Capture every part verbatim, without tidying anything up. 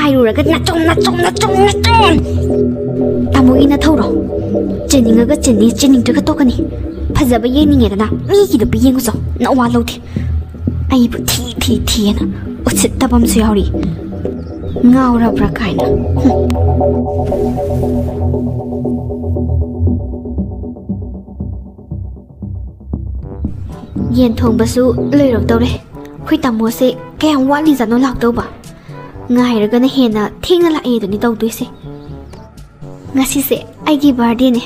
ꯍꯥꯏꯔꯨꯔꯒ ꯅꯆꯣꯝ, ꯅꯆꯣꯝ, ꯅꯆꯣꯝ, ꯅꯆꯣꯝ꯫ ꯇꯥꯃꯣꯒꯤ ꯅꯊꯧꯔꯣ? ꯆꯦꯟꯅꯤꯡꯉꯒ ꯆꯦꯟꯅꯤ, ꯆꯦꯟꯅꯤꯡꯗ꯭ꯔꯒ ꯇꯣꯛꯀꯅꯤ꯫ ꯐꯖꯕ ꯌꯦꯡꯅꯤꯡꯉꯦꯗꯅ ꯃꯤꯒꯤꯗꯨ ꯌꯦꯡꯉꯨꯆꯣ, ꯅꯋꯥ ꯂꯧꯗꯦ꯫ ꯑꯩꯕꯨ ꯊꯤ ꯊꯤ ꯊꯤꯑꯅ ꯎꯁꯤꯠꯇꯕ ꯑꯃꯁꯨ ꯌꯥꯎꯔꯤ꯫ ꯉꯥꯎꯔꯕ꯭ꯔꯥ ꯀꯥꯏꯅ꯫ ꯍꯨꯝ꯫ ꯌꯦꯟ ꯊꯣꯡꯕꯁꯨ ꯂꯣꯏꯔꯛꯇꯧꯔꯦ꯫ ꯑꯩꯈꯣꯏ ꯇꯥꯃꯣꯁꯦ ꯀꯌꯥꯝ ꯋꯥꯠꯂꯤꯖꯥꯠꯅꯣ ꯂꯥꯛꯇꯧꯕ? ꯉꯥꯏꯔꯒꯅ ꯍꯦꯟꯅ ꯊꯦꯡꯅ ꯂꯥꯛꯑꯦꯗꯨꯅꯤ ꯇꯧꯗꯣꯏꯁꯦ꯫ ꯉꯁꯤꯁꯦ ꯑꯩꯒꯤ ꯕꯥꯔꯗꯦꯅꯦ꯫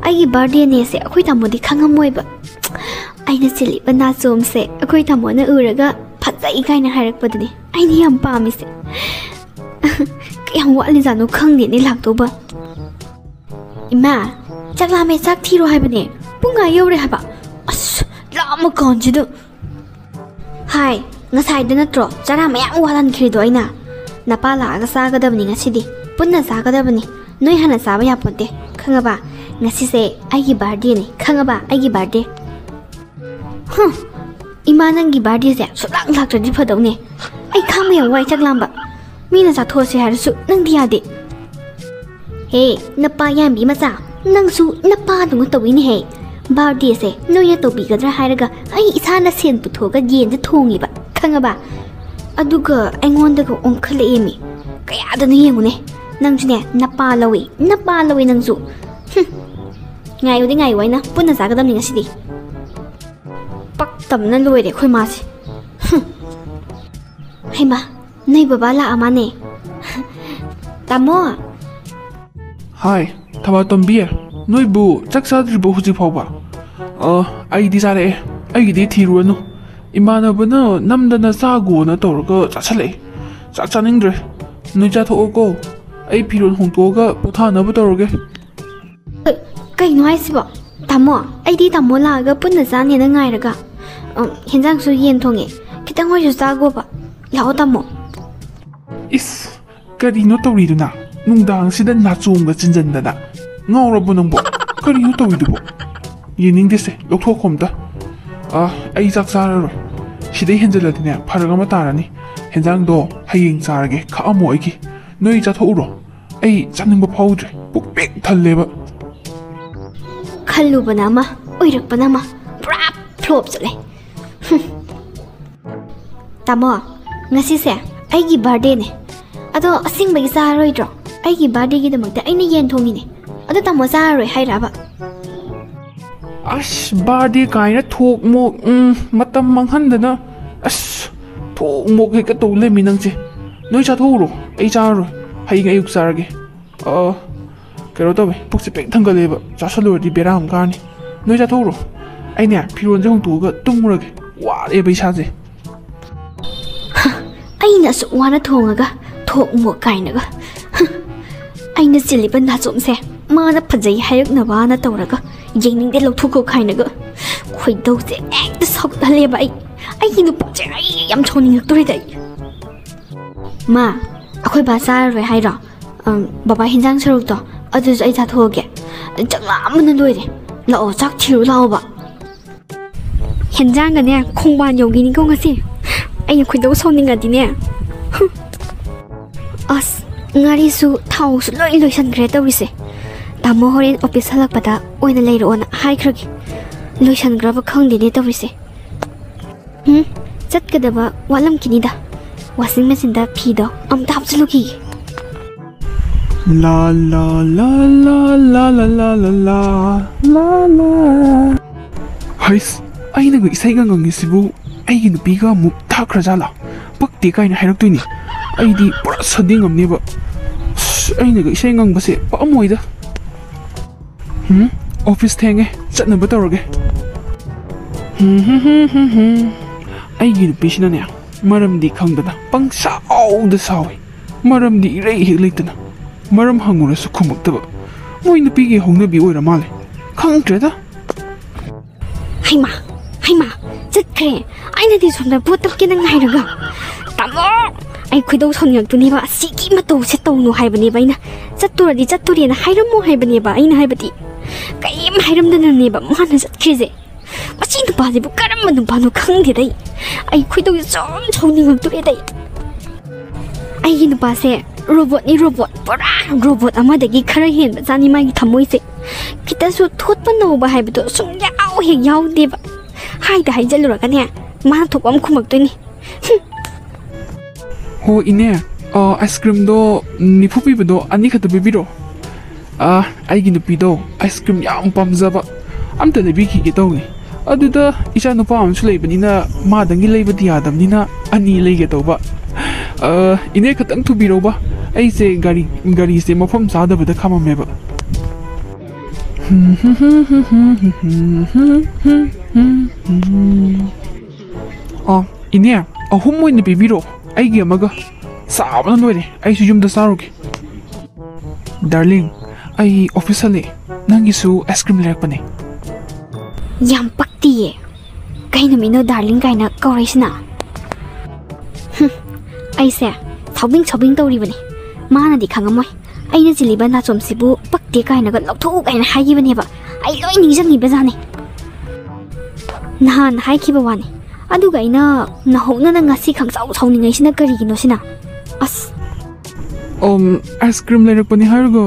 ꯑꯩꯒꯤ ꯕꯥꯔꯗꯦꯅꯦꯁꯦ ꯑꯩꯈꯣꯏ ꯇꯥꯃꯣꯗꯤ ꯈꯪꯉꯝꯃꯣꯏꯕ꯫ ꯑꯩꯅ ꯆꯤꯜꯂꯤꯕ ꯅꯥꯆꯣꯝꯁꯦ ꯑꯩꯈꯣꯏ ꯇꯥꯃꯣꯅ ꯎꯔꯒ ꯐꯖꯩ ꯀꯥꯏꯅ ꯍꯥꯏꯔꯛꯄꯗꯨꯅꯦ ꯑꯩꯅ ꯌꯥꯝ ꯄꯥꯝꯃꯤꯁꯦ꯫ ꯀꯌꯥꯝ ꯋꯥꯠꯂꯤꯖꯥꯠꯅꯣ ꯈꯪꯗꯦꯅꯦ ꯂꯥꯛꯇꯧꯕ꯫ ꯏꯃꯥ, ꯆꯥꯛ ꯂꯥꯝꯃꯦ, ꯆꯥꯛ ꯊꯤꯔꯣ ꯍꯥꯏꯕꯅꯦ꯫ ꯄꯨꯡ ꯑꯥ ꯌꯧꯔꯦ ꯍꯥꯏꯕ꯫ ꯑꯁ, ꯂꯥꯝꯃ ꯀꯥꯟꯁꯤꯗ꯫ ꯍꯥꯏ, ꯉꯁꯥꯏꯗ ꯅꯠꯇ꯭ꯔꯣ ꯆꯔꯥ ꯃꯌꯥꯝ ꯋꯥꯠꯍꯟꯈ꯭ꯔꯤꯗꯣ ꯑꯩꯅ? ꯅꯄꯥ ꯂꯥꯛꯑꯒ ꯆꯥꯒꯗꯕꯅꯤ ꯉꯁꯤꯗꯤ꯫ ꯄꯨꯟꯅ ꯆꯥꯒꯗꯕꯅꯤ꯫ ꯅꯣꯏ ꯍꯥꯟꯅ ꯆꯥꯕ ꯌꯥꯄꯣꯟꯇꯦ꯫ ꯈꯪꯉꯕ? ꯉꯁꯤꯁꯦ ꯑꯩꯒꯤ ꯕꯥꯔꯗꯦꯅꯤ꯫ ꯈꯪꯉꯕ? ꯑꯩꯒꯤ ꯕꯥꯔꯗꯦ꯫ ꯍꯨꯝ! ꯏꯃꯥ, ꯅꯪꯒꯤ ꯕꯥꯔꯗꯦꯁꯦ ꯁꯨꯡꯂꯥꯛ ꯂꯥꯛꯇ꯭ꯔꯗꯤ ꯐꯗꯧꯅꯦ꯫ ꯑꯩ ꯈꯥꯡꯕ ꯌꯥꯝ ꯋꯥꯏ ꯆꯥꯛ ꯂꯥꯝꯕ꯫ ꯃꯤꯅ ꯆꯥꯊꯣꯛꯑꯁꯦ ꯍꯥꯏꯔꯁꯨ ꯅꯪꯗꯤ ꯌꯥꯗꯦ꯫ ꯍꯦ, ꯅꯄꯥ ꯌꯥꯟꯕꯤ ꯃꯆꯥ, ꯅꯪꯁꯨ ꯅꯄꯥꯗꯧꯅ ꯇꯧꯏꯅꯦꯍꯦ꯫ ꯕꯥꯔꯗꯦꯁꯦ ꯅꯣꯏꯅ ꯇꯧꯕꯤꯒꯗ꯭ꯔꯥ ꯍꯥꯏꯔꯒ ꯑꯩ ꯏꯁꯥꯅ ꯁꯦꯟ ꯄꯨꯊꯣꯛꯑꯒ ꯌꯦꯟꯁꯦ ꯊꯣꯡꯉꯤꯕ, ꯈꯪꯉꯕ? ꯑꯗꯨꯒ ꯑꯩꯉꯣꯟꯗꯒ ꯑꯣꯟꯈꯠꯂꯛꯑꯦꯃꯤ꯫ ꯀꯌꯥꯗꯅꯣ ꯌꯦꯡꯉꯨꯅꯦ꯫ ꯅꯪꯁꯨꯅꯦ ꯅꯄꯥ ꯂꯧꯏ, ꯅꯄꯥ ꯂꯧꯏ ꯅꯪꯁꯨ꯫ ꯍꯨꯝ꯫ ꯉꯥꯏꯌꯨꯗꯤ ꯉꯥꯏꯌꯨ, ꯑꯩꯅ ꯄꯨꯟꯅ ꯆꯥꯒꯗꯕꯅꯤ ꯉꯁꯤꯗꯤ꯫ ꯄꯛꯇꯕꯅ ꯂꯣꯏꯔꯦ ꯑꯩꯈꯣꯏ ꯃꯥꯁꯦ꯫ ꯍꯨꯝ꯫ ꯍꯩꯃꯥ, ꯅꯣꯏ ꯕꯕꯥ ꯂꯥꯛꯑ ꯃꯥꯅꯦ꯫ ꯇꯥꯃꯣ꯫ ꯍꯥꯏ, ꯊꯕꯥꯇꯣꯝꯕꯤ, ꯅꯣꯏꯕꯨ ꯆꯥꯛ ꯆꯥꯗ꯭ꯔꯤꯕꯣ ꯍꯧꯖꯤꯛ ꯐꯥꯎꯕ? ꯑ, ꯑꯩꯗꯤ ꯆꯥꯔꯛꯑꯦ꯫ ꯑꯩꯒꯤꯗꯤ ꯊꯤꯔꯨꯔꯅꯨ꯫ ꯏꯃꯥꯟꯅꯕꯅ ꯅꯝꯗꯅ ꯆꯥꯒꯣꯅ ꯇꯧꯔꯒ ꯆꯥꯁꯜꯂꯛꯑꯦ꯫ ꯆꯥꯛ ꯆꯥꯅꯤꯡꯗ꯭ꯔꯦ꯫ ꯅꯣꯏ ꯆꯥꯊꯣꯛꯑꯣꯀꯣ꯫ ꯑꯩ ꯐꯤꯔꯣꯜ ꯍꯣꯡꯗꯣꯛꯑꯒ ꯄꯣꯊꯥꯅꯕ ꯇꯧꯔꯒꯦ꯫ ꯀꯩꯅꯣ ꯍꯥꯏꯁꯤꯕꯣ? ꯇꯥꯃꯣ, ꯑꯩꯗꯤ ꯇꯥꯃꯣ ꯂꯥꯛꯑꯒ ꯄꯨꯟꯅ ꯆꯥꯅꯦꯅ ꯉꯥꯏꯔꯒ꯫ ꯑꯝ, ꯍꯦꯟꯖꯥꯡꯁꯨ ꯌꯦꯟ ꯊꯣꯡꯉꯦ꯫ ꯈꯤꯇꯪ ꯑꯣꯏꯁꯨ ꯆꯥꯒꯣꯕ꯫ ꯂꯥꯛꯑꯣ ꯇꯥꯃꯣ꯫ ꯏꯁ, ꯀꯔꯤꯅꯣ ꯇꯧꯔꯤꯗꯨꯅ? ꯅꯨꯡꯗꯥꯡꯁꯤꯗ ꯅꯥꯆꯣꯝꯒ ꯆꯤꯟꯖꯟꯗꯅ꯫ ꯉꯥꯎꯔꯕꯣ ꯅꯪꯕꯣ? ꯀꯔꯤꯅꯣ ꯇꯧꯔꯤꯗꯨꯕꯣ? ꯌꯦꯡꯅꯤꯡꯗꯦꯁꯦ, ꯂꯧꯊꯣꯛꯈꯣ ꯑꯝꯇ꯫ ꯑ, ꯑꯩ ꯆꯥꯛ ꯆꯥꯔꯔꯣꯏ꯫ ꯁꯤꯗꯩ ꯍꯦꯟꯖꯜꯂꯗꯤꯅꯦ ꯐꯔꯛ ꯑꯃ ꯇꯥꯔꯅꯤ꯫ ꯍꯦꯟꯖꯥꯡꯗꯣ ꯍꯌꯦꯡ ꯆꯥꯔꯒꯦ, ꯈꯥꯛꯑꯝꯃꯣ ꯑꯩꯒꯤ꯫ ꯅꯣꯏ ꯆꯥꯊꯣꯛꯎꯔꯣ, ꯑꯩ ꯆꯥꯅꯤꯡꯕ ꯐꯥꯎꯗ꯭ꯔꯦ, ꯄꯨꯛ ꯄꯤꯛ ꯊꯜꯂꯦꯕ꯫ ꯈꯜꯂꯨꯕꯅ ꯑꯃ, ꯑꯣꯏꯔꯛꯄꯅ ꯑꯃ, ꯄꯨꯔꯥ ꯐ꯭ꯂꯣꯞ ꯆꯠꯂꯦ꯫ ꯍꯨꯝ꯫ ꯇꯥꯃꯣ, ꯉꯁꯤꯁꯦ ꯑꯩꯒꯤ ꯕꯥꯔꯗꯦꯅꯦ꯫ ꯑꯗꯣ ꯑꯁꯦꯡꯕꯒꯤ ꯆꯥꯔꯣꯏꯗ꯭ꯔꯣ? ꯑꯩꯒꯤ ꯕꯥꯔꯗꯦꯒꯤꯗꯃꯛꯇ ꯑꯩꯅ ꯌꯦꯟ ꯊꯣꯡꯉꯤꯅꯦ꯫ ꯑꯗꯣ ꯇꯥꯃꯣ ꯆꯥꯔꯔꯣꯏ ꯍꯥꯏꯔꯕ? ꯑꯁ, ꯕꯥꯔꯗꯦ ꯀꯥꯏꯅ ꯊꯣꯛ ꯃꯣꯛ, ꯎꯝ, ꯃꯇꯝ ꯃꯥꯡꯍꯟꯗꯅ꯫ ꯑꯁ, ꯊꯣꯛ ꯃꯣꯛ ꯍꯦꯛꯇ ꯇꯧ ꯂꯩꯔꯝꯃꯤ ꯅꯪꯁꯦ꯫ ꯅꯣꯏ ꯆꯥꯊꯣꯛꯎꯔꯣ, ꯑꯩ ꯆꯥꯔꯔꯣꯏ꯫ ꯍꯌꯦꯡ ꯑꯌꯨꯛ ꯆꯥꯔꯒꯦ꯫ ꯑ, ꯀꯩꯅꯣ ꯇꯧꯋꯦ, ꯄꯨꯛꯁꯦ ꯄꯤꯛ ꯊꯟꯒꯠꯂꯦꯕ, ꯆꯥꯁꯜꯂꯨꯔꯗꯤ ꯕꯦꯔꯥ ꯑꯃ ꯀꯥꯔꯅꯤ꯫ ꯅꯣꯏ ꯆꯥꯊꯣꯛꯎꯔꯣ, ꯑꯩꯅꯦ ꯐꯤꯔꯣꯟꯁꯦ ꯍꯣꯡꯇꯣꯛꯑꯒ ꯇꯨꯝꯃꯨꯔꯒꯦ, ꯋꯥꯔꯦꯕ ꯏꯁꯥꯁꯦ꯫ ꯍ, ꯑꯩꯅ ꯑꯁꯨꯛ ꯋꯥꯅ ꯊꯣꯡꯉꯒ ꯊꯣꯛ ꯃꯣꯛ ꯀꯥꯏꯅꯒ꯫ ꯍ, ꯑꯩꯅ ꯆꯤꯜꯂꯤꯕ ꯅꯥꯆꯣꯝꯁꯦ ꯃꯥꯅ ꯐꯖꯩ ꯍꯥꯏꯔꯛꯅꯕꯅ ꯇꯧꯔꯒ ꯌꯦꯡꯅꯤꯡꯗꯦ, ꯂꯧꯊꯣꯛꯈꯣ ꯀꯥꯏꯅꯒ꯫ ꯈꯣꯏꯗꯧꯁꯦ ꯍꯦꯛꯇ ꯁꯥꯎꯒꯠꯍꯜꯂꯦꯕ ꯑꯩ꯫ ꯑꯩꯒꯤ ꯅꯨꯄꯥꯁꯦ ꯑꯩ ꯌꯥꯝ ꯁꯥꯎꯅꯤꯡꯉꯛꯇꯣꯔꯦꯗ ꯑꯩ꯫ ꯃꯥ, ꯑꯩꯈꯣꯏ ꯕꯥ ꯆꯥꯔꯔꯣꯏ ꯍꯥꯏꯔꯣ? ꯑꯝ, ꯕꯕꯥ ꯍꯤꯟꯖꯥꯡ ꯁꯔꯨꯛꯇꯣ ꯑꯗꯨꯁꯨ ꯑꯩ ꯆꯥꯊꯣꯛꯑꯒꯦ꯫ ꯆꯥꯛ ꯂꯥꯝꯕꯅ ꯂꯣꯏꯔꯦ꯫ ꯂꯥꯛꯑꯣ, ꯆꯥꯛ ꯊꯤꯔꯨ ꯂꯥꯛꯑꯣꯕ꯫ ꯍꯦꯟꯖꯥꯡꯒꯅꯦ ꯈꯣꯡꯕꯥꯟ ꯌꯧꯈꯤꯅꯤꯀꯣ ꯉꯁꯤ꯫ ꯑꯩꯅ ꯈꯣꯏꯗꯧ ꯁꯥꯎꯅꯤꯡꯉꯗꯤꯅꯦ꯫ ꯍꯨꯝ꯫ ꯑꯁ, ꯉꯥꯔꯤꯁꯨ ꯊꯥꯎꯁꯨ ꯂꯣꯏ ꯂꯣꯏꯁꯟꯈ꯭ꯔꯦ ꯇꯧꯔꯤꯁꯦ꯫ ꯇꯥꯃꯣ ꯍꯣꯔꯦꯟ ꯑꯣꯐꯤꯁ ꯍꯜꯂꯛꯄꯗ ꯑꯣꯏꯅ ꯂꯩꯔꯛꯑꯣꯅ ꯍꯥꯏꯈ꯭ꯔꯒꯦ꯫ ꯂꯣꯏꯁꯟꯈ꯭ꯔꯕ ꯈꯪꯗꯦꯅꯦ ꯇꯧꯔꯤꯁꯦ꯫ ꯎꯝ, ꯆꯠꯀꯗꯕ ꯋꯥꯠꯂꯝꯈꯤꯅꯤꯗ꯫ ꯋꯥꯁꯤꯡ ꯃꯦꯆꯤꯟꯗ ꯐꯤꯗꯣ ꯑꯝꯇ ꯍꯥꯞꯆꯤꯜꯂꯨꯈꯤꯒꯦ꯫ ꯂꯥ, ꯂꯥ, ꯂꯥ, ꯂꯥ, ꯂꯥ, ꯂꯥ, ꯂꯥ, ꯂꯥ, ꯂꯥ, ꯂꯥ꯫ ꯍꯩꯁ, ꯑꯩꯅꯒ ꯏꯁꯩꯒ ꯉꯪꯉꯤꯁꯤꯕꯨ ꯑꯩꯒꯤ ꯅꯨꯄꯤꯒ ꯑꯃꯨꯛ ꯊꯥꯈ꯭ꯔꯖꯥꯠꯂꯥ? ꯄꯛꯇꯦ ꯀꯥꯏꯅ ꯍꯥꯏꯔꯛꯇꯣꯏꯅꯤ꯫ ꯑꯩꯗꯤ ꯄꯨꯔꯥ ꯁꯟꯗꯤ ꯉꯝꯅꯦꯕ꯫ ꯑꯁ, ꯑꯩꯅꯒ ꯏꯁꯩ ꯉꯪꯕꯁꯦ ꯄꯛꯑꯝꯃꯣꯏꯗ꯫ ꯍꯨꯝ? ꯑꯣꯐꯤꯁ ꯊꯦꯡꯉꯦ, ꯆꯠꯅꯕ ꯇꯧꯔꯒꯦ꯫ ꯍꯨꯝ, ꯍꯨꯝ, ꯍꯨꯝ, ꯍꯨꯝ, ꯍꯨꯝ꯫ ꯑꯩꯒꯤ ꯅꯨꯄꯤꯁꯤꯅꯅꯦ, ꯃꯔꯝꯗꯤ ꯈꯪꯗꯅ ꯄꯪꯁꯥꯎꯗ ꯁꯥꯎꯏ꯫ ꯃꯔꯝꯗꯤ ꯏꯔꯩ ꯍꯦꯛ ꯂꯩꯇꯅ꯫ ꯃꯔꯝ ꯍꯪꯉꯨꯔꯁꯨ ꯈꯨꯝꯃꯛꯇꯕ꯫ ꯃꯣꯏ ꯅꯨꯄꯤꯒꯤ ꯍꯧꯅꯕꯤ ꯑꯣꯏꯔ ꯃꯥꯜꯂꯦ꯫ ꯈꯪꯗ꯭ꯔꯦꯗ꯫ ꯍꯩꯃꯥ, ꯍꯩꯃꯥ, ꯆꯠꯈ꯭ꯔꯦ꯫ ꯑꯩꯅꯗꯤ ꯁꯣꯝꯗ ꯄꯣꯠ ꯇꯞꯀꯦꯅ ꯉꯥꯏꯔꯒ꯫ ꯇꯥꯃꯣ! ꯑꯩ ꯈꯣꯏꯗꯧ ꯁꯥꯎꯅꯤꯡꯉꯛꯇꯣꯏꯅꯦꯕ꯫ ꯑꯁꯤꯒꯤ ꯃꯇꯧꯁꯦ ꯇꯧꯅꯨ ꯍꯥꯏꯕꯅꯦꯕ ꯑꯩꯅ꯫ ꯆꯠꯇꯣꯔꯗꯤ ꯆꯠꯇꯣꯔꯦꯅ ꯍꯥꯏꯔꯝꯃꯣ ꯍꯥꯏꯕꯅꯦꯕ ꯑꯩꯅ ꯍꯥꯏꯕꯗꯤ꯫ ꯀꯔꯤꯝ ꯍꯥꯏꯔꯝꯗꯅꯅꯦꯕ ꯃꯥꯅ ꯆꯠꯈ꯭ꯔꯤꯁꯦ꯫ ꯃꯁꯤ ꯅꯨꯄꯥꯁꯤꯕꯨ ꯀꯔꯝꯕ ꯅꯨꯄꯥꯅꯣ ꯈꯪꯗꯦꯗ ꯑꯩ꯫ ꯑꯩ ꯈꯣꯏꯗꯧꯁꯦ ꯁꯨꯝ ꯁꯥꯎꯅꯤꯡꯉꯛꯇꯣꯔꯦꯗ ꯑꯩ꯫ ꯑꯩꯒꯤ ꯅꯨꯄꯥꯁꯦ ꯔꯣꯕꯣꯠꯅꯤ, ꯔꯣꯕꯣꯠ꯫ ꯄꯨꯔꯥ ꯔꯣꯕꯣꯠ ꯑꯃꯗꯒꯤ ꯈꯔ ꯍꯦꯟꯕ ꯖꯥꯠꯅꯤ ꯃꯥꯒꯤ ꯊꯃꯣꯏꯁꯦ꯫ ꯈꯤꯇꯁꯨ ꯊꯣꯠꯄ ꯅꯧꯕ ꯍꯥꯏꯕꯗꯣ ꯁꯨꯡꯌꯥꯎ ꯍꯦꯛ ꯌꯥꯎꯗꯦꯕ꯫ ꯍꯥꯏꯗ ꯍꯥꯏꯖꯜꯂꯨꯔꯒꯅꯦ, ꯃꯥꯅ ꯊꯣꯛꯄ ꯑꯃ ꯈꯨꯝꯃꯛꯇꯣꯏꯅꯤ꯫ ꯍꯨꯝ꯫ ꯍꯣ ꯏꯅꯦ, ꯑ, ꯑꯥꯏꯁ ꯀ꯭ꯔꯤꯝꯗꯣ ꯅꯤꯐꯨ ꯄꯤꯕꯗꯣ ꯑꯅꯤꯈꯛꯇ ꯄꯤꯕꯤꯔꯣ꯫ ꯑ, ꯑꯩꯒꯤ ꯅꯨꯄꯤꯗꯣ ꯑꯥꯏꯁ ꯀ꯭ꯔꯤꯝ ꯌꯥꯝ ꯄꯥꯝꯖꯕ, ꯑꯝꯇ ꯂꯩꯕꯤꯈꯤꯒꯦ ꯇꯧꯅꯤ꯫ ꯑꯗꯨꯗ ꯏꯆꯥ ꯅꯨꯄꯥ ꯑꯃꯁꯨ ꯂꯩꯕꯅꯤꯅ ꯃꯥꯗꯪꯒꯤ ꯂꯩꯕꯗꯤ ꯌꯥꯗꯕꯅꯤꯅ ꯑꯅꯤ ꯂꯩꯒꯦ ꯇꯧꯕ꯫ ꯑ, ꯏꯅꯦ ꯈꯇꯪ ꯊꯨꯕꯤꯔꯧꯕ, ꯑꯩꯁꯦ ꯒꯥꯔꯤ, ꯒꯥꯔꯤꯁꯦ ꯃꯐꯝ ꯆꯥꯗꯕꯗ ꯈꯥꯝꯃꯝꯃꯦꯕ꯫ ꯑ, ꯏꯅꯦ, ꯑꯍꯨꯝ ꯑꯣꯏꯅ ꯄꯤꯕꯤꯔꯣ, ꯑꯩꯒꯤ ꯑꯃꯒ꯫ ꯆꯥꯕꯅ ꯂꯣꯏꯔꯦ, ꯑꯩꯁꯨ ꯌꯨꯝꯗ ꯆꯥꯔꯨꯒꯦ꯫ ꯗꯥꯔꯂꯤꯡ, ꯑꯩ ꯑꯣꯐꯤꯁ ꯍꯜꯂꯛꯑꯦ, ꯅꯪꯒꯤꯁꯨ ꯑꯥꯏꯁ ꯀ꯭ꯔꯤꯝ ꯂꯩꯔꯛꯄꯅꯦ꯫ ꯌꯥꯝ ꯄꯛꯇꯤꯌꯦ, ꯀꯩ ꯅꯨꯃꯤꯠꯅꯣ ꯗꯥꯔꯂꯤꯡ ꯀꯥꯏꯅ ꯀꯧꯔꯛꯏꯁꯤꯅ? ꯍꯨꯝ, ꯑꯩꯁꯦ ꯁꯥꯎꯕꯤꯡ ꯁꯥꯎꯕꯤꯡ ꯇꯧꯔꯤꯕꯅꯤ, ꯃꯥꯅꯗꯤ ꯈꯪꯉꯝꯃꯣꯏ꯫ ꯑꯩꯅ ꯆꯤꯜꯂꯤꯕ ꯅꯥꯆꯣꯝꯁꯤꯕꯨ ꯄꯛꯇꯦ ꯀꯥꯏꯅꯒ ꯂꯧꯊꯣꯛꯎ ꯀꯥꯏꯅ ꯍꯥꯏꯈꯤꯕꯅꯦꯕ꯫ ꯑꯩ ꯂꯣꯏ ꯅꯤꯡꯁꯤꯡꯉꯤꯕꯖꯥꯠꯅꯤ꯫ ꯅꯍꯥꯟ ꯍꯥꯏꯈꯤꯕ ꯋꯥꯅꯤ, ꯑꯗꯨꯒ ꯑꯩꯅ ꯅꯍꯧꯅꯅ ꯉꯁꯤ ꯈꯪꯁꯥꯎ ꯁꯥꯎꯅꯤꯡꯉꯩꯁꯤꯅ ꯀꯔꯤꯒꯤꯅꯣ ꯁꯤꯅ? ꯑꯁ꯫ ꯑꯝ, ꯑꯥꯏꯁ ꯀ꯭ꯔꯤꯝ ꯂꯩꯔꯛꯄꯅꯤ ꯍꯥꯏꯔꯒ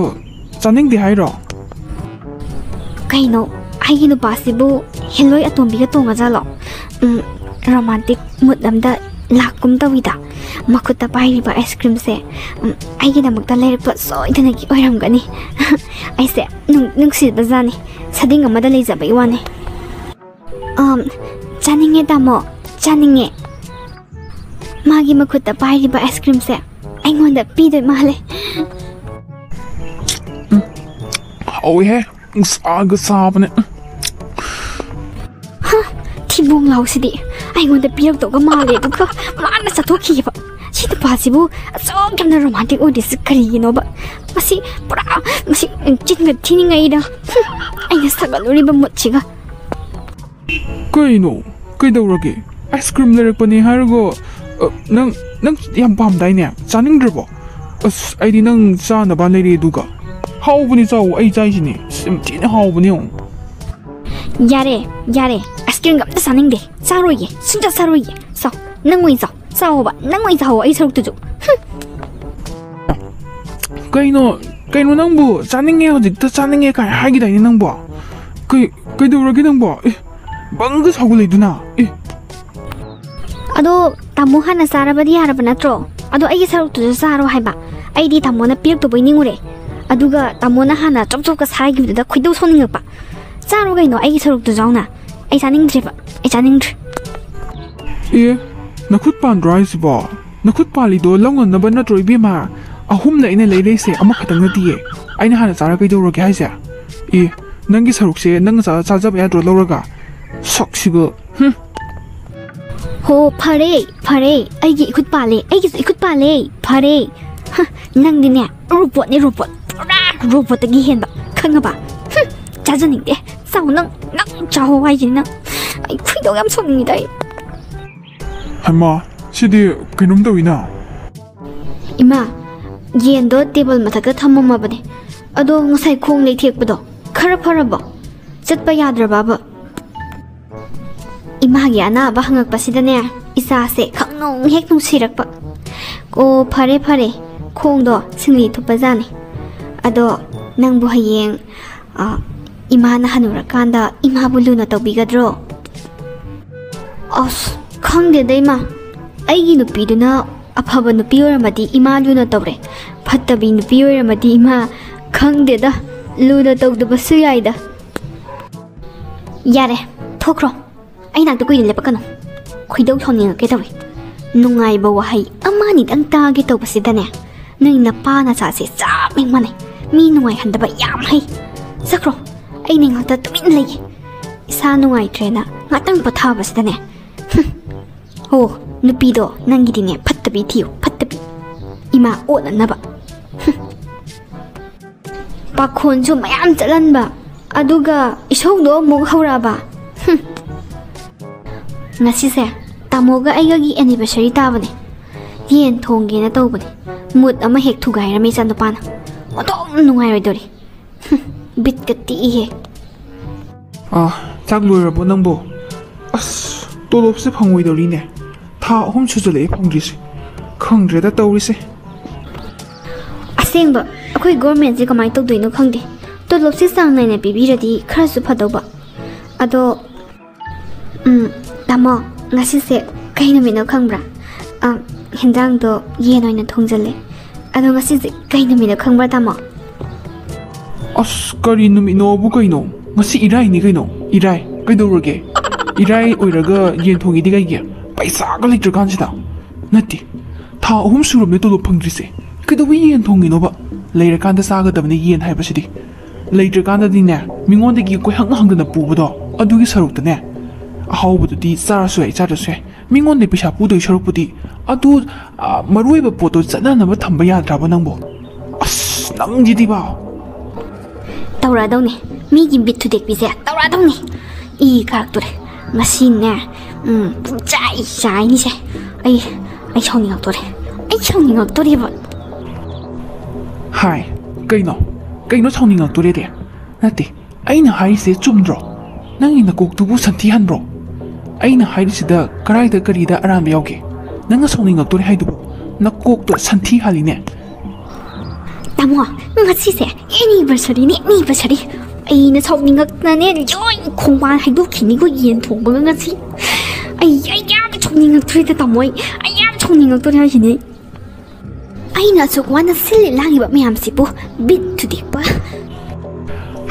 ꯆꯥꯅꯤꯡꯗꯦ ꯍꯥꯏꯔꯣ? ꯀꯩꯅꯣ, ꯑꯩꯒꯤ ꯅꯨꯄꯥꯁꯤꯕꯨ ꯍꯦꯂꯣꯏ ꯑꯇꯣꯝꯕꯤꯒ ꯇꯣꯡꯉꯖꯥꯠꯂꯣ? ꯎꯝ, ꯔꯣꯃꯥꯟꯇꯤꯛ ꯃꯨꯠ ꯑꯝꯗ ꯂꯥꯛꯀꯨꯝ ꯇꯧꯏꯗ꯫ ꯃꯈꯨꯠꯇ ꯄꯥꯏꯔꯤꯕ ꯑꯥꯏꯁ ꯀ꯭ꯔꯤꯝꯁꯦ, ꯎꯝ, ꯑꯩꯒꯤꯗꯃꯛꯇ ꯂꯩꯔꯛꯄ ꯁꯣꯏꯗꯅꯒꯤ ꯑꯣꯏꯔꯝꯒꯅꯤ꯫ ꯑꯩꯁꯦ ꯅꯨꯡ-, ꯅꯨꯡꯁꯤꯕꯖꯥꯠꯅꯤ꯫ ꯁꯗꯤꯡ ꯑꯃꯗ ꯂꯩꯖꯕꯩ ꯋꯥꯅꯤ꯫ ꯑꯝ, ꯆꯥꯅꯤꯡꯉꯦ ꯇꯥꯃꯣ, ꯆꯥꯅꯤꯡꯉꯦ꯫ ꯃꯥꯒꯤ ꯃꯈꯨꯠꯇ ꯄꯥꯏꯔꯤꯕ ꯑꯥꯏꯁ ꯀ꯭ꯔꯤꯝꯁꯦ ꯑꯩꯉꯣꯟꯗ ꯄꯤꯗꯣꯏ ꯃꯥꯜꯂꯦ꯫ ꯎꯝ, ꯍꯥꯎꯋꯤꯍꯦ, ꯅꯨꯡꯁꯥꯒ ꯁꯥꯕꯅꯦ꯫ ꯎꯝ꯫ ꯍ, ꯊꯤꯕꯣꯡ ꯂꯥꯎꯁꯤꯗꯤ ꯑꯩꯉꯣꯟꯗ ꯄꯤꯔꯛꯇꯧꯒ ꯃꯥꯜꯂꯦ, ꯑꯗꯨꯒ ꯃꯥꯅ ꯆꯠꯊꯣꯛꯈꯤꯑꯕ꯫ ꯁꯤ ꯅꯨꯄꯥꯁꯤꯕꯨ ꯑꯁꯨꯛ ꯌꯥꯝꯅ ꯔꯣꯃꯥꯟꯇꯤꯛ ꯑꯣꯏꯔꯤꯁꯤ ꯀꯔꯤꯒꯤꯅꯣꯕ? ꯃꯁꯤ ꯄꯨꯔꯥ, ꯃꯁꯤ ꯆꯤꯟꯒ ꯊꯤꯅꯤꯡꯉꯩꯗ꯫ ꯍꯨꯝ, ꯑꯩꯅ ꯁꯥꯒꯠꯂꯨꯔꯤꯕ ꯃꯨꯠꯁꯤꯒ꯫ ꯀꯩꯅꯣ? ꯀꯩꯗꯧꯔꯒꯦ? ꯑꯥꯏꯁ ꯀ꯭ꯔꯤꯝ ꯂꯩꯔꯛꯄꯅꯦ ꯍꯥꯏꯔꯒ, ꯑ, ꯅꯪ, ꯅꯪ ꯌꯥꯝ ꯄꯥꯝꯗꯥꯏꯅꯦ? ꯆꯥꯅꯤꯡꯗ꯭ꯔꯕꯣ? ꯑꯁ, ꯑꯩꯗꯤ ꯅꯪ ꯆꯥꯅꯕ ꯂꯩꯔꯦ ꯑꯗꯨꯒ꯫ ꯍꯥꯎꯕꯅꯤ, ꯆꯥꯎ, ꯑꯩ ꯆꯥꯏꯁꯤꯅꯦ꯫ ꯑꯁ, ꯌꯥꯝ ꯊꯤꯅ ꯍꯥꯎꯕꯅꯦ ꯌꯦꯡꯉꯨ꯫ ꯌꯥꯔꯦ, ꯌꯥꯔꯦ꯫ ꯑꯥꯏꯁ ꯀ꯭ꯔꯤꯝꯒ ꯑꯝꯇ ꯆꯥꯅꯤꯡꯗꯦ꯫ ꯆꯥꯔꯣꯏꯒꯦ, ꯁꯨꯡꯆꯥ ꯆꯥꯔꯣꯏꯒꯦ꯫ ꯆꯥꯎ, ꯅꯪ ꯑꯣꯏꯅ ꯆꯥꯎ꯫ ꯆꯥꯎꯑꯣꯕ, ꯅꯪ ꯑꯣꯏꯅ ꯆꯥꯎꯑꯣ ꯑꯩ ꯁꯔꯨꯛꯇꯨꯁꯨ꯫ ꯍꯨꯝ꯫ ꯀꯩꯅꯣ, ꯀꯩꯅꯣ ꯅꯪꯕꯨ? "ꯆꯥꯅꯤꯡꯉꯦ, ꯍꯧꯖꯤꯛꯇ ꯆꯥꯅꯤꯡꯉꯦ" ꯀꯥꯏ ꯍꯥꯏꯒꯤꯗꯥꯏꯅꯦ ꯅꯪꯕꯣ? ꯀꯩ, ꯀꯩꯗꯧꯔꯒꯦ ꯅꯪꯕꯣ? ꯑꯦ, ꯕꯪꯒ ꯁꯥꯎꯒꯠꯂꯛꯏꯗꯨꯅ? ꯑꯦ꯫ ꯑꯗꯣ ꯇꯥꯃꯣ ꯍꯥꯟꯅ ꯆꯥꯔꯕꯗꯤ ꯌꯥꯔꯕ ꯅꯠꯇ꯭ꯔꯣ? ꯑꯗꯣ ꯑꯩꯒꯤ ꯁꯔꯨꯛꯇꯨꯁꯨ ꯆꯥꯔꯣ ꯍꯥꯏꯕ꯫ ꯑꯩꯗꯤ ꯇꯥꯃꯣꯅ ꯄꯤꯔꯛꯇꯧꯕꯩ ꯅꯤꯡꯉꯨꯔꯦ꯫ ꯑꯗꯨꯒ ꯇꯥꯃꯣꯅ ꯍꯥꯟꯅ ꯆꯣꯞ ꯆꯣꯞꯀ ꯁꯥꯏꯈꯤꯕꯗꯨꯗ ꯈꯣꯏꯗꯧ ꯁꯥꯎꯅꯤꯡꯉꯛꯄ꯫ ꯆꯥꯔꯣ ꯀꯩꯅꯣ ꯑꯩꯒꯤ ꯁꯔꯨꯛꯇꯨꯁꯨ ꯌꯥꯎꯅ꯫ ꯑꯩ ꯆꯥꯅꯤꯡꯗ꯭ꯔꯦꯕ꯫ ꯑꯩ ꯆꯥꯅꯤꯡꯗ꯭ꯔꯦ꯫ ꯑꯦ, ꯅꯈꯨꯠ ꯄꯥꯟꯗ꯭ꯔꯣ ꯍꯥꯏꯁꯤꯕꯣ? ꯅꯈꯨꯠ ꯄꯥꯜꯂꯤꯗꯣ ꯂꯧꯅꯅꯕ ꯅꯠꯇ꯭ꯔꯣ ꯏꯕꯦꯝꯃ? ꯑꯍꯨꯝꯂ ꯑꯩꯅ ꯂꯩꯔꯛꯏꯁꯦ, ꯑꯃꯈꯛꯇꯪ ꯅꯠꯇꯤꯌꯦ꯫ ꯑꯩꯅ ꯍꯥꯟꯅ ꯆꯥꯔ ꯀꯩꯗꯧꯔꯒꯦ ꯍꯥꯏꯁꯦ? ꯑꯦ, ꯅꯪꯒꯤ ꯁꯔꯨꯛꯁꯦ ꯅꯪꯅ ꯆꯥ-, ꯆꯥꯖꯕ ꯌꯥꯗ꯭ꯔꯣ ꯂꯧꯔꯒ? ꯁꯛꯁꯤꯒ, ꯍꯨꯝ꯫ ꯍꯣ, ꯐꯔꯦ, ꯐꯔꯦ, ꯑꯩꯒꯤ ꯏꯈꯨꯠ ꯄꯥꯜꯂꯦ, ꯑꯩꯒꯤꯁꯨ ꯏꯈꯨꯠ ꯄꯥꯜꯂꯦ, ꯐꯔꯦ꯫ ꯍ, ꯅꯪꯗꯤꯅꯦ, ꯔꯣꯕꯣꯠꯅꯦ, ꯔꯣꯕꯣꯠ, ꯄꯨꯔꯥ ꯔꯣꯕꯣꯠꯇꯒꯤ ꯍꯦꯟꯕ, ꯈꯪꯉꯕ? ꯍꯨꯝ, ꯆꯥꯖꯅꯤꯡꯗꯦ, ꯆꯥꯎ ꯅꯪ, ꯅꯪ ꯆꯥꯍꯧ ꯍꯥꯏꯁꯤꯅꯤ ꯅꯪ꯫ ꯑꯩ ꯈꯣꯏꯗꯧ ꯌꯥꯝ ꯁꯥꯎꯅꯤꯡꯉꯤꯗ ꯑꯩ꯫ ꯍꯩꯃꯥ, ꯁꯤꯗꯤ ꯀꯩꯅꯣꯝ ꯇꯧꯏꯅ꯫ ꯏꯃꯥ, ꯌꯦꯟꯗꯣ ꯇꯦꯕꯜ ꯃꯊꯛꯇ ꯊꯝꯃꯝꯃꯕꯅꯦ, ꯑꯗꯣ ꯉꯁꯥꯏ ꯈꯣꯡ ꯂꯩꯊꯦꯛꯄꯗꯣ ꯈꯔ ꯐꯔꯕꯣ? ꯆꯠꯄ ꯌꯥꯗ꯭ꯔꯕꯕ? ꯏꯃꯥꯒꯤ ꯑꯅꯥꯕ ꯍꯪꯉꯛꯄꯁꯤꯗꯅꯦ, ꯏꯆꯥꯁꯦ ꯈꯪꯅꯨꯡ ꯍꯦꯛ ꯅꯨꯡꯁꯤꯔꯛꯄ꯫ ꯑꯣ, ꯐꯔꯦ ꯐꯔꯦ, ꯈꯣꯡꯗꯣ ꯁꯤꯡꯂꯤ ꯊꯨꯞꯄꯖꯥꯠꯅꯤ꯫ ꯑꯗꯣ ꯅꯪꯕꯨ ꯍꯌꯦꯡ, ꯑ, ꯏꯃꯥꯅ ꯍꯟꯅꯨꯔꯀꯥꯟꯗ ꯏꯃꯥꯕꯨ ꯂꯨꯅ ꯇꯧꯕꯤꯒꯗ꯭ꯔꯣ? ꯑꯁ, ꯈꯪꯗꯦꯗ ꯏꯃꯥ, ꯑꯩꯒꯤ ꯅꯨꯄꯤꯗꯨꯅ ꯑꯐꯕ ꯅꯨꯄꯤ ꯑꯣꯏꯔꯝꯃꯗꯤ ꯏꯃꯥ ꯂꯨꯅ ꯇꯧꯔꯦ, ꯐꯠꯇꯕꯤ ꯅꯨꯄꯤ ꯑꯣꯏꯔꯝꯃꯗꯤ ꯏꯃꯥ, ꯈꯪꯗꯦꯗ, ꯂꯨꯅ ꯇꯧꯗꯕꯁꯨ ꯌꯥꯏꯗ꯫ ꯌꯥꯔꯦ, ꯊꯣꯛꯈ꯭ꯔꯣ꯫ ꯑꯩ ꯅꯥꯛꯇ ꯀꯨꯏꯅ ꯂꯦꯞꯄꯛꯀꯅꯨ꯫ ꯈꯣꯏꯗꯧ ꯁꯥꯎꯅꯤꯡꯉꯛꯀꯦ ꯇꯧꯏ꯫ ꯅꯨꯡꯉꯥꯏꯕ ꯋꯥꯍꯩ ꯑꯃ ꯑꯅꯤꯗꯪ ꯇꯥꯒꯦ ꯇꯧꯕꯁꯤꯗꯅꯦ, ꯅꯣꯏ ꯅꯄꯥ ꯅꯆꯥꯁꯦ ꯆꯞ ꯍꯦꯛ ꯃꯥꯟꯅꯩ꯫ ꯃꯤ ꯅꯨꯡꯉꯥꯏꯍꯟꯗꯕ ꯌꯥꯝ ꯍꯩ꯫ ꯆꯠꯈ꯭ꯔꯣ, ꯑꯩ ꯅꯣꯏ ꯉꯥꯛꯇ ꯇꯨꯃꯤꯟꯅ ꯂꯩꯒꯦ꯫ ꯏꯁꯥ ꯅꯨꯡꯉꯥꯏꯇ꯭ꯔꯦꯅ ꯉꯥꯛꯇꯪ ꯄꯣꯊꯥꯕꯁꯤꯗꯅꯦ꯫ ꯍꯨꯝ꯫ ꯑꯣ, ꯅꯨꯄꯤꯗꯣ ꯅꯪꯒꯤꯗꯤꯅꯦ ꯐꯠꯇꯕꯤ ꯊꯤꯌꯨ, ꯐꯠꯇꯕꯤ꯫ ꯏꯃꯥ ꯑꯣꯟꯅꯅꯕ꯫ ꯍꯨꯝ꯫ ꯄꯥꯈꯣꯟꯁꯨ ꯃꯌꯥꯝ ꯆꯠꯍꯟꯕ, ꯑꯗꯨꯒ ꯏꯁꯧꯗꯣ ꯑꯃꯨꯛ ꯍꯧꯔꯛꯑꯕ꯫ ꯍꯨꯝ꯫ ꯉꯁꯤꯁꯦ ꯇꯥꯃꯣꯒ ꯑꯩꯒꯒꯤ anniversary ꯇꯥꯕꯅꯦ꯫ ꯌꯦꯟ ꯊꯣꯡꯒꯦꯅ ꯇꯧꯕꯅꯦ꯫ Mood ꯑꯃ ꯍꯦꯛ ꯊꯨꯒꯥꯏꯔꯝꯃꯤ ꯏꯆꯥꯅꯨꯄꯥꯅ꯫ ꯑꯣꯟꯊꯣꯛꯅ ꯅꯨꯡꯉꯥꯏꯔꯣꯏꯗꯧꯔꯤ꯫ ꯍꯨꯝ, ꯕꯤꯠꯀ ꯇꯦꯛꯏꯍꯦ꯫ ꯑꯥ, ꯆꯥꯛ ꯂꯣꯏꯔꯕꯣ ꯅꯪꯕꯣ? ꯑꯁ, ꯇꯣꯂꯣꯞꯁꯦ ꯐꯪꯉꯣꯏꯗꯧꯔꯤꯅꯦ꯫ ꯊꯥ ꯑꯍꯨꯝ ꯁꯨꯖꯜꯂꯛꯑꯦ ꯐꯪꯗ꯭ꯔꯤꯁꯦ꯫ ꯈꯪꯗ꯭ꯔꯦꯗ ꯇꯧꯔꯤꯁꯦ꯫ ꯑꯁ, ꯑꯁꯦꯡꯕ, ꯑꯩꯈꯣꯏ ꯒꯣꯔꯃꯦꯟꯁꯦ ꯀꯃꯥꯏꯅ ꯇꯧꯗꯣꯏꯅꯣ ꯈꯪꯗꯦ꯫ ꯇꯣꯂꯣꯞꯁꯦ ꯆꯥꯡ ꯅꯥꯏꯅ ꯄꯤꯕꯤꯔꯗꯤ ꯈꯔꯁꯨ ꯐꯗꯧꯕ꯫ ꯑꯗꯣ, ꯎꯝ, ꯇꯥꯃꯣ, ꯉꯁꯤꯁꯦ ꯀꯩ ꯅꯨꯃꯤꯠꯅꯣ ꯈꯪꯕ꯭ꯔꯥ? ꯑ, ꯍꯦꯟꯖꯥꯡꯗꯣ ꯌꯦꯟ ꯑꯣꯏꯅ ꯊꯣꯡꯖꯜꯂꯦ꯫ ꯑꯗꯣ ꯉꯁꯤꯁꯦ ꯀꯩ ꯅꯨꯃꯤꯠꯅꯣ ꯈꯪꯕ꯭ꯔꯥ, ꯇꯥꯃꯣ? ꯑꯁ, ꯀꯔꯤ ꯅꯨꯃꯤꯠꯅꯣꯕꯨ ꯀꯩꯅꯣ? ꯉꯁꯤ ꯏꯔꯥꯏꯅꯤ ꯀꯩꯅꯣ? ꯏꯔꯥꯏ꯫ ꯀꯩꯗꯧꯔꯒꯦ? ꯏꯔꯥꯏ ꯑꯣꯏꯔꯒ ꯌꯦꯟ ꯊꯣꯡꯉꯤꯗꯤ ꯀꯩꯒꯤ? ꯄꯩꯁꯥꯒ ꯂꯩꯇ꯭ꯔꯀꯥꯟꯁꯤꯗ꯫ ꯅꯠꯇꯦ, ꯊꯥ ꯑꯍꯨꯝ ꯁꯨꯔꯕꯅꯦ ꯇꯣꯂꯣꯞ ꯐꯪꯗ꯭ꯔꯤꯁꯦ꯫ ꯀꯩꯗꯧꯕꯩ ꯌꯦꯟ ꯊꯣꯡꯉꯤꯅꯣꯕ? ꯂꯩꯔꯀꯥꯟꯗ ꯆꯥꯒꯗꯕꯅꯤ ꯌꯦꯟ ꯍꯥꯏꯕꯁꯤꯗꯤ꯫ ꯂꯩꯇ꯭ꯔꯀꯥꯟꯗꯗꯤꯅꯦ, ꯃꯤꯉꯣꯟꯗꯒꯤ ꯀꯣꯏꯍꯪ ꯍꯪꯗꯅ ꯄꯨꯕꯗꯣ, ꯑꯗꯨꯒꯤ ꯁꯔꯨꯛꯇꯅꯦ, ꯑꯍꯥꯎꯕꯗꯨꯗꯤ ꯆꯥꯔꯁꯨ ꯌꯥꯏ, ꯆꯥꯗ꯭ꯔꯁꯨ ꯌꯥꯏ, ꯃꯤꯉꯣꯟꯗꯒꯤ ꯄꯩꯁꯥ ꯄꯨꯗꯣꯏ ꯁꯔꯨꯛꯄꯨꯗꯤ꯫ ꯑꯗꯨ, ꯑ, ꯃꯔꯨ ꯑꯣꯏꯕ ꯄꯣꯠꯇꯣ ꯆꯠꯅꯅꯕ ꯊꯝꯕ ꯌꯥꯗ꯭ꯔꯕ ꯅꯪꯕꯣ? ꯑꯁ, ꯅꯪꯁꯤꯗꯤꯕ꯫ ꯇꯧꯔꯛꯑꯗꯧꯅꯤ꯫ ꯃꯤꯒꯤ ꯕꯤꯠ ꯊꯨꯗꯦꯛꯄꯤꯁꯦ ꯇꯧꯔꯛꯑꯗꯧꯅꯤ꯫ ꯏ ꯀꯥꯔꯛꯇꯣꯔꯦ꯫ ꯉꯁꯤꯅꯦ, ꯎꯝ, ꯄꯨꯡꯆꯥꯏ ꯆꯥꯏꯅꯤꯁꯦ꯫ ꯑꯩ, ꯑꯩ ꯁꯥꯎꯅꯤꯡꯉꯛꯇꯣꯔꯦ꯫ ꯑꯩ ꯁꯥꯎꯅꯤꯡꯉꯛꯇꯣꯔꯦꯕ꯫ ꯍꯥꯏ, ꯀꯩꯅꯣ? ꯀꯩꯅꯣ ꯁꯥꯎꯅꯤꯡꯉꯛꯇꯣꯔꯦꯗꯤ? ꯅꯠꯇꯦ, ꯑꯩꯅ ꯍꯥꯏꯔꯤꯁꯦ ꯆꯨꯝꯗ꯭ꯔꯣ? ꯅꯪꯒꯤ ꯅꯀꯣꯛꯇꯨꯕꯨ ꯁꯟꯊꯤ ꯍꯟꯕ꯭ꯔꯣ? ꯑꯩꯅ ꯍꯥꯏꯔꯤꯁꯤꯗ ꯀꯔꯥꯏꯗ ꯀꯔꯤꯗ ꯑꯔꯥꯟꯕ ꯌꯥꯎꯒꯦ? ꯅꯪꯅ ꯁꯥꯎꯅꯤꯡꯉꯛꯇꯣꯔꯦ ꯍꯥꯏꯗꯨꯕꯨ ꯅꯀꯣꯛꯇꯣ ꯁꯟꯊꯤ ꯍꯥꯜꯂꯤꯅꯦ꯫ ꯇꯥꯃꯣ, ꯉꯁꯤꯁꯦ anniversaryꯅꯦ, anniversary꯫ ꯑꯩꯅ ꯁꯥꯎꯅꯤꯡꯉꯛꯇꯅꯅꯦ ꯂꯣꯏ ꯈꯣꯡꯕꯥꯟ ꯍꯩꯗꯣꯛꯈꯤꯅꯤꯀꯣ ꯌꯦꯟ ꯊꯣꯡꯕꯒ ꯉꯁꯤ꯫ ꯑꯩ, ꯑꯩ ꯌꯥꯝ ꯁꯥꯎꯅꯤꯡꯉꯛꯇ꯭ꯔꯦꯗ ꯇꯥꯃꯣ, ꯑꯩ, ꯑꯩ ꯌꯥꯝ ꯁꯥꯎꯅꯤꯡꯉꯛꯇꯣꯔꯦ ꯍꯥꯏꯁꯤꯅꯦ꯫ ꯑꯩꯅ ꯑꯁꯨꯛ ꯋꯥꯅ ꯁꯤꯜꯂꯤ ꯂꯥꯡꯉꯤꯕ ꯃꯌꯥꯝꯁꯤꯕꯨ ꯕꯤꯠ ꯊꯨꯗꯦꯛꯄ꯫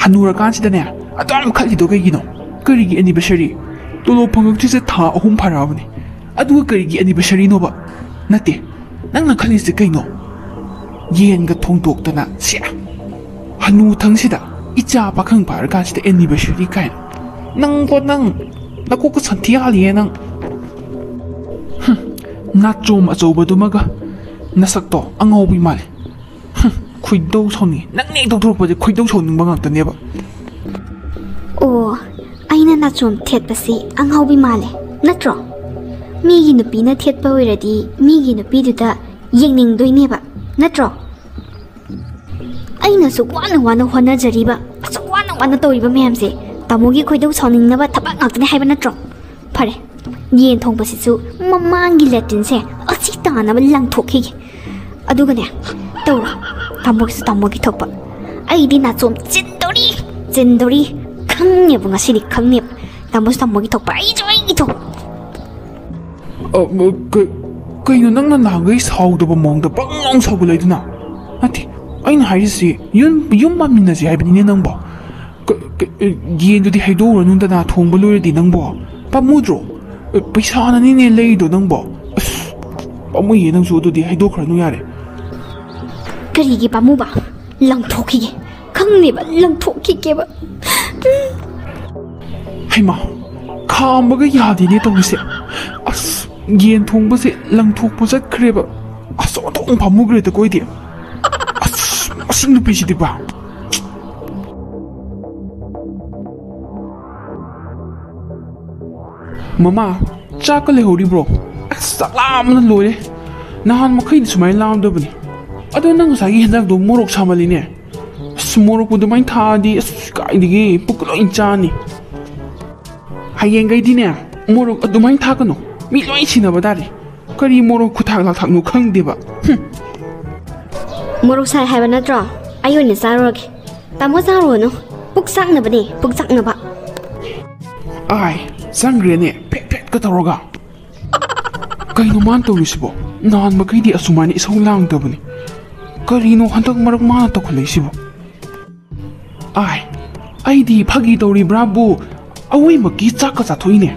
ꯍꯅꯨꯔꯀꯥꯟꯁꯤꯗꯅꯦ ꯑꯗꯨ ꯌꯥꯝ ꯈꯠꯂꯤꯗꯣ ꯀꯩꯒꯤꯅꯣ? ꯀꯔꯤꯒꯤ anniversary? ꯇꯣꯂꯣꯞ ꯐꯪꯉꯛꯇ꯭ꯔꯤꯁꯦ ꯊꯥ ꯑꯍꯨꯝ ꯐꯥꯔꯛꯑꯕꯅꯤ꯫ ꯑꯗꯨꯒ ꯀꯔꯤꯒꯤ anniversaryꯅꯣꯕ? ꯅꯠꯇꯦ, ꯅꯪꯅ ꯈꯜꯂꯤꯁꯦ ꯀꯩꯅꯣ? ꯌꯦꯟꯒ ꯊꯣꯡꯗꯣꯛꯇꯅ, ꯁꯦ, ꯍꯅꯨꯊꯪꯁꯤꯗ ꯏꯆꯥ ꯄꯥꯈꯪ ꯐꯥꯔꯀꯥꯟꯁꯤꯗ anniversary ꯀꯥꯏꯅ꯫ ꯅꯪꯀꯣ ꯅꯪ, ꯅꯀꯣꯛꯀ ꯁꯟꯊꯤ ꯍꯥꯜꯂꯤꯌꯦ ꯅꯪ꯫ ꯍꯨꯝ, ꯅꯥꯆꯣꯝ ꯑꯆꯧꯕꯗꯨꯃꯒ ꯅꯁꯛꯇꯣ ꯑꯉꯥꯎꯕꯤ ꯃꯥꯜꯂꯦ꯫ ꯍꯨꯝ, ꯈꯣꯏꯗꯧ ꯁꯥꯎꯅꯤꯡꯉꯤ꯫ ꯅꯪꯅ ꯍꯦꯛ ꯇꯧꯊꯣꯔꯛꯄꯁꯦ ꯈꯣꯏꯗꯧ ꯁꯥꯎꯅꯤꯡꯕ ꯉꯥꯛꯇꯅꯦꯕ꯫ ꯑꯣ, ꯑꯩꯅ ꯅꯥꯆꯣꯝ ꯊꯦꯠꯄꯁꯤ ꯑꯉꯥꯎꯕꯤ ꯃꯥꯜꯂꯦ, ꯅꯠꯇ꯭ꯔꯣ? ꯃꯤꯒꯤ ꯅꯨꯄꯤꯅ ꯊꯦꯠꯄ ꯑꯣꯏꯔꯗꯤ ꯃꯤꯒꯤ ꯅꯨꯄꯤꯗꯨꯗ ꯌꯦꯡꯅꯤꯡꯗꯣꯏꯅꯦꯕ, ꯅꯠꯇ꯭ꯔꯣ? ꯑꯩꯅ ꯑꯁꯨꯛ ꯋꯥꯅ ꯋꯥꯅ ꯍꯣꯠꯅꯖꯔꯤꯕ, ꯑꯁꯨꯛ ꯋꯥꯅ ꯋꯥꯅ ꯇꯧꯔꯤꯕ ꯃꯌꯥꯝꯁꯦ ꯇꯥꯃꯣꯒꯤ ꯈꯣꯏꯗꯧ ꯁꯥꯎꯅꯤꯡꯅꯕ ꯊꯕꯛ ꯉꯥꯛꯇꯅꯦ ꯍꯥꯏꯕ ꯅꯠꯇ꯭ꯔꯣ? ꯐꯔꯦ, ꯌꯦꯟ ꯊꯣꯡꯕꯁꯤꯁꯨ ꯃꯃꯥꯡꯒꯤ latrineꯁꯦ ꯑꯁꯤ ꯇꯥꯅꯕ ꯂꯪꯊꯣꯛꯈꯤꯒꯦ꯫ ꯑꯗꯨꯒꯅꯦ, ꯇꯧꯔꯣ, ꯇꯥꯃꯣꯒꯤꯁꯨ ꯇꯥꯃꯣꯒꯤ ꯊꯣꯛꯄ꯫ ꯑꯩꯗꯤ ꯅꯥꯆꯣꯝ ꯆꯤꯟꯗꯣꯔꯤ, ꯆꯤꯟꯗꯣꯔꯤ꯫ ꯈꯪꯅꯦꯕ, ꯉꯁꯤꯗꯤ ꯈꯪꯅꯦꯕ꯫ ꯇꯥꯃꯣꯁꯨ ꯇꯥꯃꯣꯒꯤ ꯊꯣꯛꯄ, ꯑꯩꯁꯨ ꯑꯩꯒꯤ ꯊꯣꯛꯄ꯫ ꯑ, ꯀ-, ꯀꯩꯅꯣ ꯅꯪꯅ ꯅꯍꯥꯟꯈꯩ ꯁꯥꯎꯗꯕ ꯃꯑꯣꯡꯗ ꯕꯪ ꯂꯥꯎ ꯁꯥꯎꯒꯠꯂꯛꯏꯗꯨꯅ? ꯅꯠꯇꯦ, ꯑꯩꯅ ꯍꯥꯏꯔꯤꯁꯤ ꯌꯨꯝ, ꯌꯨꯝ ꯄꯥꯟꯃꯤꯟꯅꯁꯤ ꯍꯥꯏꯕꯅꯤꯅꯦ ꯅꯪꯕꯣ꯫ ꯀ-, ꯀ-, ꯑ, ꯌꯦꯟꯗꯨꯗꯤ ꯍꯩꯗꯣꯛꯎꯔꯅꯨꯗꯅ, ꯊꯣꯡꯕ ꯂꯣꯏꯔꯗꯤ ꯅꯪꯕꯣ꯫ ꯄꯥꯝꯃꯨꯗ꯭ꯔꯣ? ꯑ, ꯄꯩꯁꯥꯅꯅꯤꯅꯦ ꯂꯩꯔꯤꯗꯣ ꯅꯪꯕꯣ꯫ ꯑꯁ, ꯄꯥꯝꯃꯨꯏꯌꯦ ꯅꯪꯁꯨ, ꯑꯗꯨꯗꯤ ꯍꯩꯗꯣꯛꯈ꯭ꯔꯅꯨ ꯌꯥꯔꯦ꯫ ꯀꯔꯤꯒꯤ ꯄꯥꯝꯃꯨꯕ? ꯂꯪꯊꯣꯛꯈꯤꯒꯦ꯫ ꯈꯪꯅꯦꯕ, ꯂꯪꯊꯣꯛꯈꯤꯒꯦꯕ꯫ ꯍꯩꯃꯥ, ꯈꯥꯝꯕꯒ ꯌꯥꯗꯦꯅꯦ ꯇꯧꯔꯤꯁꯦ꯫ ꯑꯁ, ꯌꯦꯟ ꯊꯣꯡꯕꯁꯦ ꯂꯪꯊꯣꯛꯄ ꯆꯠꯈ꯭ꯔꯦꯕ꯫ ꯑꯁ, ꯑꯣꯟꯊꯣꯛꯅ ꯄꯥꯝꯃꯨꯈ꯭ꯔꯦꯗꯀꯣ ꯑꯩꯗꯤ꯫ ꯑꯁ, ꯃꯁꯤ ꯅꯨꯄꯤꯁꯤꯗꯤꯕ꯫ ꯃꯃꯥ, ꯆꯥꯛꯀ ꯂꯩꯍꯧꯔꯤꯕ꯭ꯔꯣ? ꯑꯁ, ꯆꯥꯛ ꯂꯥꯝꯕꯅ ꯂꯣꯏꯔꯦ꯫ ꯅꯍꯥꯟ ꯃꯈꯩꯗꯤ ꯁꯨꯃꯥꯏꯅ ꯂꯥꯝꯗꯕꯅꯤ꯫ ꯑꯗꯣ ꯅꯪ ꯉꯁꯥꯏꯒꯤ ꯍꯦꯟꯖꯥꯡꯗꯣ ꯃꯣꯔꯣꯛ ꯁꯥꯃꯜꯂꯤꯅꯦ꯫ ꯑꯁ, ꯃꯣꯔꯣꯛꯄꯨ ꯑꯗꯨꯃꯥꯏꯅ ꯊꯥꯛꯑꯗꯤ, ꯑꯁ, ꯀꯥꯏꯗꯒꯤ ꯄꯨꯛ ꯂꯣꯏ ꯆꯥꯅꯤ꯫ ꯍꯌꯦꯡꯈꯩꯗꯤꯅꯦ, ꯃꯣꯔꯣꯛ ꯑꯗꯨꯃꯥꯏꯅ ꯊꯥꯛꯀꯅꯨ꯫ ꯃꯤ ꯂꯣꯏ ꯁꯤꯟꯅꯕ ꯇꯥꯔꯦ꯫ ꯀꯔꯤ ꯃꯣꯔꯣꯛ ꯈꯨꯊꯥꯛ ꯂꯥꯛꯊꯥꯛꯅꯣ ꯈꯪꯗꯦꯕ꯫ ꯍꯨꯝ꯫ ꯃꯣꯔꯣꯛ ꯁꯥꯏ ꯍꯥꯏꯕ ꯅꯠꯇ꯭ꯔꯣ? ꯑꯩ ꯑꯣꯏꯅ ꯆꯥꯔꯨꯔꯒꯦ꯫ ꯇꯥꯃꯣ ꯆꯥꯔꯨꯔꯅꯨ꯫ ꯄꯨꯛ ꯆꯥꯛꯅꯕꯅꯦ, ꯄꯨꯛ ꯆꯥꯛꯅꯕ꯫ ꯑꯥꯏ, ꯆꯪꯈ꯭ꯔꯦꯅꯦ, ꯐꯦꯠ ꯐꯦꯠꯀ ꯇꯧꯔꯒ꯫ ꯀꯩꯅꯣ ꯃꯥꯅ ꯇꯧꯔꯤꯁꯤꯕꯣ? ꯅꯍꯥꯟ ꯃꯈꯩꯗꯤ ꯑꯁꯨꯃꯥꯏꯅ ꯏꯁꯧ ꯂꯥꯡꯗꯕꯅꯤ꯫ ꯀꯔꯤꯅꯣ ꯍꯟꯗꯛ ꯃꯔꯛ ꯃꯥꯅ ꯇꯧꯈꯠꯂꯛꯏꯁꯤꯕꯣ? ꯑꯥꯏ, ꯑꯩꯗꯤ ꯐꯥꯒꯤ ꯇꯧꯔꯤꯕ꯭ꯔꯥꯕꯨ ꯑꯋꯣꯏꯃꯛꯀꯤ ꯆꯥꯛꯀ ꯆꯥꯊꯣꯛꯏꯅꯦ꯫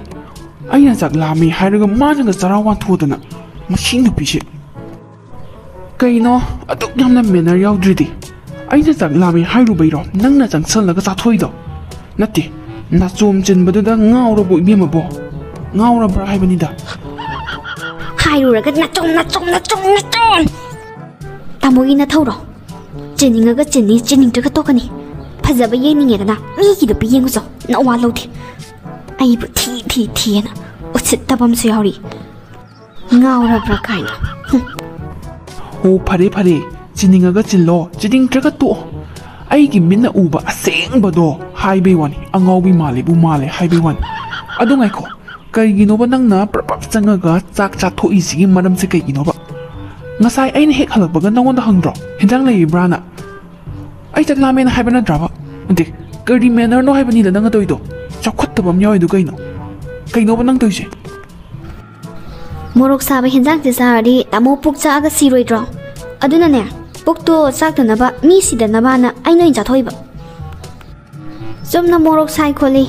ꯑꯩꯅ ꯆꯥꯛ ꯂꯥꯝꯃꯦ ꯍꯥꯏꯔꯒ ꯃꯥꯅꯒ ꯆꯔꯥ ꯋꯥꯟꯊꯣꯛꯗꯅ꯫ ꯃꯁꯤ ꯅꯨꯄꯤꯁꯦ꯫ ꯀꯩꯅꯣ ꯑꯗꯨꯛ ꯌꯥꯝꯅ ꯃꯦꯅꯔ ꯌꯥꯎꯗ꯭ꯔꯤꯗꯤ? ꯑꯩꯅ ꯆꯥꯛ ꯂꯥꯝꯃꯦ ꯍꯥꯏꯔꯨꯕꯩꯔꯣ ꯅꯪꯅ ꯆꯪꯁꯜꯂꯒ ꯆꯥꯊꯣꯛꯏꯗꯣ? ꯅꯠꯇꯦ, ꯅꯥꯆꯣꯝ ꯆꯤꯟꯕꯗꯨꯗ ꯉꯥꯎꯔꯕꯣ ꯏꯕꯦꯝꯃꯕꯣ? ꯉꯥꯎꯔꯕ꯭ꯔꯥ ꯍꯥꯏꯕꯅꯤꯗ꯫ ꯍꯥꯏꯔꯨꯔꯒ ꯅꯥꯆꯣꯝ, ꯅꯥꯆꯣꯝ, ꯅꯥꯆꯣꯝ, ꯅꯥꯆꯣꯝ! ꯇꯥꯃꯣꯒꯤ ꯅꯊꯧꯔꯣ? ꯆꯤꯟꯅꯤꯡꯉꯒ ꯆꯤꯟꯅꯤ, ꯆꯤꯟꯅꯤꯡꯗ꯭ꯔꯒ ꯇꯣꯛꯀꯅꯤ꯫ ꯐꯖꯕ ꯌꯦꯡꯅꯤꯡꯉꯦꯗꯅ ꯃꯤꯒꯤꯗꯨ ꯄꯤ ꯌꯦꯡꯉꯨꯆꯣ, ꯅꯋꯥ ꯂꯧꯗꯦ꯫ ꯑꯩꯕꯨ ꯊꯤ ꯊꯤ ꯊꯤꯑꯅ ꯎꯁꯤꯠꯇꯕ ꯑꯃꯁꯨ ꯌꯥꯎꯔꯤ꯫ ꯉꯥꯎꯔꯕ꯭ꯔꯥ ꯀꯥꯏꯅ꯫ ꯍꯨꯝ꯫ ꯑꯣ, ꯐꯔꯦ ꯐꯔꯦ, ꯆꯤꯟꯅꯤꯡꯉꯒ ꯆꯤꯜꯂꯣ, ꯆꯤꯟꯅꯤꯡꯗ꯭ꯔꯒ ꯇꯣꯛꯑꯣ꯫ ꯑꯩꯒꯤ ꯃꯤꯠꯅ ꯎꯕ ꯑꯁꯦꯡꯕꯗꯣ ꯍꯥꯏꯕꯩ ꯋꯥꯅꯤ, ꯑꯉꯥꯎꯕꯤ ꯃꯥꯜꯂꯤꯕꯨ ꯃꯥꯜꯂꯦ ꯍꯥꯏꯕꯩ ꯋꯥꯅꯤ꯫ ꯑꯗꯨ ꯉꯥꯏꯈꯣ, ꯀꯩꯒꯤꯅꯣꯕ ꯅꯪꯅ ꯄ꯭ꯔꯞ ꯄ꯭ꯔꯞ ꯆꯪꯉꯒ ꯆꯥꯛ ꯆꯥꯊꯣꯛꯏꯁꯤꯒꯤ ꯃꯔꯝꯁꯦ ꯀꯩꯒꯤꯅꯣꯕ? ꯉꯁꯥꯏ ꯑꯩꯅ ꯍꯦꯛ ꯍꯜꯂꯛꯄꯒ ꯅꯪꯉꯣꯟꯗ ꯍꯪꯗ꯭ꯔꯣ ꯍꯤꯟꯖꯥꯡ ꯂꯩꯔꯤꯕ꯭ꯔꯥꯅ? ꯑꯩ ꯆꯥꯛ ꯂꯥꯝꯃꯦꯅ ꯍꯥꯏꯕ ꯅꯠꯇ꯭ꯔꯕ? ꯅꯠꯇꯦ, ꯀꯔꯤ ꯃꯦꯅꯔꯅꯣ ꯍꯥꯏꯕꯅꯤꯗ ꯅꯪꯅ ꯇꯧꯔꯤꯗꯣ? ꯆꯥꯎꯈꯠꯇꯕ ꯑꯃ ꯌꯥꯎꯔꯤꯗꯣ ꯀꯩꯅꯣ? ꯀꯩꯅꯣꯕ ꯅꯪ ꯇꯧꯔꯤꯁꯦ? ꯃꯣꯔꯣꯛ ꯁꯥꯕ ꯍꯦꯟꯖꯥꯡꯁꯦ ꯆꯥꯔꯗꯤ ꯇꯥꯃꯣ ꯄꯨꯛ ꯆꯥꯛꯑꯒ ꯁꯤꯔꯣꯏꯗ꯭ꯔꯣ? ꯑꯗꯨꯅꯅꯦ, ꯄꯨꯛꯇꯣ ꯆꯥꯛꯇꯅꯕ, ꯃꯤ ꯁꯤꯗꯅꯕꯅ ꯑꯩꯅ ꯑꯣꯏꯅ ꯆꯥꯊꯣꯛꯏꯕ꯫ ꯆꯨꯝꯅ ꯃꯣꯔꯣꯛ ꯁꯥꯏ ꯈꯣꯠꯂꯤ,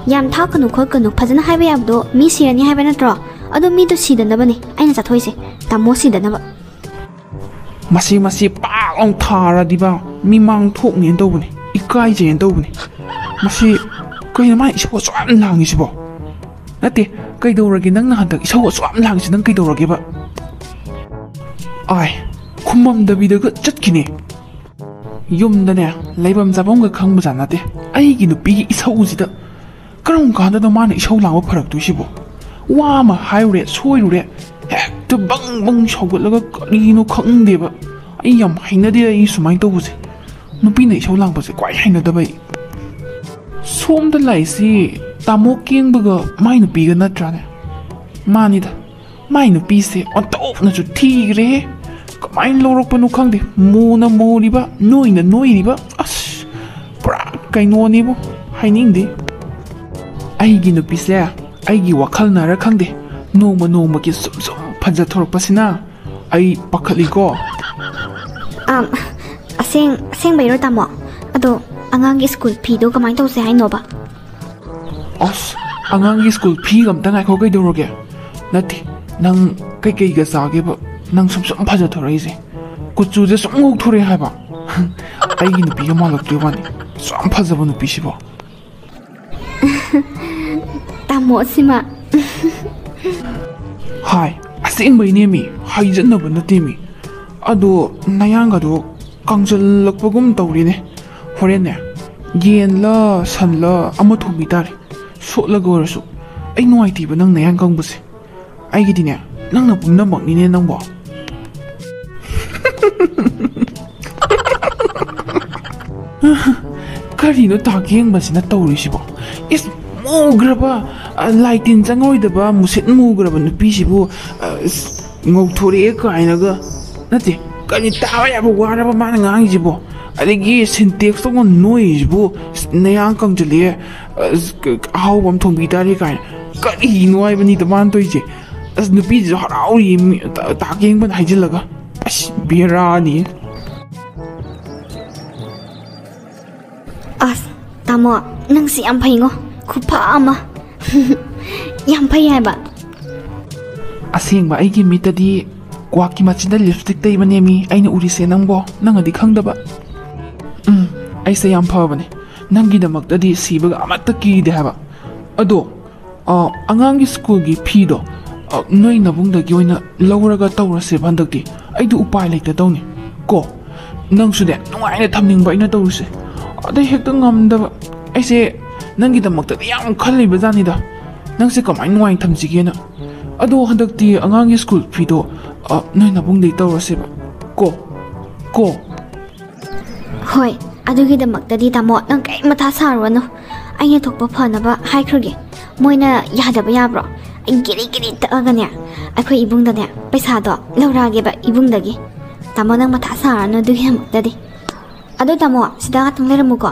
ꯌꯥꯝ ꯊꯥꯛꯀꯅꯨ ꯈꯣꯠꯀꯅꯨ ꯐꯖꯅ ꯍꯥꯏꯕ ꯌꯥꯕꯗꯣ ꯃꯤ ꯁꯤꯔꯅꯤ ꯍꯥꯏꯕ ꯅꯠꯇ꯭ꯔꯣ? ꯑꯗꯣ ꯃꯤꯗꯣ ꯁꯤꯗꯅꯕꯅꯦ ꯑꯩꯅ ꯆꯥꯊꯣꯛꯏꯁꯦ, ꯇꯥꯃꯣ ꯁꯤꯗꯅꯕ꯫ ꯃꯁꯤ, ꯃꯁꯤ ꯄꯥꯛ ꯂꯥꯎ ꯊꯥꯔꯗꯤꯕ ꯃꯤꯃꯥꯡ ꯊꯣꯛꯅꯦꯅ ꯇꯧꯕꯅꯦ, ꯏꯀꯥꯏꯖꯩꯅ ꯇꯧꯕꯅꯦ꯫ ꯃꯁꯤ ꯀꯩꯅꯣ ꯃꯥꯅ ꯏꯁꯧ ꯑꯁꯨꯛ ꯌꯥꯝ ꯂꯥꯡꯉꯤꯁꯤꯕꯣ? ꯅꯠꯇꯦ, ꯀꯩꯗꯧꯔꯒꯦ ꯅꯪꯅ ꯍꯟꯗꯛ ꯏꯁꯧ ꯑꯁꯨꯛ ꯌꯥꯝ ꯂꯥꯡꯉꯤꯁꯤ? ꯅꯪ ꯀꯩꯗꯧꯔꯒꯦꯕ? ꯑꯥꯏ, ꯈꯨꯝꯃꯝꯗꯕꯤꯗꯒ ꯆꯠꯈꯤꯅꯦ꯫ ꯌꯨꯝꯗꯅꯦ ꯂꯩꯐꯝ ꯆꯥꯐꯝꯒ ꯈꯪꯕꯖꯥꯠ ꯅꯠꯇꯦ꯫ ꯑꯩꯒꯤ ꯅꯨꯄꯤꯒꯤ ꯏꯁꯧꯁꯤꯗ ꯀꯔꯝ ꯀꯥꯟꯗꯅꯣ ꯃꯥꯅ ꯏꯁꯧ ꯂꯥꯡꯕ ꯐꯔꯛꯇꯣꯏꯁꯤꯕꯣ? ꯋꯥ ꯑꯃ ꯍꯥꯏꯔꯨꯔꯦ, ꯁꯣꯏꯔꯨꯔꯦ, ꯍꯦꯛꯇ ꯕꯪ ꯕꯪ ꯁꯧꯒꯠꯂꯒ ꯀꯔꯤꯅꯣ ꯈꯪꯗꯦꯕ꯫ ꯑꯩ ꯌꯥꯝ ꯍꯩꯅꯗꯦ ꯑꯩ ꯁꯨꯃꯥꯏꯅ ꯇꯧꯕꯁꯦ꯫ ꯅꯨꯄꯤꯅ ꯏꯁꯧ ꯂꯥꯡꯕꯁꯦ ꯈ꯭ꯋꯥꯏ ꯍꯩꯅꯗꯕ ꯑꯩ꯫ ꯁꯣꯝꯗ ꯂꯥꯛꯏꯁꯤ ꯇꯥꯃꯣ ꯀꯦꯡꯕꯒ ꯃꯥꯏ ꯅꯨꯄꯤꯒ ꯅꯠꯇ꯭ꯔꯥꯅꯦ? ꯃꯥꯅꯤꯗ, ꯃꯥꯏ ꯅꯨꯄꯤꯁꯦ ꯑꯣꯟꯊꯣꯛꯅꯁꯨ ꯊꯤꯈ꯭ꯔꯦꯍꯦ꯫ ꯀꯃꯥꯏꯅ ꯂꯧꯔꯛꯄꯅꯣ ꯈꯪꯗꯦ, ꯃꯨꯅ ꯃꯨꯔꯤꯕ, ꯅꯣꯏꯅ ꯅꯣꯏꯔꯤꯕ, ꯑꯁ, ꯄꯨꯔꯥ ꯀꯩꯅꯣꯅꯦꯕꯨ, ꯍꯥꯏꯅꯤꯡꯗꯦ꯫ ꯑꯩꯒꯤ ꯅꯨꯄꯤꯁꯦ ꯑꯩꯒꯤ ꯋꯥꯈꯜꯅꯔ ꯈꯪꯗꯦ, ꯅꯣꯡꯃ ꯅꯣꯡꯃꯒꯤ ꯁꯨꯝ ꯁꯨꯝ ꯐꯖꯊꯣꯔꯛꯄꯁꯤꯅ ꯑꯩ ꯄꯥꯈꯠꯂꯤꯀꯣ꯫ ꯑꯝ, ꯑꯁꯦꯡ ꯑꯁꯦꯡꯕꯩꯔꯣ ꯇꯥꯃꯣ? ꯑꯗꯣ ꯑꯉꯥꯡꯒꯤ ꯁ꯭ꯀꯨꯜ ꯐꯤꯗꯣ ꯀꯃꯥꯏꯅ ꯇꯧꯁꯦ ꯍꯥꯏꯅꯣꯕ? ꯑꯁ, ꯑꯉꯥꯡꯒꯤ ꯁ꯭ꯀꯨꯜ ꯐꯤꯒ ꯑꯝꯇ ꯉꯥꯏꯈꯣ, ꯀꯩꯗꯧꯔꯒꯦ? ꯅꯠꯇꯦ, ꯅꯪ ꯀꯩꯀꯩꯒ ꯆꯥꯒꯦꯕ? ꯅꯪ ꯁꯨꯝ ꯁꯨꯝ ꯐꯖꯊꯣꯔꯛꯏꯁꯦ, ꯀꯨꯆꯨꯁꯦ ꯁꯨꯝ ꯉꯧꯊꯣꯔꯛꯑꯦ ꯍꯥꯏꯕ꯫ ꯑꯩꯒꯤ ꯅꯨꯄꯤꯒ ꯃꯥꯜꯂꯛꯇꯣꯏ ꯋꯥꯅꯤ, ꯁꯨꯛ ꯌꯥꯝ ꯐꯖꯕ ꯅꯨꯄꯤꯁꯤꯕꯣ꯫ ꯇꯥꯃꯣ ꯁꯤꯃ꯫ ꯍꯥꯏ, ꯑꯁꯦꯡꯕꯩꯅꯦꯃꯤ, ꯍꯥꯏꯖꯟꯅꯕ ꯅꯠꯇꯦꯃꯤ꯫ ꯑꯗꯣ ꯅꯌꯥꯡꯒꯗꯣ ꯀꯪꯖꯜꯂꯛꯄꯒꯨꯝ ꯇꯧꯔꯤꯅꯦ꯫ ꯍꯣꯔꯦꯟꯅꯦ, ꯌꯦꯟꯂ ꯁꯟꯂ ꯑꯃ ꯊꯣꯡꯕꯤ ꯇꯥꯔꯦ, ꯁꯣꯠꯂꯒ ꯑꯣꯏꯔꯁꯨ꯫ ꯑꯩ ꯅꯨꯡꯉꯥꯏꯇꯦꯕ ꯅꯪ ꯅꯌꯥꯡ ꯀꯪꯕꯁꯦ꯫ ꯑꯩꯒꯤꯗꯤꯅꯦ, ꯅꯪꯅ ꯄꯨꯝꯅꯃꯛꯅꯤꯅꯦ ꯅꯪꯕꯣ꯫ ꯀꯔꯤꯅꯣ ꯇꯥ ꯀꯦꯡꯕꯁꯤꯅ ꯇꯧꯔꯤꯁꯤꯕꯣ? ꯏꯁ, ꯃꯨꯈ꯭ꯔꯕ, ꯑ, ꯂꯥꯏ ꯇꯤꯟ ꯆꯪꯉꯣꯏꯗꯕ ꯃꯨꯁꯤꯠ ꯃꯨꯈ꯭ꯔꯕ ꯅꯨꯄꯤꯁꯤꯕꯨ, ꯑ, ꯏꯁ, ꯉꯧꯊꯣꯔꯛꯑꯦ ꯀꯥꯏꯅꯒ꯫ ꯅꯠꯇꯦ, ꯀꯔꯤ ꯇꯥꯕ ꯌꯥꯕ ꯋꯥꯔꯕ ꯃꯥꯅ ꯉꯥꯡꯉꯤꯁꯤꯕꯣ? ꯑꯗꯒꯤ ꯁꯤꯟꯇꯦꯛꯁꯇꯧꯅ ꯅꯣꯏꯔꯤꯁꯤꯕꯨ, "ꯅꯌꯥꯡ ꯀꯪꯖꯜꯂꯛꯑꯦ, ꯑꯁ, ꯀ-, ꯑꯍꯥꯎꯕ ꯑꯃ ꯊꯣꯡꯕꯤ ꯇꯥꯔꯦ" ꯀꯥꯏꯅ꯫ ꯀꯔꯤꯅꯣ ꯍꯥꯏꯕꯅꯤꯗ ꯃꯥꯅ ꯇꯧꯔꯤꯁꯦ? ꯑꯁ, ꯅꯨꯄꯤꯁꯤꯁꯨ ꯍꯔꯥꯎꯔꯤ, ꯃꯤ-, ꯇ-, ꯇꯥꯛ ꯌꯦꯡꯕꯅ ꯍꯥꯏꯖꯤꯜꯂꯒ꯫ ꯑꯁ, ꯕꯦꯔꯥꯅꯤ꯫ ꯑꯁ, ꯇꯥꯃꯣ, ꯅꯪꯁꯤ ꯌꯥꯝ ꯐꯩꯉꯣ꯫ ꯈꯨꯐ ꯑꯃ꯫ ꯌꯥꯝ ꯐꯩ ꯍꯥꯏꯕ꯫ ꯑꯁꯦꯡꯕ ꯑꯩꯒꯤ ꯃꯤꯠꯇꯗꯤ ꯀ꯭ꯋꯥꯛꯀꯤ ꯃꯆꯤꯟꯗ ꯂꯤꯞꯁꯇꯤꯛ ꯇꯩꯕꯅꯦꯃꯤ ꯑꯩꯅ ꯎꯔꯤꯁꯦ ꯅꯪꯕꯣ, ꯅꯪꯅꯗꯤ ꯈꯪꯗꯕ꯫ ꯎꯝ, ꯑꯩꯁꯦ ꯌꯥꯝ ꯐꯕꯅꯦ꯫ ꯅꯪꯒꯤꯗꯃꯛꯇꯗꯤ ꯁꯤꯕꯒ ꯑꯃꯠꯇ ꯀꯤꯗꯦ ꯍꯥꯏꯕ꯫ ꯑꯗꯣ, ꯑ, ꯑꯉꯥꯡꯒꯤ ꯁ꯭ꯀꯨꯜꯒꯤ ꯐꯤꯗꯣ, ꯑ, ꯅꯣꯏ ꯅꯕꯨꯡꯗꯒꯤ ꯑꯣꯏꯅ ꯂꯧꯔꯒ ꯇꯧꯔꯁꯦꯕ ꯍꯟꯗꯛꯇꯤ꯫ ꯑꯩꯗꯣ ꯎꯄꯥꯏ ꯂꯩꯇꯗꯧꯅꯤ꯫ ꯀꯣ, ꯅꯪꯁꯨꯅꯦ ꯅꯨꯡꯉꯥꯏꯅ ꯊꯝꯅꯤꯡꯕ ꯑꯩꯅ ꯇꯧꯔꯤꯁꯦ꯫ ꯑꯗꯩ ꯍꯦꯛꯇ ꯉꯝꯗꯕ꯫ ꯑꯩꯁꯦ ꯅꯪꯒꯤꯗꯃꯛꯇꯗꯤ ꯌꯥꯝ ꯈꯜꯂꯤꯕ ꯖꯥꯠꯅꯤꯗ꯫ ꯅꯪꯁꯦ ꯀꯃꯥꯏꯅ ꯅꯨꯡꯉꯥꯏꯅ ꯊꯝꯁꯤꯒꯦꯅ꯫ ꯑꯗꯣ ꯍꯟꯗꯛꯇꯤ ꯑꯉꯥꯡꯒꯤ ꯁ꯭ꯀꯨꯜ ꯐꯤꯗꯣ, ꯑ, ꯅꯣꯏ ꯅꯕꯨꯡꯗꯩ ꯇꯧꯔꯁꯦꯕ꯫ ꯀꯣ? ꯀꯣ? ꯍꯣꯏ, ꯑꯗꯨꯒꯤꯗꯃꯛꯇꯗꯤ ꯇꯥꯃꯣ, ꯅꯪ ꯀꯔꯤꯝ ꯃꯊꯥ ꯁꯥꯔꯨꯔꯅꯨ꯫ ꯑꯩꯅ ꯊꯣꯛꯄ ꯐꯅꯕ ꯍꯥꯏꯈ꯭ꯔꯒꯦ꯫ ꯃꯣꯏꯅ ꯌꯥꯗꯕ ꯌꯥꯕ꯭ꯔꯣ? ꯑꯩ ꯒꯤꯔꯤ ꯒꯤꯔꯤ ꯇꯛꯑꯒꯅꯦ, ꯑꯩꯈꯣꯏ ꯏꯕꯨꯡꯗꯅꯦ, ꯄꯩꯁꯥꯗꯣ ꯂꯧꯔꯛꯑꯒꯦꯕ ꯏꯕꯨꯡꯗꯒꯤ꯫ ꯇꯥꯃꯣ, ꯅꯪ ꯃꯊꯥ ꯁꯥꯔꯅꯨ ꯑꯗꯨꯒꯤꯗꯃꯛꯇꯗꯤ꯫ ꯑꯗꯣ ꯇꯥꯃꯣ, ꯁꯤꯗ ꯉꯥꯛꯇꯪ ꯂꯩꯔꯝꯃꯨꯀꯣ꯫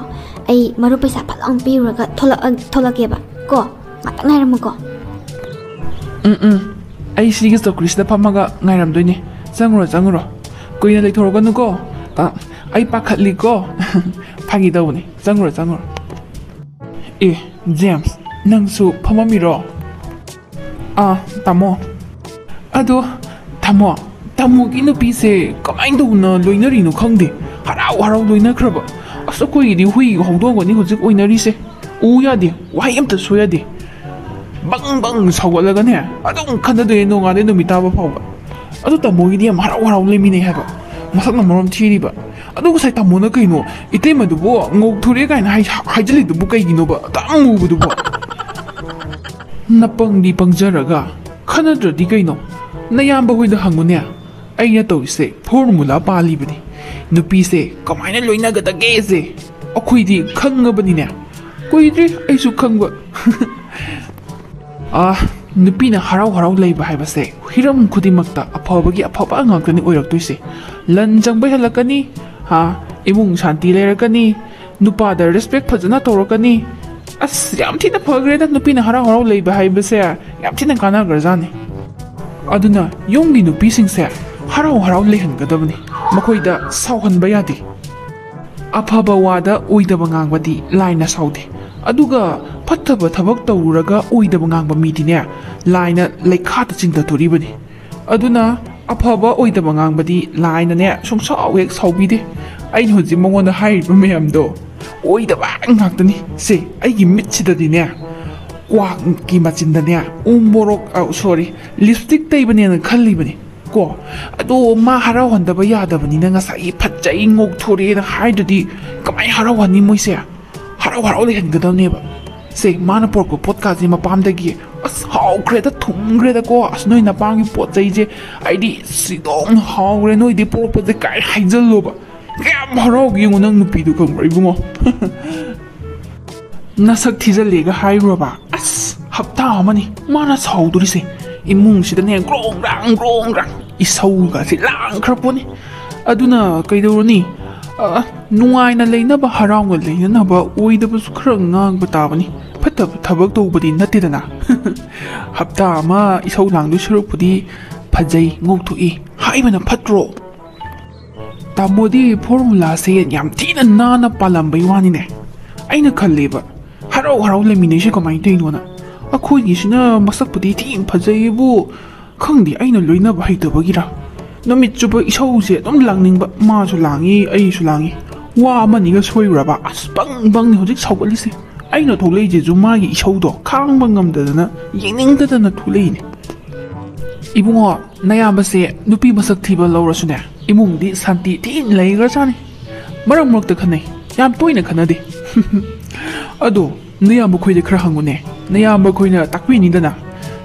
ꯑꯩ ꯃꯔꯨꯞ ꯄꯩꯁꯥ ꯐꯠ ꯂꯥꯎꯅ ꯄꯤꯔꯨꯔꯒ ꯊꯣꯛꯂꯛꯑ-, ꯊꯣꯛꯂꯛꯀꯦꯕ ꯀꯣ꯫ ꯉꯥꯛꯇꯪ ꯉꯥꯏꯔꯝꯃꯨꯀꯣ꯫ ꯎꯝ, ꯎꯝ꯫ ꯑꯩ ꯁꯤꯒꯤ ꯆꯧꯀ꯭ꯔꯤꯁꯤꯗ ꯐꯝꯃꯒ ꯉꯥꯏꯔꯝꯗꯣꯏꯅꯦ꯫ ꯆꯪꯉꯨꯔꯣ, ꯆꯪꯉꯨꯔꯣ꯫ ꯀꯨꯏꯅ ꯂꯩꯊꯣꯔꯛꯀꯅꯨꯀꯣ꯫ ꯑ, ꯑꯩ ꯄꯥꯈꯠꯂꯤꯀꯣ꯫ ꯐꯥꯒꯤ ꯇꯧꯕꯅꯦ꯫ ꯆꯪꯉꯨꯔꯣ, ꯆꯪꯉꯨꯔꯣ꯫ ꯑꯦ, ꯖꯦꯝꯁ, ꯅꯪꯁꯨ ꯐꯝꯃꯝꯃꯤꯔꯣ? ꯑꯥ, ꯇꯥꯃꯣ꯫ ꯑꯗꯣ, ꯇꯥꯃꯣ, ꯇꯥꯃꯣꯒꯤ ꯅꯨꯄꯤꯁꯦ ꯀꯃꯥꯏꯅ ꯇꯧꯅ ꯂꯣꯏꯅꯔꯤꯅꯣ ꯈꯪꯗꯦ꯫ ꯍꯔꯥꯎ ꯍꯔꯥꯎ ꯂꯣꯏꯅꯈ꯭ꯔꯕ꯫ ꯑꯁ, ꯑꯩꯈꯣꯏꯒꯤꯗꯤ ꯍꯨꯏꯒ ꯍꯧꯗꯣꯡꯒꯅꯤ ꯍꯧꯖꯤꯛ ꯑꯣꯏꯅꯔꯤꯁꯦ꯫ ꯎ ꯌꯥꯗꯦ, ꯋꯥꯍꯩ ꯑꯝꯇ ꯁꯣꯏ ꯌꯥꯗꯦ꯫ ꯕꯪ ꯕꯪ ꯁꯧꯒꯠꯂꯒꯅꯦ, ꯑꯗꯨꯝ ꯈꯠꯅꯗꯣꯏꯅꯦ ꯅꯣꯡꯉꯥꯟꯗꯩ ꯅꯨꯃꯤꯠ ꯇꯥꯕ ꯐꯥꯎꯕ꯫ ꯑꯗꯨ ꯇꯥꯃꯣꯒꯤꯗꯤ ꯌꯥꯝ ꯍꯔꯥꯎ ꯍꯔꯥꯎ ꯂꯩꯃꯤꯟꯅꯩ ꯍꯥꯏꯕ, ꯃꯁꯛꯅ ꯃꯔꯣꯝ ꯊꯤꯔꯤꯕ꯫ ꯑꯗꯨ ꯉꯁꯥꯏ ꯇꯥꯃꯣꯅ ꯀꯩꯅꯣ, ꯏꯇꯩꯃꯗꯨꯕꯨ ꯉꯧꯊꯣꯔꯛꯑꯦ ꯀꯥꯏꯅ ꯍꯥꯏ-, ꯍꯥꯏꯖꯤꯜꯂꯤꯗꯨꯕꯨ ꯀꯩꯒꯤꯅꯣꯕ? ꯑꯗꯨꯛ ꯌꯥꯝ ꯃꯨꯕꯗꯨꯕꯨ꯫ ꯅꯄꯪꯗꯤ ꯄꯪꯖꯔꯒ, ꯈꯠꯅꯗ꯭ꯔꯗꯤ ꯀꯩꯅꯣ? ꯅꯌꯥꯝꯕ ꯍꯣꯏꯗ ꯍꯪꯉꯨꯅꯦ꯫ ꯑꯩꯅ ꯇꯧꯔꯤꯁꯦ ꯐꯣꯔꯃꯨꯂꯥ ꯄꯥꯜꯂꯤꯕꯅꯤ꯫ ꯅꯨꯄꯤꯁꯦ ꯀꯃꯥꯏꯅ ꯂꯣꯏꯅꯒꯗꯒꯦꯁꯦ ꯑꯩꯈꯣꯏꯗꯤ ꯈꯪꯉꯕꯅꯤꯅꯦ꯫ ꯀꯨꯏꯗ꯭ꯔꯤ ꯑꯩꯁꯨ ꯈꯪꯕ꯫ ꯑꯥ, ꯅꯨꯄꯤꯅ ꯍꯔꯥꯎ ꯍꯔꯥꯎ ꯂꯩꯕ ꯍꯥꯏꯕꯁꯦ ꯍꯤꯔꯝ ꯈꯨꯗꯤꯡꯃꯛꯇ ꯑꯐꯕꯒꯤ ꯑꯐꯕ ꯉꯥꯛꯇꯅꯤ ꯑꯣꯏꯔꯛꯇꯣꯏꯁꯦ꯫ ꯂꯟ ꯆꯪꯕ ꯍꯦꯜꯂꯛꯀꯅꯤ, ꯍꯥ, ꯏꯃꯨꯡ ꯁꯥꯟꯇꯤ ꯂꯩꯔꯛꯀꯅꯤ, ꯅꯨꯄꯥꯗ ꯔꯦꯁꯄꯦꯛ ꯐꯖꯅ ꯇꯧꯔꯛꯀꯅꯤ꯫ ꯑꯁ, ꯌꯥꯝ ꯊꯤꯅ ꯐꯈ꯭ꯔꯦꯗ ꯅꯨꯄꯤꯅ ꯍꯔꯥꯎ ꯍꯔꯥꯎ ꯂꯩꯕ ꯍꯥꯏꯕꯁꯦ, ꯌꯥꯝ ꯊꯤꯅ ꯀꯥꯟꯅꯈ꯭ꯔꯖꯥꯠꯅꯤ꯫ ꯑꯗꯨꯅ ꯌꯨꯝꯒꯤ ꯅꯨꯄꯤꯁꯤꯡꯁꯦ ꯍꯔꯥꯎ ꯍꯔꯥꯎ ꯂꯩꯍꯟꯒꯗꯕꯅꯤ, ꯃꯈꯣꯏꯗ ꯁꯥꯎꯍꯟꯕ ꯌꯥꯗꯦ꯫ ꯑꯐꯕ ꯋꯥꯗ ꯑꯣꯏꯗꯕ ꯉꯥꯡꯕꯗꯤ ꯂꯥꯏꯅ ꯁꯥꯎꯗꯦ, ꯑꯗꯨꯒ ꯐꯠꯇꯕ ꯊꯕꯛ ꯇꯧꯔꯨꯔꯒ ꯑꯣꯏꯗꯕ ꯉꯥꯡꯕ ꯃꯤꯗꯤꯅꯦ, ꯂꯥꯏꯅ ꯂꯩꯈꯥꯗ ꯆꯤꯡꯊꯗꯣꯔꯤꯕꯅꯤ꯫ ꯑꯗꯨꯅ ꯑꯐꯕ ꯑꯣꯏꯗꯕ ꯉꯥꯡꯕꯗꯤ ꯂꯥꯏꯅꯅꯦ ꯁꯨꯡꯁꯥꯎ ꯍꯦꯛ ꯁꯥꯎꯕꯤꯗꯦ꯫ ꯑꯩꯅ ꯍꯧꯖꯤꯛ ꯃꯉꯣꯟꯗ ꯍꯥꯏꯔꯤꯕ ꯃꯌꯥꯝꯗꯣ ꯑꯣꯏꯗꯕ ꯉꯥꯛꯇꯅꯤ꯫ ꯁꯦ, ꯑꯩꯒꯤ ꯃꯤꯠꯁꯤꯗꯗꯤꯅꯦ, ꯀ꯭ꯋꯥꯛꯀꯤ ꯃꯆꯤꯟꯗꯅꯦ ꯎ ꯃꯣꯔꯣꯛ, ꯑ, ꯁꯣꯔꯤ, ꯂꯤꯞꯁꯇꯤꯛ ꯇꯩꯕꯅꯦꯅ ꯈꯜꯂꯤꯕꯅꯤ ꯀꯣ꯫ ꯑꯗꯣ ꯃꯥ ꯍꯔꯥꯎꯍꯟꯗꯕ ꯌꯥꯗꯕꯅꯤꯅ ꯉꯁꯥꯏꯒꯤ "ꯐꯖꯩ, ꯉꯧꯊꯣꯔꯛꯑꯦꯅ" ꯍꯥꯏꯗ꯭ꯔꯗꯤ ꯀꯃꯥꯏꯅ ꯍꯔꯥꯎꯍꯟꯅꯤ ꯃꯣꯏꯁꯦ? ꯍꯔꯥꯎ ꯍꯔꯥꯎ ꯂꯩꯍꯟꯒꯗꯕꯅꯦꯕ꯫ ꯁꯦ, ꯃꯥꯅ ꯄꯨꯔꯛꯄ ꯄꯣꯠꯀꯥꯁꯦ ꯃꯄꯥꯝꯗꯒꯤ, "ꯑꯁ, ꯍꯥꯎꯈ꯭ꯔꯦꯗ, ꯊꯨꯝꯈ꯭ꯔꯦꯗꯀꯣ, ꯑꯁ, ꯅꯣꯏ ꯅꯄꯥꯝꯒꯤ ꯄꯣꯠ ꯆꯩꯁꯦ ꯑꯩꯗꯤ ꯁꯤꯗꯧꯅ ꯍꯥꯎꯈ꯭ꯔꯦ ꯅꯣꯏꯗꯤ ꯄꯨꯔꯛꯄꯁꯦ" ꯀꯥꯏ ꯍꯥꯏꯖꯜꯂꯣꯕ꯫ ꯀꯌꯥꯝ ꯍꯔꯥꯎꯒꯦ ꯌꯦꯡꯉꯣ ꯅꯪ ꯅꯨꯄꯤꯗꯨ, ꯈꯪꯕ꯭ꯔꯥ, ꯏꯕꯨꯡꯉꯣ? "ꯅꯁꯛ ꯊꯤꯖꯜꯂꯦꯒ" ꯍꯥꯏꯔꯨꯔꯕ, ꯑꯁ, ꯍꯞꯇꯥ ꯑꯃꯅꯤ ꯃꯥꯅ ꯁꯥꯎꯗꯣꯔꯤꯁꯦ꯫ ꯏꯃꯨꯡꯁꯤꯗꯅꯦ ꯒ꯭ꯔꯣꯡ ꯒ꯭ꯔꯥꯡ, ꯒ꯭ꯔꯣꯡ ꯒ꯭ꯔꯥꯡ, ꯏꯁꯧꯒꯁꯦ ꯂꯥꯡꯈ꯭ꯔ ꯄꯣꯠꯅꯤ꯫ ꯑꯗꯨꯅ ꯀꯩꯗꯧꯔꯨꯅꯤ? ꯑ, ꯅꯨꯡꯉꯥꯏꯅ ꯂꯩꯅꯕ, ꯍꯔꯥꯎꯅ ꯂꯩꯅꯅꯕ ꯑꯣꯏꯗꯕꯁꯨ ꯈꯔ ꯉꯥꯡꯕ ꯇꯥꯕꯅꯤ꯫ ꯐꯠꯇꯕ ꯊꯕꯛ ꯇꯧꯕꯗꯤ ꯅꯠꯇꯦꯗꯅ꯫ ꯍꯞꯇꯥ ꯑꯃ ꯏꯁꯧ ꯂꯥꯡꯗꯣꯏ ꯁꯔꯨꯛꯄꯨꯗꯤ "ꯐꯖꯩ, ꯉꯧꯊꯣꯛꯏ" ꯍꯥꯏꯕꯅ ꯐꯠꯇ꯭ꯔꯣ? ꯇꯥꯃꯣꯗꯤ ꯐꯣꯔꯃꯨꯂꯥꯁꯦ ꯌꯥꯝ ꯊꯤꯅ ꯅꯥꯟꯅ ꯄꯥꯜꯂꯝꯕꯩ ꯋꯥꯅꯤꯅꯦ꯫ ꯑꯩꯅ ꯈꯜꯂꯦꯕ, ꯍꯔꯥꯎ ꯍꯔꯥꯎ ꯂꯩꯃꯤꯟꯅꯩꯁꯦ ꯀꯃꯥꯏꯅ ꯇꯧꯔꯤꯅꯣꯅ꯫ ꯑꯩꯈꯣꯏꯒꯤꯁꯤꯅ ꯃꯁꯛꯄꯨꯗꯤ ꯊꯤ ꯐꯖꯩꯌꯦꯕꯨ, ꯈꯪꯗꯦ, ꯑꯩꯅ ꯂꯣꯏꯅꯕ ꯍꯩꯇꯕꯒꯤꯔ, ꯅꯨꯃꯤꯠ ꯆꯨꯞꯄ ꯏꯁꯧꯁꯦ ꯑꯗꯨꯝ ꯂꯥꯡꯅꯤꯡꯕ꯫ ꯃꯥꯁꯨ ꯂꯥꯡꯉꯤ, ꯑꯩꯁꯨ ꯂꯥꯡꯉꯤ꯫ ꯋꯥ ꯑꯃꯅꯤꯒ ꯁꯣꯏꯔꯨꯔꯕ, ꯑꯁ, ꯕꯪ ꯕꯪꯅꯤ ꯍꯧꯖꯤꯛ ꯁꯥꯎꯒꯠꯂꯤꯁꯦ꯫ ꯑꯩꯅ ꯊꯣꯛꯂꯛꯏꯁꯤꯁꯨ ꯃꯥꯒꯤ ꯏꯁꯧꯗꯣ ꯈꯥꯡꯕ ꯉꯝꯗꯗꯅ, ꯌꯦꯡꯅꯤꯡꯗꯗꯅ ꯊꯣꯛꯂꯛꯏꯅꯦ꯫ ꯏꯕꯨꯡꯉꯣ, ꯅꯌꯥꯝꯕꯁꯦ ꯅꯨꯄꯤ ꯃꯁꯛ ꯊꯤꯕ ꯂꯧꯔꯁꯨꯅꯦ, ꯏꯃꯨꯡꯗꯤ ꯁꯥꯟꯇꯤ ꯊꯤꯅ ꯂꯩꯈ꯭ꯔꯖꯥꯠꯅꯤ꯫ ꯃꯔꯛ ꯃꯔꯛꯇ ꯈꯟꯅꯩ, ꯌꯥꯝ ꯇꯣꯏꯅ ꯈꯟꯅꯗꯦ꯫ ꯑꯗꯣ ꯅꯌꯥꯝꯕ ꯈꯣꯏꯗ ꯈꯔ ꯍꯪꯉꯨꯅꯦ, ꯅꯌꯥꯝꯕ ꯈꯣꯏꯅ ꯇꯥꯛꯄꯤꯅꯤꯗꯅ꯫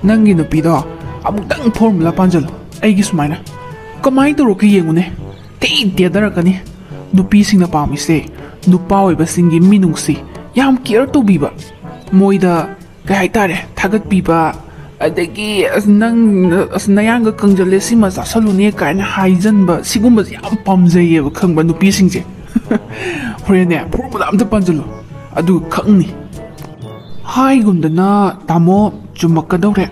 ꯅꯪꯒꯤ ꯅꯨꯄꯤꯗꯣ ꯑꯃꯨꯛꯇꯪ ꯐꯣꯔꯃꯨꯂꯥ ꯄꯥꯟꯖꯜꯂꯣ, ꯑꯩꯒꯤ ꯁꯨꯃꯥꯏꯅ꯫ ꯀꯃꯥꯏꯅ ꯇꯧꯔꯛꯀꯦ ꯌꯦꯡꯉꯨꯅꯦ, ꯊꯤ ꯇꯦꯗꯔꯛꯀꯅꯤ꯫ ꯅꯨꯄꯤꯁꯤꯡꯅ ꯄꯥꯝꯃꯤꯁꯦ ꯅꯨꯄꯥ ꯑꯣꯏꯕꯁꯤꯡꯒꯤ ꯃꯤꯅꯨꯡꯁꯤ, ꯌꯥꯝ ꯀꯤꯌꯔ ꯇꯧꯕꯤꯕ, ꯃꯣꯏꯗ ꯀꯩ ꯍꯥꯏꯇꯥꯔꯦ, ꯊꯥꯒꯠꯄꯤꯕ, ꯑꯗꯒꯤ ꯑꯁ ꯅꯪ, ꯑꯁ ꯅꯌꯥꯡꯒ ꯀꯪꯖꯜꯂꯦ, ꯁꯤꯃ ꯆꯥꯁꯜꯂꯨꯅꯦ ꯀꯥꯏꯅ ꯍꯥꯏꯖꯟꯕ, ꯁꯤꯒꯨꯝꯕꯁꯦ ꯌꯥꯝ ꯄꯥꯝꯖꯩꯌꯦꯕ, ꯈꯪꯕ, ꯅꯨꯄꯤꯁꯤꯡꯁꯦ꯫ ꯍꯣꯔꯦꯟꯅꯦ, ꯐꯣꯔꯃꯨꯂꯥ ꯑꯝꯇ ꯄꯥꯟꯁꯤꯜꯂꯨ, ꯑꯗꯨꯒ ꯈꯪꯅꯤ꯫ ꯍꯥꯏꯒꯨꯝꯗꯅ ꯇꯥꯃꯣ ꯆꯨꯝꯃꯛꯀꯗꯧꯔꯦ꯫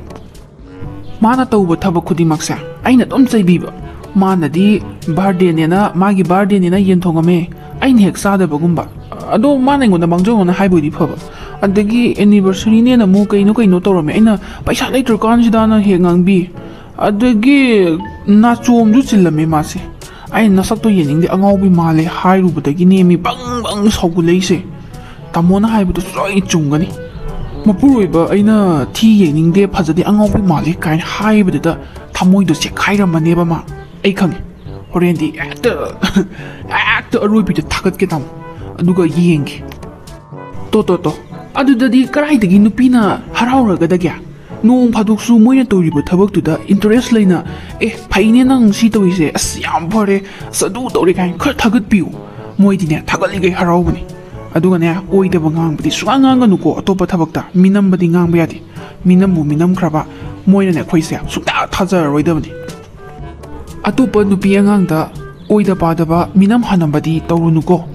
ꯃꯥꯅ ꯇꯧꯕ ꯊꯕꯛ ꯈꯨꯗꯤꯡꯃꯛꯁꯦ ꯑꯩꯅ ꯑꯗꯨꯝ ꯆꯩꯕꯤꯕ꯫ ꯃꯥꯅꯗꯤ ꯕꯥꯔꯗꯦꯅꯦꯅ, ꯃꯥꯒꯤ ꯕꯥꯔꯗꯦꯅꯦꯅ ꯌꯦꯟ ꯊꯣꯡꯉꯝꯃꯦ, ꯑꯩꯅ ꯍꯦꯛ ꯆꯥꯗꯕꯒꯨꯝꯕ꯫ ꯑꯗꯣ ꯃꯥꯅ ꯑꯩꯉꯣꯟꯗ ꯃꯥꯡꯖꯧꯅꯅ ꯍꯥꯏꯕ ꯑꯣꯏꯗꯤ ꯐꯕ꯫ ꯑꯗꯒꯤ ꯑꯦꯅꯤꯚꯔꯁꯔꯤꯅꯦꯅ ꯑꯃꯨꯛ ꯀꯩꯅꯣ ꯀꯩꯅꯣ ꯇꯧꯔꯝꯃꯦ, ꯑꯩꯅ ꯄꯩꯁꯥ ꯂꯩꯇ꯭ꯔꯀꯥꯟꯁꯤꯗꯅ ꯍꯦꯛ ꯉꯥꯡꯕꯤ꯫ ꯑꯗꯒꯤ ꯅꯥꯆꯣꯝꯁꯨ ꯆꯤꯜꯂꯝꯃꯦ ꯃꯥꯁꯦ꯫ ꯑꯩꯅ ꯅꯁꯛꯇꯣ ꯌꯦꯡꯅꯤꯡꯗꯦ, ꯑꯉꯥꯎꯕꯤ ꯃꯥꯜꯂꯦ ꯍꯥꯏꯔꯨꯕꯗꯒꯤꯅꯦ ꯃꯤ ꯕꯪ ꯕꯪ ꯁꯧꯒꯠꯂꯛꯏꯁꯦ꯫ ꯇꯥꯃꯣꯅ ꯍꯥꯏꯕꯗꯨ ꯂꯣꯏ ꯆꯨꯝꯒꯅꯤ꯫ ꯃꯄꯨꯔꯣꯏꯕ ꯑꯩꯅ ꯊꯤ ꯌꯦꯡꯅꯤꯡꯗꯦ, ꯐꯖꯗꯦ, ꯑꯉꯥꯎꯕꯤ ꯃꯥꯜꯂꯦ ꯀꯥꯏꯅ ꯍꯥꯏꯕꯗꯨꯗ ꯊꯃꯣꯏꯗꯣ ꯆꯦꯛꯈꯥꯏꯔꯝꯃꯅꯦꯕ ꯃꯥ꯫ ꯑꯩ ꯈꯪꯉꯦ꯫ ꯍꯣꯔꯦꯟꯗꯤ ꯍꯦꯛꯇ, ꯍꯦꯛꯇ ꯑꯔꯣꯏꯕꯤꯗ ꯊꯥꯒꯠꯀꯦ ꯇꯥꯃꯣ꯫ ꯑꯗꯨꯒ ꯌꯦꯡꯒꯦ꯫ ꯇꯣ, ꯇꯣ, ꯇꯣ꯫ ꯑꯗꯨꯗꯗꯤ ꯀꯗꯥꯏꯗꯒꯤ ꯅꯨꯄꯤꯅ ꯍꯔꯥꯎꯔꯒꯗꯒꯦ? ꯅꯣꯡ ꯐꯥꯗꯣꯛꯁꯨ ꯃꯣꯏꯅ ꯇꯧꯔꯤꯕ ꯊꯕꯛꯇꯨꯗ interest ꯂꯩꯅ, "ꯑꯦ, ꯐꯩꯅꯦ ꯅꯪ ꯁꯤ ꯇꯧꯔꯤꯁꯦ, ꯑꯁ, ꯌꯥꯝ ꯐꯔꯦ, ꯑꯁ, ꯑꯗꯨ ꯇꯧꯔꯦ" ꯀꯥꯏꯅ ꯈꯔ ꯊꯥꯒꯠꯄꯤꯌꯨ꯫ ꯃꯣꯏꯗꯤꯅꯦ, ꯊꯥꯒꯠꯂꯤꯈꯩ ꯍꯔꯥꯎꯕꯅꯤ꯫ ꯑꯗꯨꯒꯅꯦ, ꯑꯣꯏꯗꯕ ꯉꯥꯡꯕꯗꯤ ꯁꯨꯡꯉꯥꯡ ꯉꯥꯡꯒꯅꯨꯀꯣ꯫ ꯑꯇꯣꯞꯄ ꯊꯕꯛꯇ ꯃꯤꯅꯝꯕꯗꯤ ꯉꯥꯡꯕ ꯌꯥꯗꯦ꯫ ꯃꯤꯅꯝꯕꯨ ꯃꯤꯅꯝꯈ꯭ꯔꯕ, ꯃꯣꯏꯅꯅꯦ, ꯑꯩꯈꯣꯏꯁꯦ ꯁꯨꯡꯊꯥ ꯊꯥꯖꯔꯔꯣꯏꯗꯕꯅꯤ꯫ ꯑꯇꯣꯞꯄ ꯅꯨꯄꯤ ꯑꯉꯥꯡꯗ ꯑꯣꯏꯗ ꯄꯥꯗꯕ ꯃꯤꯅꯝ ꯍꯅꯝꯕꯗꯤ ꯇꯧꯔꯨꯅꯨꯀꯣ꯫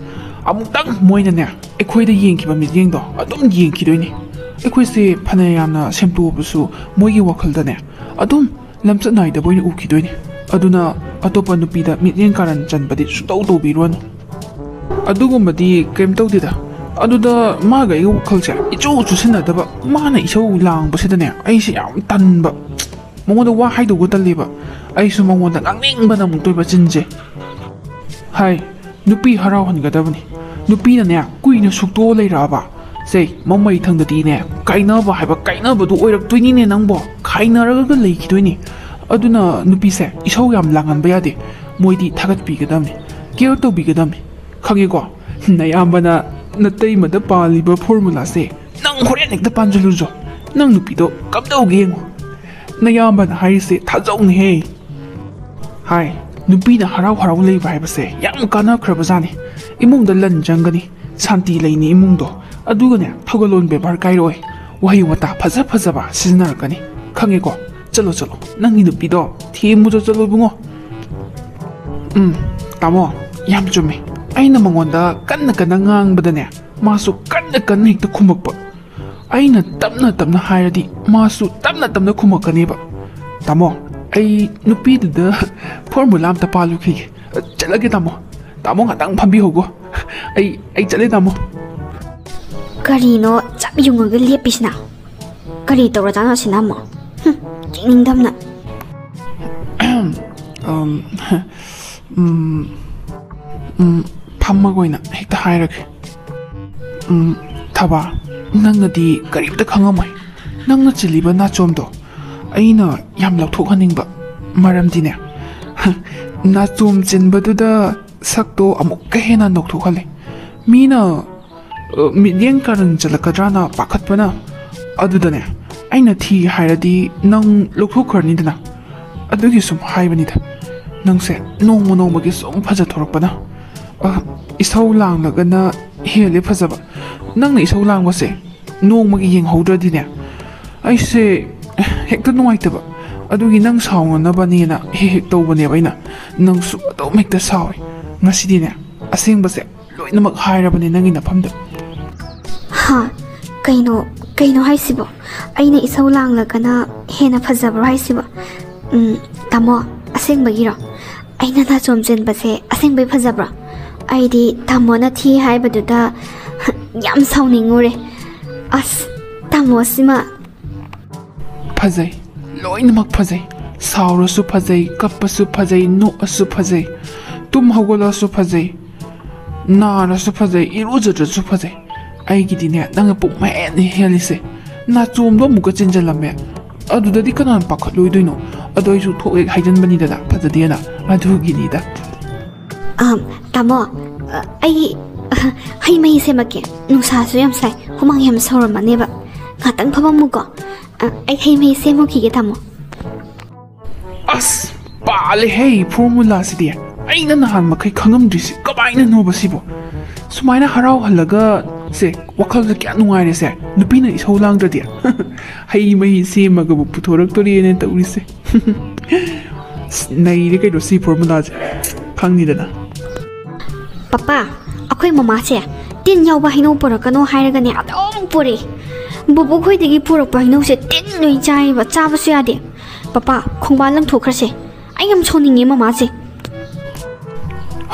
ꯑꯃꯨꯛꯇꯪ ꯃꯣꯏꯅꯅꯦ, ꯑꯩꯈꯣꯏꯗ ꯌꯦꯡꯈꯤꯕ ꯃꯤꯠꯌꯦꯡꯗꯣ ꯑꯗꯨꯝ ꯌꯦꯡꯈꯤꯗꯣꯏꯅꯤ꯫ ꯑꯩꯈꯣꯏꯁꯦ ꯐꯅ ꯌꯥꯝꯅ ꯁꯦꯝꯗꯣꯛꯑꯕꯁꯨ, ꯃꯣꯏꯒꯤ ꯋꯥꯈꯜꯗꯅꯦ ꯑꯗꯨꯝ ꯂꯝꯆꯠ ꯅꯥꯏꯗꯕ ꯑꯣꯏꯅ ꯎꯈꯤꯗꯣꯏꯅꯤ꯫ ꯑꯗꯨꯅ ꯑꯇꯣꯞꯄ ꯅꯨꯄꯤꯗ ꯃꯤꯠꯌꯦꯡ ꯀꯥꯔꯟ ꯆꯟꯕꯗꯤ ꯁꯨꯡꯇꯧ ꯇꯧꯕꯤꯔꯨꯔꯅꯨ꯫ ꯑꯗꯨꯒꯨꯝꯕꯗꯤ ꯀꯩꯝ ꯇꯧꯗꯦꯗ꯫ ꯑꯗꯨꯗ ꯃꯥꯒ ꯑꯩꯒ ꯋꯥꯈꯜꯁꯦ ꯏꯆꯨ ꯆꯨꯁꯤꯟꯅꯗꯕ, ꯃꯥꯅ ꯏꯁꯧ ꯂꯥꯡꯕꯁꯤꯗꯅꯦ ꯑꯩꯁꯦ ꯌꯥꯝ ꯇꯟꯕ꯫ ꯃꯉꯣꯟꯗ ꯋꯥ ꯍꯥꯏꯗꯧꯕ ꯇꯜꯂꯦꯕ꯫ ꯑꯩꯁꯨ ꯃꯉꯣꯟꯗ ꯉꯥꯡꯅꯤꯡꯕꯅ ꯑꯃꯨꯛ ꯇꯣꯏꯕ ꯆꯤꯟꯁꯦ꯫ ꯍꯥꯏ, ꯅꯨꯄꯤ ꯍꯔꯥꯎꯍꯟꯒꯗꯕꯅꯤ꯫ ꯅꯨꯄꯤꯅꯅꯦ ꯀꯨꯏꯅ ꯁꯨꯛꯇꯣꯛꯑ ꯂꯩꯔꯛꯑꯕ, ꯁꯦ, ꯃꯃꯩ ꯊꯪꯗꯗꯤꯅꯦ ꯀꯥꯏꯅꯕ ꯍꯥꯏꯕ ꯀꯥꯏꯅꯕꯗꯨ ꯑꯣꯏꯔꯛꯇꯣꯏꯅꯤꯅꯦ ꯅꯪꯕꯣ꯫ ꯈꯥꯏꯅꯔꯒ ꯂꯩꯈꯤꯗꯣꯏꯅꯤ꯫ ꯑꯗꯨꯅ ꯅꯨꯄꯤꯁꯦ ꯏꯁꯧ ꯌꯥꯝ ꯂꯥꯡꯍꯟꯕ ꯌꯥꯗꯦ꯫ ꯃꯣꯏꯗꯤ ꯊꯥꯒꯠꯄꯤꯒꯗꯕꯅꯤ, care ꯇꯧꯕꯤꯒꯗꯕꯅꯤ꯫ ꯈꯪꯉꯦꯀꯣ? ꯅꯌꯥꯝꯕꯅ ꯅꯇꯩꯃꯗ ꯄꯥꯜꯂꯤꯕ ꯐꯣꯔꯃꯨꯂꯥꯁꯦ ꯅꯪ ꯍꯣꯔꯦꯟ ꯍꯦꯛꯇ ꯄꯥꯟꯁꯤꯜꯂꯨꯆꯣ꯫ ꯅꯪ ꯅꯨꯄꯤꯗꯣ ꯀꯝꯗꯧꯒꯦ ꯌꯦꯡꯉꯣ꯫ ꯅꯌꯥꯝꯕꯅ ꯍꯥꯏꯔꯤꯁꯦ ꯊꯥꯖꯧꯅꯦꯍꯦ꯫ ꯍꯥꯏ, ꯅꯨꯄꯤꯅ ꯍꯔꯥꯎ ꯍꯔꯥꯎ ꯂꯩꯕ ꯍꯥꯏꯕꯁꯦ ꯌꯥꯝ ꯀꯥꯟꯅꯈ꯭ꯔꯕꯖꯥꯠꯅꯤ꯫ ꯏꯃꯨꯡꯗ ꯂꯟ ꯆꯪꯒꯅꯤ, ꯁꯥꯟꯇꯤ ꯂꯩꯅꯤ ꯏꯃꯨꯡꯗꯣ꯫ ꯑꯗꯨꯒꯅꯦ, ꯊꯧꯒꯜꯂꯣꯟ ꯕꯦꯕꯥꯔ ꯀꯥꯏꯔꯛꯑꯣꯏ꯫ ꯋꯥꯍꯩ ꯋꯥꯇꯥ ꯐꯖ ꯐꯖꯕ ꯁꯤꯖꯤꯟꯅꯔꯛꯀꯅꯤ꯫ ꯈꯪꯉꯦꯀꯣ? ꯆꯠꯂꯣ, ꯆꯠꯂꯣ, ꯅꯪꯒꯤ ꯅꯨꯄꯤꯗꯣ ꯊꯦꯝꯃꯨꯆꯣ ꯆꯠꯂꯣ, ꯏꯕꯨꯡꯉꯣ꯫ ꯎꯝ, ꯇꯥꯃꯣ, ꯌꯥꯝ ꯆꯨꯝꯃꯦ꯫ ꯑꯩꯅ ꯃꯉꯣꯟꯗ ꯀꯟꯅ ꯀꯟꯅ ꯉꯥꯡꯕꯗꯅꯦ, ꯃꯥꯁꯨ ꯀꯟꯅ ꯀꯟꯅ ꯍꯦꯛꯇ ꯈꯨꯝꯃꯛꯄ꯫ ꯑꯩꯅ ꯇꯞꯅ ꯇꯞꯅ ꯍꯥꯏꯔꯗꯤ ꯃꯥꯁꯨ ꯇꯞꯅ ꯇꯞꯅ ꯈꯨꯝꯃꯛꯀꯅꯦꯕ꯫ ꯇꯥꯃꯣ, ꯑꯩ ꯅꯨꯄꯤꯗꯨꯗ ꯐꯣꯔꯃꯨꯂꯥ ꯑꯝꯇ ꯄꯥꯜꯂꯨꯈꯤꯒꯦ꯫ ꯆꯠꯂꯒꯦ, ꯇꯥꯃꯣ꯫ ꯇꯥꯃꯣ, ꯉꯥꯛꯇꯪ ꯐꯝꯕꯤꯍꯧꯒꯣ꯫ ꯑꯩ, ꯑꯩ ꯆꯠꯂꯦ, ꯇꯥꯃꯣ꯫ ꯀꯔꯤꯅꯣ ꯆꯞ ꯌꯨꯡꯉꯒ ꯂꯦꯞꯄꯤꯁꯤꯅ? ꯀꯔꯤ ꯇꯧꯔꯖꯥꯠꯅꯣ ꯑꯁꯤꯅ ꯑꯃꯨꯛ? ꯍꯨꯝ, ꯌꯦꯡꯅꯤꯡꯗꯕꯅ꯫ ꯑꯝ, ꯎꯝ, ꯎꯝ, ꯐꯝꯃꯒ ꯑꯣꯏꯅ ꯍꯦꯛꯇ ꯍꯥꯏꯔꯒꯦ꯫ ꯎꯝ, ꯊꯕꯥ, ꯅꯪꯅꯗꯤ ꯀꯔꯤꯝꯇ ꯈꯪꯉꯝꯃꯣꯏ꯫ ꯅꯪꯅ ꯆꯤꯜꯂꯤꯕ ꯅꯥꯆꯣꯝꯗꯣ ꯑꯩꯅ ꯌꯥꯝ ꯂꯧꯊꯣꯛꯍꯟꯅꯤꯡꯕ꯫ ꯃꯔꯝꯗꯤꯅꯦ, ꯅꯥꯆꯣꯝ ꯆꯤꯟꯕꯗꯨꯗ ꯁꯛꯇꯣ ꯑꯃꯨꯛꯀ ꯍꯦꯟꯅ ꯅꯧꯊꯣꯛꯍꯜꯂꯦ꯫ ꯃꯤꯅ, ꯑ, ꯃꯤꯠꯌꯦꯡ ꯀꯥꯔꯟ ꯆꯠꯂꯛꯀꯗ꯭ꯔꯥꯅ ꯄꯥꯈꯠꯄꯅ꯫ ꯑꯗꯨꯗꯅꯦ, ꯑꯩꯅ ꯊꯤ ꯍꯥꯏꯔꯗꯤ ꯅꯪ ꯂꯧꯊꯣꯛꯈ꯭ꯔꯅꯤꯗꯅ꯫ ꯑꯗꯨꯒꯤ ꯁꯨꯝ ꯍꯥꯏꯕꯅꯤꯗ꯫ ꯅꯪꯁꯦ ꯅꯣꯡꯃ ꯅꯣꯡꯃꯒꯤ ꯁꯨꯝ ꯐꯖꯊꯣꯔꯛꯄꯅ꯫ ꯑ, ꯏꯁꯧ ꯂꯥꯡꯂꯒꯅ ꯍꯦꯜꯂꯦ ꯐꯖꯕ꯫ ꯅꯪꯅ ꯏꯁꯧ ꯂꯥꯡꯕꯁꯦ ꯅꯣꯡꯃꯒꯤ ꯌꯦꯡꯍꯧꯗ꯭ꯔꯗꯤꯅꯦ, ꯑꯩꯁꯦ ꯍꯦꯛꯇ ꯅꯨꯡꯉꯥꯏꯇꯕ꯫ ꯑꯗꯨꯒꯤ ꯅꯪ ꯁꯥꯎꯅꯅꯕꯅꯦꯅ ꯍꯦꯛ ꯍꯦꯛ ꯇꯧꯕꯅꯦꯕ ꯑꯩꯅ꯫ ꯅꯪꯁꯨ ꯑꯗꯨꯝ ꯍꯦꯛꯇ ꯁꯥꯎꯋꯦ꯫ ꯉꯁꯤꯗꯤꯅꯦ, ꯑꯁꯦꯡꯕꯁꯦ ꯂꯣꯏꯅꯃꯛ ꯍꯥꯏꯔꯕꯅꯦ ꯅꯪꯒꯤ ꯅꯐꯝꯗ꯫ ꯍꯥ? ꯀꯩꯅꯣ, ꯀꯩꯅꯣ ꯍꯥꯏꯁꯤꯕꯣ? ꯑꯩꯅ ꯏꯁꯧ ꯂꯥꯡꯂꯒꯅ ꯍꯦꯟꯅ ꯐꯖꯕ꯭ꯔꯣ ꯍꯥꯏꯁꯤꯕꯣ? ꯎꯝ, ꯇꯥꯃꯣ, ꯑꯁꯦꯡꯕꯒꯤꯔꯣ? ꯑꯩꯅ ꯅꯥꯆꯣꯝ ꯆꯦꯟꯕꯁꯦ ꯑꯁꯦꯡꯕꯩ ꯐꯖꯕ꯭ꯔꯣ? ꯑꯩꯗꯤ ꯇꯥꯃꯣꯅ ꯊꯤ ꯍꯥꯏꯕꯗꯨꯗ ꯌꯥꯝ ꯁꯥꯎꯅꯤꯡꯉꯨꯔꯦ꯫ ꯑꯁ, ꯇꯥꯃꯣꯁꯤꯃ꯫ ꯐꯖꯩ, ꯂꯣꯏꯅꯃꯛ ꯐꯖꯩ꯫ ꯁꯥꯎꯔꯁꯨ ꯐꯖꯩ, ꯀꯞꯄꯁꯨ ꯐꯖꯩ, ꯅꯣꯛꯑꯁꯨ ꯐꯖꯩ, ꯇꯨꯝ ꯍꯧꯒꯠꯂꯁꯨ ꯐꯖꯩ, ꯅꯥꯔꯁꯨ ꯐꯖꯩ, ꯏꯔꯨꯖꯗ꯭ꯔꯁꯨ ꯐꯖꯩ꯫ ꯑꯩꯒꯤꯗꯤꯅꯦ, ꯅꯪꯅ ꯄꯨꯡ ꯍꯦꯟꯅ ꯍꯦꯜꯂꯤꯁꯦ꯫ ꯅꯥꯆꯣꯝꯗꯣ ꯑꯃꯨꯛꯀ ꯆꯦꯟꯖꯜꯂꯝꯃꯦ꯫ ꯑꯗꯨꯗꯗꯤ ꯀꯅꯥꯅ ꯄꯥꯈꯠꯂꯣꯏꯗꯣꯏꯅꯣ? ꯑꯗꯣ ꯑꯩꯁꯨ ꯊꯣꯛ ꯍꯦꯛ ꯍꯥꯏꯖꯟꯕꯅꯤꯗꯅ, ꯐꯖꯗꯦꯅ꯫ ꯑꯗꯨꯒꯤꯅꯤꯗ꯫ ꯑ, ꯇꯥꯃꯣ, ꯑ, ꯑꯩ, ꯑ, ꯍꯩ ꯃꯍꯤ ꯁꯦꯝꯃꯛꯀꯦ꯫ ꯅꯨꯡꯁꯥꯁꯨ ꯌꯥꯝ ꯁꯥꯏ, ꯍꯨꯃꯥꯡ ꯌꯥꯝ ꯁꯧꯔꯝꯃꯅꯦꯕ꯫ ꯉꯥꯛꯇꯪ ꯐꯝꯃꯝꯃꯨꯀꯣ꯫ ꯑ, ꯑꯩ ꯍꯩ ꯃꯍꯤ ꯁꯦꯝꯃꯨꯈꯤꯒꯦ, ꯇꯥꯃꯣ꯫ ꯑꯁ, ꯄꯥꯜꯂꯦꯍꯦ ꯐꯣꯔꯃꯨꯂꯥꯁꯤꯗꯤ꯫ ꯑꯩꯅ ꯅꯍꯥꯟ ꯃꯈꯩ ꯈꯪꯉꯝꯗ꯭ꯔꯤꯁꯤ ꯀꯃꯥꯏꯅꯅꯣꯕ ꯁꯤꯕꯣ? ꯁꯨꯃꯥꯏꯅ ꯍꯔꯥꯎꯍꯜꯂꯒ ꯁꯦ, ꯋꯥꯈꯜꯁꯦ ꯀꯌꯥ ꯅꯨꯡꯉꯥꯏꯔꯦ ꯁꯦ, ꯅꯨꯄꯤꯅ ꯏꯁꯧ ꯂꯥꯡꯗ꯭ꯔꯗꯤ꯫ ꯍꯩ ꯃꯍꯤ ꯁꯦꯝꯃꯒꯕꯨ ꯄꯨꯊꯣꯔꯛꯇꯣꯔꯦꯅ ꯇꯧꯔꯤꯁꯦ꯫ ꯑꯁ, ꯅꯩꯔꯦ ꯀꯩꯅꯣ ꯁꯤ ꯐꯣꯔꯃꯨꯂꯥꯁꯦ, ꯈꯪꯅꯤꯗꯅ꯫ ꯄꯄꯥ, ꯑꯩꯈꯣꯏ ꯃꯃꯥꯁꯦ ꯇꯤꯟ ꯌꯥꯎꯕ ꯍꯩꯅꯧ ꯄꯨꯔꯛꯀꯅꯣ ꯍꯥꯏꯔꯒꯅꯦ ꯑꯗꯨꯝ ꯄꯨꯔꯛꯏ꯫ ꯕꯨꯕꯣꯛ ꯈꯣꯏꯗꯒꯤ ꯄꯨꯔꯛꯄ ꯍꯩꯅꯧꯁꯦ ꯇꯤꯟ ꯂꯣꯏ ꯆꯥꯏꯌꯦꯕ, ꯆꯥꯕꯁꯨ ꯌꯥꯗꯦ꯫ ꯄꯄꯥ, ꯈꯣꯡꯕꯥꯟ ꯂꯪꯊꯣꯛꯈ꯭ꯔꯁꯦ꯫ ꯑꯩ ꯌꯥꯝ ꯁꯥꯎꯅꯤꯡꯉꯦ ꯃꯃꯥꯁꯦ꯫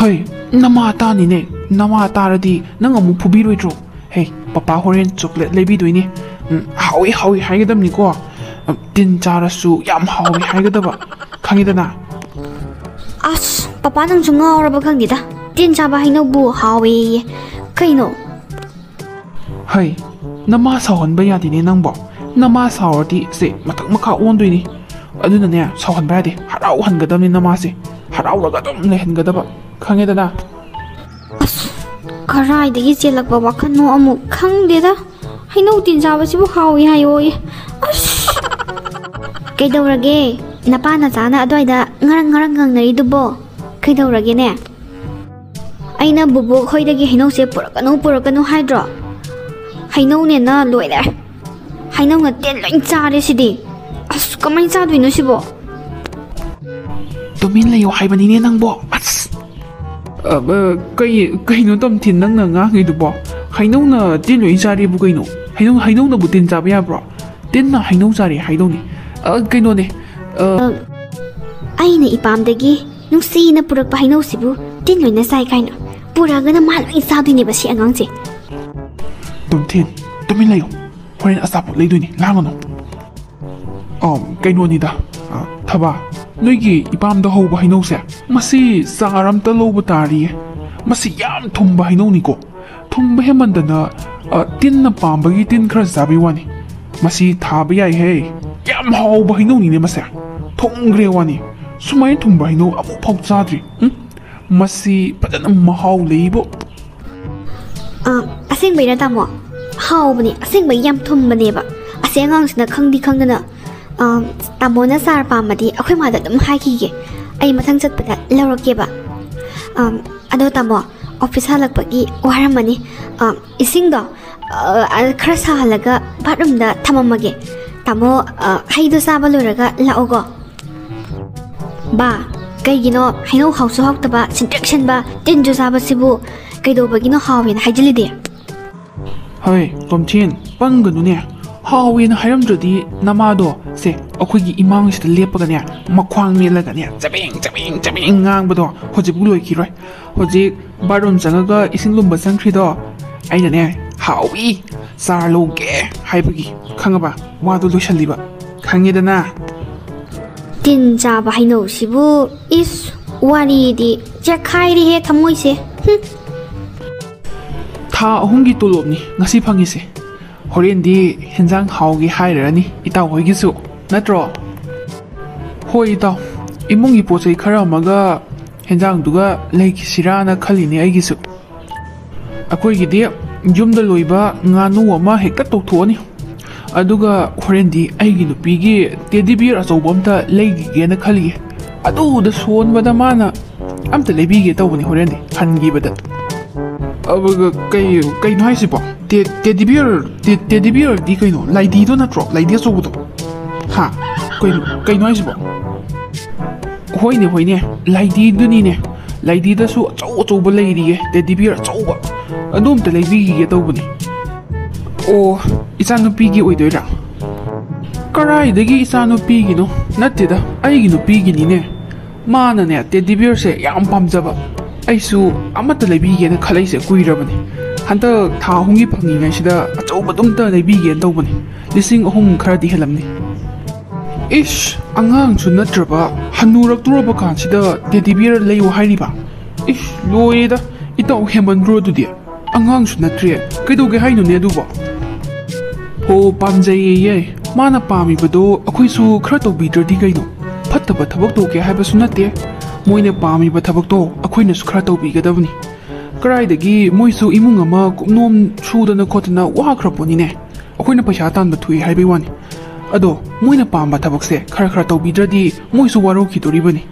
ꯍꯩ, ꯅꯃꯥ ꯇꯥꯅꯤꯅꯦ꯫ ꯅꯃꯥ ꯇꯥꯔꯗꯤ ꯅꯪ ꯑꯃꯨꯛ ꯐꯨꯕꯤꯔꯣꯏꯗ꯭ꯔꯣ? ꯍꯦ, ꯄꯄꯥ ꯍꯣꯔꯦꯟ ꯆꯣꯀ꯭ꯂꯦꯠ ꯂꯩꯕꯤꯗꯣꯏꯅꯦ꯫ ꯎꯝ, ꯍꯥꯎꯏ ꯍꯥꯎꯏ ꯍꯥꯏꯒꯗꯕꯅꯤꯀꯣ꯫ ꯎꯝ, ꯇꯤꯟ ꯆꯥꯔꯁꯨ ꯌꯥꯝ ꯍꯥꯎꯏ ꯍꯥꯏꯒꯗꯕ, ꯈꯪꯉꯤꯗꯅ? ꯑꯁ, ꯄꯄꯥ ꯅꯪꯁꯨ ꯉꯥꯎꯔꯕ ꯈꯪꯗꯦꯗ꯫ ꯇꯤꯟ ꯆꯥꯕ ꯍꯩꯅꯧꯕꯨ ꯍꯥꯎꯋꯦꯌꯦ꯫ ꯀꯩꯅꯣ? ꯍꯩ, ꯅꯃꯥ ꯁꯥꯎꯍꯟꯕ ꯌꯥꯗꯦꯅꯦ ꯅꯪꯕꯣ꯫ ꯅꯃꯥ ꯁꯥꯎꯔꯗꯤ ꯁꯦ ꯃꯊꯛ ꯃꯈꯥ ꯑꯣꯟꯗꯣꯏꯅꯤ꯫ ꯑꯗꯨꯅꯅꯦ, ꯁꯥꯎꯍꯟꯕ ꯌꯥꯗꯦ꯫ ꯍꯔꯥꯎꯍꯟꯒꯗꯕꯅꯤ ꯅꯃꯥꯁꯦ꯫ ꯍꯔꯥꯎꯔꯒ ꯑꯗꯨꯝ ꯂꯩꯍꯟꯒꯗꯕ, ꯈꯪꯉꯦꯗꯅ? ꯑꯁ, ꯀꯔꯥꯏꯗꯒꯤ ꯆꯦꯜꯂꯛꯄ ꯋꯥꯈꯜꯅꯣ ꯑꯃꯨꯛ ꯈꯪꯗꯦꯗ꯫ ꯍꯩꯅꯧ ꯇꯤꯟ ꯆꯥꯕꯁꯤꯕꯨ ꯍꯥꯎꯏ ꯍꯥꯏꯌꯣꯌꯦ꯫ ꯑꯁ! ꯀꯩꯗꯧꯔꯒꯦ? ꯅꯄꯥ ꯅꯆꯥꯅ ꯑꯗ꯭ꯋꯥꯏꯗ ꯉꯔꯪ ꯉꯔꯪ ꯉꯪꯅꯔꯤꯗꯨꯕꯣ? ꯀꯩꯗꯧꯔꯒꯦꯅꯦ? ꯑꯩꯅ ꯕꯨꯕꯣꯛ ꯈꯣꯏꯗꯒꯤ ꯍꯩꯅꯧꯁꯦ ꯄꯨꯔꯛꯀꯅꯨ, ꯄꯨꯔꯛꯀꯅꯨ ꯍꯥꯏꯗ꯭ꯔꯣ? ꯍꯩꯅꯧꯅꯦꯅ ꯂꯣꯏꯔꯦ꯫ ꯍꯩꯅꯧꯅ ꯇꯤꯟ ꯂꯣꯏ ꯆꯥꯔꯦ ꯁꯤꯗꯤ꯫ ꯑꯁ, ꯀꯃꯥꯏꯅ ꯆꯥꯗꯣꯏꯅꯣ ꯁꯤꯕꯣ? ꯇꯨꯃꯤꯟ ꯂꯩꯌꯣ ꯍꯥꯏꯕꯅꯤꯅꯦ ꯅꯪꯕꯣ꯫ ꯑꯁ! ꯑ, ꯑ, ꯀꯩ, ꯀꯩꯅꯣ ꯇꯣꯝꯊꯤꯟ ꯅꯪꯅ ꯉꯥꯡꯉꯤꯗꯨꯕꯣ? ꯍꯩꯅꯧꯅ ꯇꯤꯟ ꯂꯣꯏ ꯆꯥꯔꯤꯕꯨ ꯀꯩꯅꯣ? ꯍꯩꯅꯧ, ꯍꯩꯅꯧꯅꯕꯨ ꯇꯤꯟ ꯆꯥꯕ ꯌꯥꯕ꯭ꯔꯣ? ꯇꯤꯟꯅ ꯍꯩꯅꯧ ꯆꯥꯔꯤ ꯍꯥꯏꯗꯧꯅꯤ꯫ ꯑ, ꯀꯩꯅꯣꯅꯦ, ꯑ, ꯑꯩꯅ ꯏꯄꯥꯝꯗꯒꯤ ꯅꯨꯡꯁꯤꯅ ꯄꯨꯔꯛꯄ ꯍꯩꯅꯧꯁꯤꯕꯨ ꯇꯤꯟ ꯂꯣꯏꯅ ꯆꯥꯏ ꯀꯥꯏꯅ꯫ ꯄꯨꯔꯛꯑꯒꯅ ꯃꯥ ꯂꯣꯏ ꯆꯥꯗꯣꯏꯅꯦꯕ ꯁꯤ ꯑꯉꯥꯡꯁꯦ꯫ ꯇꯣꯝꯊꯤꯟ, ꯇꯨꯃꯤꯟ ꯂꯩꯌꯣ꯫ ꯍꯣꯔꯦꯟ ꯑꯆꯥꯄꯣꯠ ꯂꯩꯗꯣꯏꯅꯤ, ꯂꯥꯡꯒꯅꯨ꯫ ꯑ, ꯀꯩꯅꯣꯅꯤꯗ, ꯑ, ꯊꯕꯥ, ꯅꯣꯏꯒꯤ ꯏꯄꯥꯝꯗ ꯍꯧꯕ ꯍꯩꯅꯧꯁꯦ, ꯃꯁꯤ ꯆꯥꯔ ꯑꯝꯇ ꯂꯧꯕ ꯇꯥꯔꯤꯌꯦ꯫ ꯃꯁꯤ ꯌꯥꯝ ꯊꯨꯝꯕ ꯍꯩꯅꯧꯅꯤꯀꯣ꯫ ꯊꯨꯝꯕ ꯍꯦꯟꯃꯟꯗꯅ, ꯑ, ꯇꯤꯟꯅ ꯄꯥꯝꯕꯒꯤ ꯇꯤꯟ ꯈꯔ ꯆꯥꯕꯩ ꯋꯥꯅꯤ꯫ ꯃꯁꯤ ꯊꯥꯕ ꯌꯥꯏꯍꯦ꯫ ꯌꯥꯝ ꯍꯥꯎꯕ ꯍꯩꯅꯧꯅꯤꯅꯦ ꯃꯁꯦ꯫ ꯊꯨꯝꯈ꯭ꯔꯦ ꯋꯥꯅꯤ꯫ ꯁꯨꯃꯥꯏꯅ ꯊꯨꯝꯕ ꯍꯩꯅꯧ ꯑꯃꯨꯛ ꯐꯥꯎ ꯆꯥꯗ꯭ꯔꯤ꯫ ꯎꯝ, ꯃꯁꯤ ꯐꯖꯅ ꯃꯍꯥꯎ ꯂꯩꯕꯣ꯫ ꯑ, ꯑꯁꯦꯡꯕꯩꯔꯥ ꯇꯥꯃꯣ? ꯍꯥꯎꯕꯅꯦ, ꯑꯁꯦꯡꯕꯩ ꯌꯥꯝ ꯊꯨꯝꯕꯅꯦꯕ꯫ ꯑꯁꯤ ꯑꯉꯥꯡꯁꯤꯅ ꯈꯪꯗꯤ ꯈꯪꯗꯅ, ꯑ, ꯇꯥꯃꯣꯅ ꯆꯥꯔ ꯄꯥꯝꯃꯗꯤ ꯑꯩꯈꯣꯏ ꯃꯥꯗ ꯑꯗꯨꯝ ꯍꯥꯏꯈꯤꯒꯦ꯫ ꯑꯩ ꯃꯊꯪ ꯆꯠꯄꯗ ꯂꯧꯔꯛꯀꯦꯕ꯫ ꯑ, ꯑꯗꯣ ꯇꯥꯃꯣ, ꯑꯣꯐꯤꯁ ꯍꯜꯂꯛꯄꯒꯤ ꯋꯥꯔꯝꯃꯅꯤ꯫ ꯑ, ꯏꯁꯤꯡꯗꯣ, ꯑ, ꯑ, ꯈꯔ ꯁꯥꯍꯜꯂꯒ ꯕꯥꯠꯔꯨꯝꯗ ꯊꯝꯃꯝꯃꯒꯦ꯫ ꯇꯥꯃꯣ, ꯑ, ꯍꯩꯗꯣ ꯆꯥꯕ ꯂꯣꯏꯔꯒ ꯂꯥꯛꯑꯣꯀꯣ꯫ ꯕꯥ, ꯀꯩꯒꯤꯅꯣ ꯍꯩꯅꯧ ꯍꯥꯎꯁꯨ ꯍꯥꯎꯇꯕ, ꯁꯤꯟꯇ꯭ꯔꯤꯛ ꯁꯤꯟꯕ, ꯇꯤꯟꯁꯨ ꯆꯥꯕꯁꯤꯕꯨ ꯀꯩꯗꯧꯕꯒꯤꯅꯣ ꯍꯥꯎꯋꯦꯅ ꯍꯥꯏꯖꯤꯜꯂꯤꯗꯤ? ꯍꯣꯏ, ꯇꯣꯝꯊꯤꯟ, ꯄꯪꯒꯅꯨꯅꯦ꯫ ꯍꯥꯎꯋꯦꯅ ꯍꯥꯏꯔꯝꯗ꯭ꯔꯗꯤ ꯅꯃꯥꯗꯣ, ꯁꯦ, ꯑꯩꯈꯣꯏꯒꯤ ꯏꯃꯥꯡꯁꯤꯗ ꯂꯦꯞꯄꯒꯅꯦ, ꯃꯈ꯭ꯋꯥꯡ ꯃꯦꯜꯂꯒꯅꯦ, ꯆꯕꯦꯡ, ꯆꯕꯦꯡ, ꯆꯕꯦꯡ ꯉꯥꯡꯕꯗꯣ ꯍꯧꯖꯤꯛꯄꯨ ꯂꯣꯏꯈꯤꯔꯣꯏ꯫ ꯍꯧꯖꯤꯛ ꯕꯥꯠꯔꯨꯝ ꯆꯪꯉꯒ ꯏꯁꯤꯡ ꯂꯨꯝꯕ ꯆꯪꯈ꯭ꯔꯤꯗꯣ, ꯑꯩꯅꯅꯦ, "ꯍꯥꯎꯏ, ꯆꯥꯔ ꯂꯧꯒꯦ" ꯍꯥꯏꯕꯒꯤ, ꯈꯪꯉꯕ? ꯋꯥꯗꯣ ꯂꯣꯏꯁꯜꯂꯤꯕ, ꯈꯪꯉꯦꯗꯅ? ꯇꯤꯟ ꯆꯥꯕ ꯍꯩꯅꯧꯁꯤꯕꯨ, ꯏꯁ, ꯋꯥꯔꯤꯗꯤ ꯆꯦꯛꯈꯥꯏꯔꯤꯍꯦ ꯊꯃꯣꯏꯁꯦ꯫ ꯍꯨꯝ꯫ ꯊꯥ ꯑꯍꯨꯝꯒꯤ ꯇꯣꯂꯣꯞꯅꯤ ꯉꯁꯤ ꯐꯪꯉꯤꯁꯦ꯫ ꯍꯣꯔꯦꯟꯗꯤ ꯍꯦꯟꯖꯥꯡ ꯍꯥꯎꯒꯦ ꯍꯥꯏꯔꯔꯅꯤ ꯏꯇꯥꯎ ꯍꯣꯏꯒꯤꯁꯨ, ꯅꯠꯇ꯭ꯔꯣ? ꯍꯣꯏ ꯏꯇꯥꯎ, ꯏꯃꯨꯡꯒꯤ ꯄꯣꯠ ꯆꯩ ꯈꯔ ꯑꯃꯒ ꯍꯦꯟꯖꯥꯡꯗꯨꯒ ꯂꯩꯈꯤꯁꯤꯔꯥꯅ ꯈꯜꯂꯤꯅꯦ ꯑꯩꯒꯤꯁꯨ꯫ ꯑꯩꯈꯣꯏꯒꯤꯗꯤ ꯌꯨꯝꯗ ꯂꯣꯏꯕ ꯉꯥꯅꯨ ꯑꯃ ꯍꯦꯛꯇ ꯇꯧꯊꯣꯛꯑꯅꯤ꯫ ꯑꯗꯨꯒ ꯍꯣꯔꯦꯟꯗꯤ ꯑꯩꯒꯤ ꯅꯨꯄꯤꯒꯤ ꯇꯦꯗꯤ ꯕꯤꯌꯔ ꯑꯆꯧꯕ ꯑꯝꯇ ꯂꯩꯈꯤꯒꯦꯅ ꯈꯜꯂꯤꯌꯦ꯫ ꯑꯗꯨꯗ ꯁꯣꯟꯕꯗ ꯃꯥꯅ ꯑꯝꯇ ꯂꯩꯕꯤꯒꯦ ꯇꯧꯕꯅꯤ ꯍꯣꯔꯦꯟꯗꯤ ꯍꯟꯈꯤꯕꯗ꯫ ꯑꯗꯨꯒ ꯀꯩ, ꯀꯩꯅꯣ ꯍꯥꯏꯁꯤꯕꯣ? ꯇꯦ-, ꯇꯦꯗꯤ ꯕꯤꯌꯔ, ꯇꯦ-, ꯇꯦꯗꯤ ꯕꯤꯌꯔꯗꯤ ꯀꯩꯅꯣ? ꯂꯥꯏꯙꯤꯗꯣ ꯅꯠꯇ꯭ꯔꯣ? ꯂꯥꯏꯙꯤ ꯑꯆꯧꯕꯗꯣ? ꯍꯥ? ꯀꯩꯅꯣ, ꯀꯩꯅꯣ ꯍꯥꯏꯁꯤꯕꯣ? ꯍꯣꯏꯅꯦ, ꯍꯣꯏꯅꯦ, ꯂꯥꯏꯙꯤꯗꯨꯅꯤꯅꯦ꯫ ꯂꯥꯏꯙꯤꯗꯁꯨ ꯑꯆꯧ ꯑꯆꯧꯕ ꯂꯩꯔꯤꯌꯦ, ꯇꯦꯗꯤ ꯕꯤꯌꯔ ꯑꯆꯧꯕ꯫ ꯑꯗꯨ ꯑꯝꯇ ꯂꯩꯕꯤꯈꯤꯒꯦ ꯇꯧꯕꯅꯤ꯫ ꯑꯣ, ꯏꯆꯥꯅꯨꯄꯤꯒꯤ ꯑꯣꯏꯗꯣꯏꯔꯥ? ꯀꯔꯥꯏꯗꯒꯤ ꯏꯆꯥꯅꯨꯄꯤꯒꯤꯅꯣ? ꯅꯠꯇꯦꯗ, ꯑꯩꯒꯤ ꯅꯨꯄꯤꯒꯤꯅꯤꯅꯦ꯫ ꯃꯥꯅꯅꯦ ꯇꯦꯗꯤ ꯕꯤꯌꯔꯁꯦ ꯌꯥꯝ ꯄꯥꯝꯖꯕ꯫ ꯑꯩꯁꯨ ꯑꯃꯠꯇ ꯂꯩꯕꯤꯒꯦꯅ ꯈꯜꯂꯛꯏꯁꯦ ꯀꯨꯏꯔꯕꯅꯤ꯫ ꯍꯟꯗꯛ ꯊꯥ ꯑꯍꯨꯝꯒꯤ ꯐꯪꯉꯤꯉꯩꯁꯤꯗ ꯑꯆꯧꯕꯗꯨꯝꯇ ꯂꯩꯕꯤꯒꯦꯅ ꯇꯧꯕꯅꯤ꯫ ꯂꯤꯁꯤꯡ ꯑꯍꯨꯝ ꯈꯔꯗꯤ ꯍꯦꯜꯂꯝꯅꯤ꯫ ꯏꯁ, ꯑꯉꯥꯡꯁꯨ ꯅꯠꯇ꯭ꯔꯕ, ꯍꯟꯅꯨꯔꯛꯇꯣꯔꯕ ꯀꯥꯟꯁꯤꯗ ꯇꯦꯗꯤ ꯕꯤꯌꯔ ꯂꯩꯌꯣ ꯍꯥꯏꯔꯤꯕ? ꯏꯁ, ꯂꯣꯏꯔꯦꯗ, ꯏꯇꯥꯎ, ꯍꯦꯟꯃꯟꯗ꯭ꯔꯣ ꯑꯗꯨꯗꯤ? ꯑꯉꯥꯡꯁꯨ ꯅꯠꯇ꯭ꯔꯦ, ꯀꯩꯗꯧꯒꯦ ꯍꯥꯏꯅꯣꯅꯦ ꯑꯗꯨꯕꯣ? ꯍꯣ, ꯄꯥꯝꯖꯩꯌꯦꯌꯦ, ꯃꯥꯅ ꯄꯥꯝꯃꯤꯕꯗꯣ ꯑꯩꯈꯣꯏꯁꯨ ꯈꯔ ꯇꯧꯕꯤꯗ꯭ꯔꯗꯤ ꯀꯩꯅꯣ? ꯐꯠꯇꯕ ꯊꯕꯛ ꯇꯧꯒꯦ ꯍꯥꯏꯕꯁꯨ ꯅꯠꯇꯦ, ꯃꯣꯏꯅ ꯄꯥꯝꯃꯤꯕ ꯊꯕꯛꯇꯣ ꯑꯩꯈꯣꯏꯅꯁꯨ ꯈꯔ ꯇꯧꯕꯤꯒꯗꯕꯅꯤ꯫ ꯀꯗꯥꯏꯗꯒꯤ ꯃꯣꯏꯁꯨ ꯏꯃꯨꯡ ꯑꯃ ꯀꯨꯞꯅꯣꯝ ꯁꯨꯗꯅ ꯈꯣꯠꯇꯅ ꯋꯥꯈ꯭ꯔ ꯄꯣꯠꯅꯤꯅꯦ꯫ ꯑꯩꯈꯣꯏꯅ ꯄꯩꯁꯥ ꯇꯥꯟꯕ ꯊꯣꯛꯏ ꯍꯥꯏꯕꯩ ꯋꯥꯅꯤ꯫ ꯑꯗꯣ ꯃꯣꯏꯅ ꯄꯥꯝꯕ ꯊꯕꯛꯁꯦ ꯈꯔ ꯈꯔ ꯇꯧꯕꯤꯗ꯭ꯔꯗꯤ ꯃꯣꯏꯁꯨ ꯋꯥꯔꯧꯈꯤꯗꯣꯔꯤꯕꯅꯤ꯫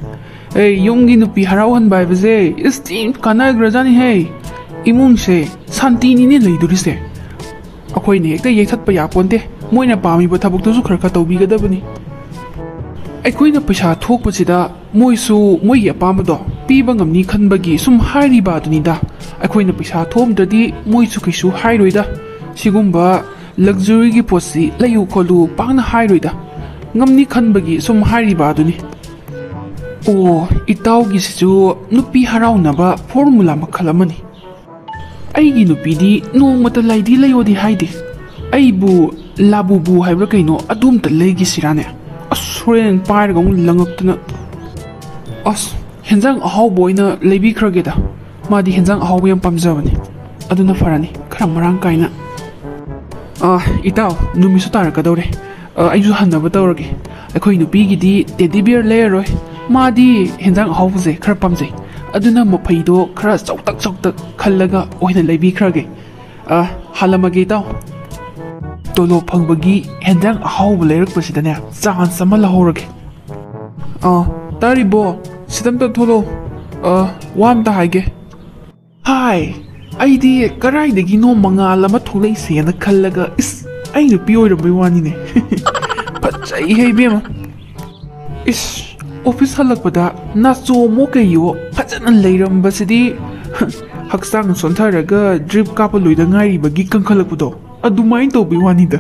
ꯑꯩ ꯌꯨꯝꯒꯤ ꯅꯨꯄꯤ ꯍꯔꯥꯎꯍꯟꯕ ꯍꯥꯏꯕꯁꯦ ꯏꯁ ꯊꯤ ꯀꯥꯟꯅꯈ꯭ꯔꯖꯥꯠꯅꯤꯍꯦ꯫ ꯏꯃꯨꯡꯁꯦ ꯁꯥꯟꯇꯤꯅꯤꯅꯦ ꯂꯩꯗꯣꯔꯤꯁꯦ꯫ ꯑꯩꯈꯣꯏꯅ ꯍꯦꯛꯇ ꯌꯩꯊꯠꯄ ꯌꯥꯄꯣꯟꯇꯦ꯫ ꯃꯣꯏꯅ ꯄꯥꯝꯃꯤꯕ ꯊꯕꯛꯇꯨꯁꯨ ꯈꯔ ꯈꯔ ꯇꯧꯕꯤꯒꯗꯕꯅꯤ꯫ ꯑꯩꯈꯣꯏꯅ ꯄꯩꯁꯥ ꯊꯣꯛꯄꯁꯤꯗ ꯃꯣꯏꯁꯨ ꯃꯣꯏꯒꯤ ꯑꯄꯥꯝꯕꯗꯣ ꯄꯤꯕ ꯉꯝꯅꯤ ꯈꯟꯕꯒꯤ ꯁꯨꯝ ꯍꯥꯏꯔꯤꯕ ꯑꯗꯨꯅꯤꯗ꯫ ꯑꯩꯈꯣꯏꯅ ꯄꯩꯁꯥ ꯊꯣꯛꯑꯝꯗ꯭ꯔꯗꯤ ꯃꯣꯏꯁꯨ ꯀꯩꯁꯨ ꯍꯥꯏꯔꯣꯏꯗ꯫ ꯁꯤꯒꯨꯝꯕ ꯂꯛꯖꯔꯤꯒꯤ ꯄꯣꯠꯁꯤ ꯂꯩꯌꯨ ꯈꯣꯠꯂꯨ ꯄꯥꯛꯅ ꯍꯥꯏꯔꯣꯏꯗ꯫ ꯉꯝꯅꯤ ꯈꯟꯕꯒꯤ ꯁꯨꯝ ꯍꯥꯏꯔꯤꯕ ꯑꯗꯨꯅꯤ꯫ ꯑꯣ, ꯏꯇꯥꯎꯒꯤꯁꯤꯁꯨ ꯅꯨꯄꯤ ꯍꯔꯥꯎꯅꯕ ꯐꯣꯔꯃꯨꯂꯥ ꯃꯈꯜ ꯑꯃꯅꯤ꯫ ꯑꯩꯒꯤ ꯅꯨꯄꯤꯗꯤ ꯅꯣꯡꯃꯇ ꯂꯩꯗꯤ ꯂꯩꯌꯣꯗꯤ ꯍꯥꯏꯗꯦ꯫ ꯑꯩꯕꯨ ꯂꯥꯕꯨꯕꯨ ꯍꯥꯏꯕ꯭ꯔꯥ ꯀꯩꯅꯣ ꯑꯗꯨꯝꯇ ꯂꯩꯈꯤꯁꯤꯔꯥꯅꯦ? ꯑꯁ, ꯍꯣꯔꯦꯟ ꯄꯥꯏꯔꯒ ꯑꯃꯨꯛ ꯂꯪꯉꯛꯇꯅ꯫ ꯑꯁ, ꯍꯦꯟꯖꯥꯡ ꯑꯍꯥꯎꯕ ꯑꯣꯏꯅ ꯂꯩꯕꯤꯈ꯭ꯔꯒꯦꯗ꯫ ꯃꯥꯗꯤ ꯍꯦꯟꯖꯥꯡ ꯑꯍꯥꯎꯕ ꯌꯥꯝ ꯄꯥꯝꯖꯕꯅꯦ꯫ ꯑꯗꯨꯅ ꯐꯔꯅꯤ, ꯈꯔ ꯃꯔꯥꯡ ꯀꯥꯏꯅ꯫ ꯑ, ꯏꯇꯥꯎ, ꯅꯨꯃꯤꯠꯁꯨ ꯇꯥꯔꯛꯀꯗꯧꯔꯦ꯫ ꯑ, ꯑꯩꯁꯨ ꯍꯟꯅꯕ ꯇꯧꯔꯒꯦ꯫ ꯑꯩꯈꯣꯏ ꯅꯨꯄꯤꯒꯤꯗꯤ ꯇꯦꯗꯤ ꯕꯤꯌꯔ ꯂꯩꯔꯔꯣꯏ꯫ ꯃꯥꯗꯤ ꯍꯦꯟꯖꯥꯡ ꯑꯍꯥꯎꯕꯁꯦ ꯈꯔ ꯄꯥꯝꯖꯩ꯫ ꯑꯗꯨꯅ ꯃꯐꯩꯗꯣ ꯈꯔ ꯆꯥꯎꯇꯛ ꯆꯥꯎꯇꯛ ꯈꯜꯂꯒ ꯑꯣꯏꯅ ꯂꯩꯕꯤꯈ꯭ꯔꯒꯦ꯫ ꯑ, ꯍꯜꯂꯝꯃꯒꯦ ꯏꯇꯥꯎ꯫ ꯇꯣꯂꯣꯞ ꯐꯪꯕꯒꯤ ꯍꯦꯟꯖꯥꯡ ꯑꯍꯥꯎꯕ ꯂꯩꯔꯛꯄꯁꯤꯗꯅꯦ, ꯆꯥꯟꯁ ꯑꯃ ꯂꯧꯍꯧꯔꯒꯦ꯫ ꯑ, ꯇꯥꯔꯤꯕꯣ? ꯁꯤꯗ ꯑꯝꯇ ꯊꯣꯛꯂꯛꯑꯣ꯫ ꯑ, ꯋꯥ ꯑꯝꯇ ꯍꯥꯏꯒꯦ꯫ ꯍꯥꯏ, ꯑꯩꯗꯤ ꯀꯔꯥꯏꯗꯒꯤꯅꯣ ꯃꯉꯥꯜ ꯑꯃ ꯊꯣꯛꯂꯛꯏꯁꯦꯅ ꯈꯜꯂꯒ, ꯏꯁ, ꯑꯩ ꯅꯨꯄꯤ ꯑꯣꯏꯔꯝꯕꯩ ꯋꯥꯅꯤꯅꯦ꯫ ꯐꯖꯩꯍꯦ ꯏꯕꯦꯝꯃ꯫ ꯏꯁ, ꯑꯣꯐꯤꯁ ꯍꯜꯂꯛꯄꯗ ꯅꯥꯆꯣꯝꯃꯣ ꯀꯩꯌꯣ ꯐꯖꯅ ꯂꯩꯔꯝꯕꯁꯤꯗꯤ, ꯍꯛꯆꯥꯡ ꯁꯣꯟꯊꯔꯒ ꯗ꯭ꯔꯤꯞ ꯀꯥꯞꯄ ꯂꯣꯏꯗ ꯉꯥꯏꯔꯤꯕꯒꯤ ꯀꯟꯈꯠꯂꯛꯄꯗꯣ ꯑꯗꯨꯃꯥꯏꯅ ꯇꯧꯕꯩ ꯋꯥꯅꯤꯗ꯫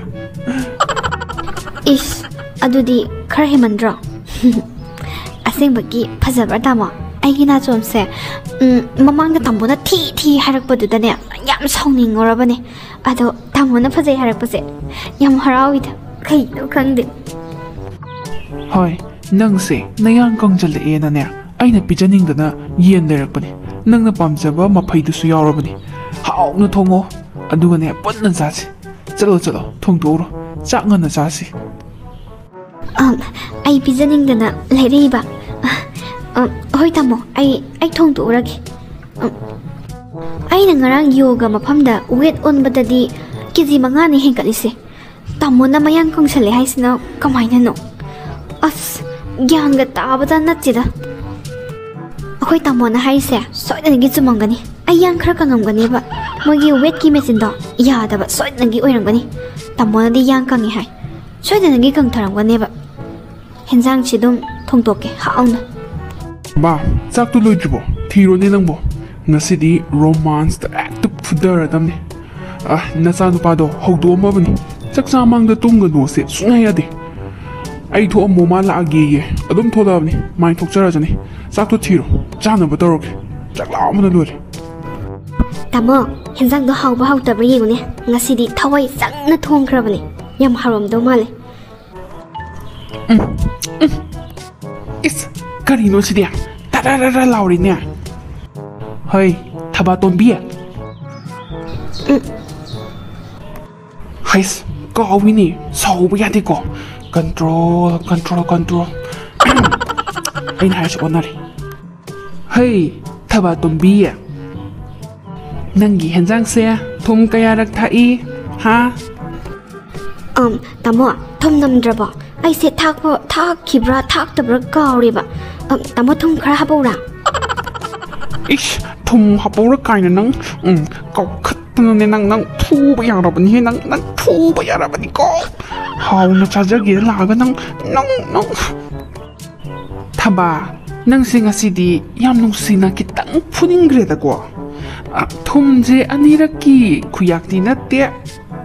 ꯏꯁ, ꯑꯗꯨꯗꯤ ꯈꯔ ꯍꯦꯟꯃꯟꯗ꯭ꯔꯣ? ꯑꯁꯦꯡꯕꯒꯤ ꯐꯖꯕ꯭ꯔꯥ, ꯇꯥꯃꯣ? ꯑꯩꯒꯤ ꯅꯥꯆꯣꯝꯁꯦ, ꯎꯝ, ꯃꯃꯥꯡꯗ ꯇꯥꯃꯣꯅ ꯊꯤ ꯊꯤ ꯍꯥꯏꯔꯛꯄꯗꯨꯗꯅꯦ, ꯌꯥꯝ ꯁꯥꯎꯅꯤꯡꯉꯨꯔꯕꯅꯦ꯫ ꯑꯗꯣ ꯇꯥꯃꯣꯅ ꯐꯖꯩ ꯍꯥꯏꯔꯛꯄꯁꯦ ꯌꯥꯝ ꯍꯔꯥꯎꯏꯗ, ꯀꯩꯒꯤꯅꯣ ꯈꯪꯗꯦ꯫ ꯍꯣꯏ, ꯅꯪꯁꯦ ꯅꯌꯥꯡ ꯀꯪꯖꯜꯂꯛꯑꯦꯅꯅꯦ, ꯑꯩꯅ ꯄꯤꯖꯅꯤꯡꯗꯅ ꯌꯦꯟ ꯂꯩꯔꯛꯄꯅꯦ꯫ ꯅꯪꯅ ꯄꯥꯝꯖꯕ ꯃꯐꯩꯗꯨꯁꯨ ꯌꯥꯎꯔꯕꯅꯦ꯫ ꯍꯥꯎꯅ ꯊꯣꯡꯉꯣ, ꯑꯗꯨꯒꯅꯦ ꯄꯨꯟꯅ ꯆꯥꯁꯤ꯫ ꯆꯠꯂꯣ, ꯆꯠꯂꯣ, ꯊꯣꯡꯗꯣꯛꯎꯔꯣ, ꯆꯥꯛ ꯉꯟꯅ ꯆꯥꯁꯤ꯫ ꯑꯝ, ꯑꯩ ꯄꯤꯖꯅꯤꯡꯗꯅ ꯂꯩꯔꯛꯏꯕ꯫ ꯑꯝ, ꯍꯣꯏ ꯇꯥꯃꯣ, ꯑꯩ, ꯑꯩ ꯊꯣꯡꯗꯣꯛꯎꯔꯒꯦ꯫ ꯑꯝ, ꯑꯩꯅ ꯉꯔꯥꯡ ꯌꯣꯒ ꯃꯐꯝꯗ ꯋꯦꯠ ꯑꯣꯟꯕꯗꯗꯤ ꯀꯦ ꯖꯤ ꯃꯉꯥꯅꯤ ꯍꯦꯟꯒꯠꯂꯤꯁꯦ꯫ ꯇꯥꯃꯣꯅ ꯃꯌꯥꯡ ꯀꯪꯁꯜꯂꯦ ꯍꯥꯏꯁꯤꯅ ꯀꯃꯥꯏꯅꯅꯣ? ꯑꯁ, ꯒ꯭ꯌꯥꯟꯒ ꯇꯥꯕꯗ ꯅꯠꯇꯦꯗ꯫ ꯑꯩꯈꯣꯏ ꯇꯥꯃꯣꯅ ꯍꯥꯏꯔꯤꯁꯦ ꯁꯣꯏꯗꯅꯒꯤ ꯆꯨꯝꯃꯝꯒꯅꯤ꯫ ꯑꯩ ꯌꯥꯡ ꯈꯔ ꯀꯪꯉꯝꯒꯅꯦꯕ꯫ ꯃꯣꯏꯒꯤ ꯋꯦꯠꯀꯤ ꯃꯦꯆꯤꯟꯗꯣ ꯌꯥꯗꯕ ꯁꯣꯏꯗꯅꯒꯤ ꯑꯣꯏꯔꯝꯒꯅꯤ꯫ ꯇꯥꯃꯣꯅꯗꯤ ꯌꯥꯡ ꯀꯪꯉꯦ ꯍꯥꯏ꯫ ꯁꯣꯏꯗꯅꯒꯤ ꯀꯪꯊꯔꯝꯒꯅꯦꯕ꯫ ꯍꯦꯟꯖꯥꯡꯁꯤ ꯑꯗꯨꯝ ꯊꯣꯡꯗꯣꯛꯀꯦ ꯍꯥꯎꯅ꯫ ꯕꯥ, ꯆꯥꯛꯇꯣ ꯂꯣꯏꯗ꯭ꯔꯤꯕꯣ? ꯊꯤꯔꯣꯅꯦ ꯅꯪꯕꯣ꯫ ꯉꯁꯤꯗꯤ ꯔꯣꯃꯥꯟꯁꯇ ꯍꯦꯛꯇ ꯐꯨꯗꯔꯗꯝꯅꯦ꯫ ꯑ, ꯅꯆꯥꯅꯨꯄꯥꯗꯣ ꯍꯧꯗꯣꯛꯑꯝꯃꯕꯅꯤ꯫ ꯆꯥꯛ ꯆꯥ ꯃꯥꯡꯗ ꯇꯨꯝꯒꯅꯨꯁꯦ ꯁꯨꯡꯌꯥ ꯌꯥꯗꯦ꯫ ꯑꯩ ꯊꯣꯛꯑꯝꯃꯣ, ꯃꯥ ꯂꯥꯛꯑꯒꯦꯌꯦ꯫ ꯑꯗꯨꯝ ꯊꯣꯛꯂꯛꯑꯕꯅꯤ꯫ ꯃꯥꯏ ꯊꯣꯛꯆꯔꯖꯅꯤ꯫ ꯆꯥꯛꯇꯣ ꯊꯤꯔꯣ꯫ ꯆꯥꯅꯕ ꯇꯧꯔꯒꯦ꯫ ꯆꯥꯛ ꯂꯥꯝꯕꯅ ꯂꯣꯏꯔꯦ꯫ ꯇꯥꯃꯣ, ꯍꯦꯟꯖꯥꯡꯗꯣ ꯍꯥꯎꯕ ꯍꯥꯎꯇꯕ꯭ꯔꯥ ꯌꯦꯡꯉꯨꯅꯦ꯫ ꯉꯁꯤꯗꯤ ꯊꯋꯥꯏ ꯆꯪꯅ ꯊꯣꯡꯈ꯭ꯔꯕꯅꯦ꯫ ꯌꯥꯝ ꯍꯥꯎꯔꯝꯗꯧ ꯃꯥꯜꯂꯦ꯫ ꯎꯝ, ꯎꯝ꯫ ꯏꯁ, ꯀꯔꯤꯅꯣ ꯁꯤꯗꯤ? ꯇꯔꯥꯔꯥꯔꯥ ꯂꯥꯎꯔꯤꯅꯦ꯫ ꯍꯩ, ꯊꯕꯥꯇꯣꯟꯕꯤ꯫ ꯎꯝ꯫ ꯍꯩꯁ, ꯀꯥꯎꯏꯅꯦ, ꯁꯥꯎꯕ ꯌꯥꯗꯦꯀꯣ꯫ Control, control, control꯫ ꯑꯩꯅ ꯍꯥꯏꯔꯤꯁꯦ ꯑꯣꯟꯅꯔꯦ꯫ ꯍꯩ, ꯊꯕꯥꯇꯣꯟꯕꯤ, ꯅꯪꯒꯤ ꯍꯦꯟꯖꯥꯡꯁꯦ ꯊꯨꯝ ꯀꯌꯥꯔꯛ ꯊꯥꯛꯏ? ꯍꯥ? ꯑꯝ, ꯇꯥꯃꯣ, ꯊꯨꯝ ꯅꯝꯗ꯭ꯔꯕꯣ? ꯑꯩꯁꯦ ꯊꯥꯛꯄ, ꯊꯥꯛꯈꯤꯕ꯭ꯔꯥ ꯊꯥꯛꯇꯕ꯭ꯔꯥ ꯀꯥꯎꯔꯦꯕ꯫ ꯑꯝ, ꯇꯥꯃꯣ, ꯊꯨꯝ ꯈꯔ ꯍꯥꯞꯄꯧꯔꯥ? ꯏꯁ, ꯊꯨꯝ ꯍꯥꯞꯄꯧꯔꯥ ꯀꯥꯏꯅ ꯅꯪ, ꯎꯝ, ꯀꯥꯎꯈꯠꯇꯅꯅꯦ ꯅꯪ, ꯅꯪ ꯐꯨꯕ ꯌꯥꯔꯕꯅꯤꯍꯦ ꯅꯪ, ꯅꯪ ꯐꯨꯕ ꯌꯥꯔꯕꯅꯤꯀꯣ꯫ ꯍꯥꯎꯅ ꯆꯥꯖꯒꯦ ꯂꯥꯛꯑꯒ ꯅꯪ, ꯅꯪ, ꯅꯪ꯫ ꯊꯕꯥ, ꯅꯪꯁꯦ ꯉꯁꯤꯗꯤ ꯌꯥꯝ ꯅꯨꯡꯁꯤꯅ ꯈꯤꯇꯪ ꯐꯨꯅꯤꯡꯈ꯭ꯔꯦꯗꯀꯣ꯫ ꯑ, ꯊꯨꯝꯁꯦ ꯑꯅꯤꯔꯛꯀꯤ ꯈꯨꯌꯥꯛꯇꯤ ꯅꯠꯇꯦ,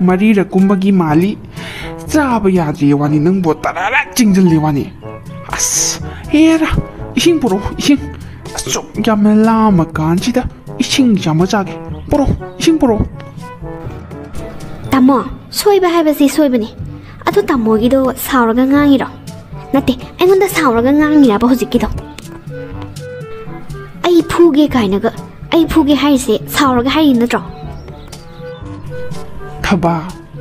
ꯃꯔꯤꯔꯛꯀꯨꯝꯕꯒꯤ ꯃꯥꯜꯂꯤ꯫ ꯆꯥꯕ ꯌꯥꯗ꯭ꯔꯦ ꯋꯥꯅꯤ ꯅꯪꯕꯨ, ꯇꯔꯥꯔꯥ ꯆꯤꯡꯁꯤꯜꯂꯤ ꯋꯥꯅꯤ꯫ ꯑꯁ, ꯍꯦꯔꯥ, ꯏꯁꯤꯡ ꯄꯨꯔꯛꯑꯣ, ꯏꯁꯤꯡ꯫ ꯑꯁꯨꯛ ꯌꯥꯝꯅ ꯂꯥꯝꯃ ꯀꯥꯟꯁꯤꯗ ꯏꯁꯤꯡ ꯆꯥꯝꯃ ꯆꯥꯒꯦ꯫ ꯄꯨꯔꯛꯑꯣ, ꯏꯁꯤꯡ ꯄꯨꯔꯛꯑꯣ꯫ ꯇꯥꯃꯣ, ꯁꯣꯏꯕ ꯍꯥꯏꯕꯁꯤ ꯁꯣꯏꯕꯅꯤ꯫ ꯑꯗꯨ ꯇꯥꯃꯣꯒꯤꯗꯣ ꯁꯥꯎꯔꯒ ꯉꯥꯡꯉꯤꯔꯣ? ꯅꯠꯇꯦ, ꯑꯩꯉꯣꯟꯗ ꯁꯥꯎꯔꯒ ꯉꯥꯡꯉꯤꯔꯕ ꯍꯧꯖꯤꯛꯀꯤꯗꯣ? ꯑꯩ ꯐꯨꯒꯦ ꯀꯥꯏꯅꯒ, ꯑꯩ ꯐꯨꯒꯦ ꯍꯥꯏꯔꯤꯁꯦ ꯁꯥꯎꯔꯒ ꯍꯥꯏꯔꯤ ꯅꯠꯇ꯭ꯔꯣ? ꯊꯕꯥ,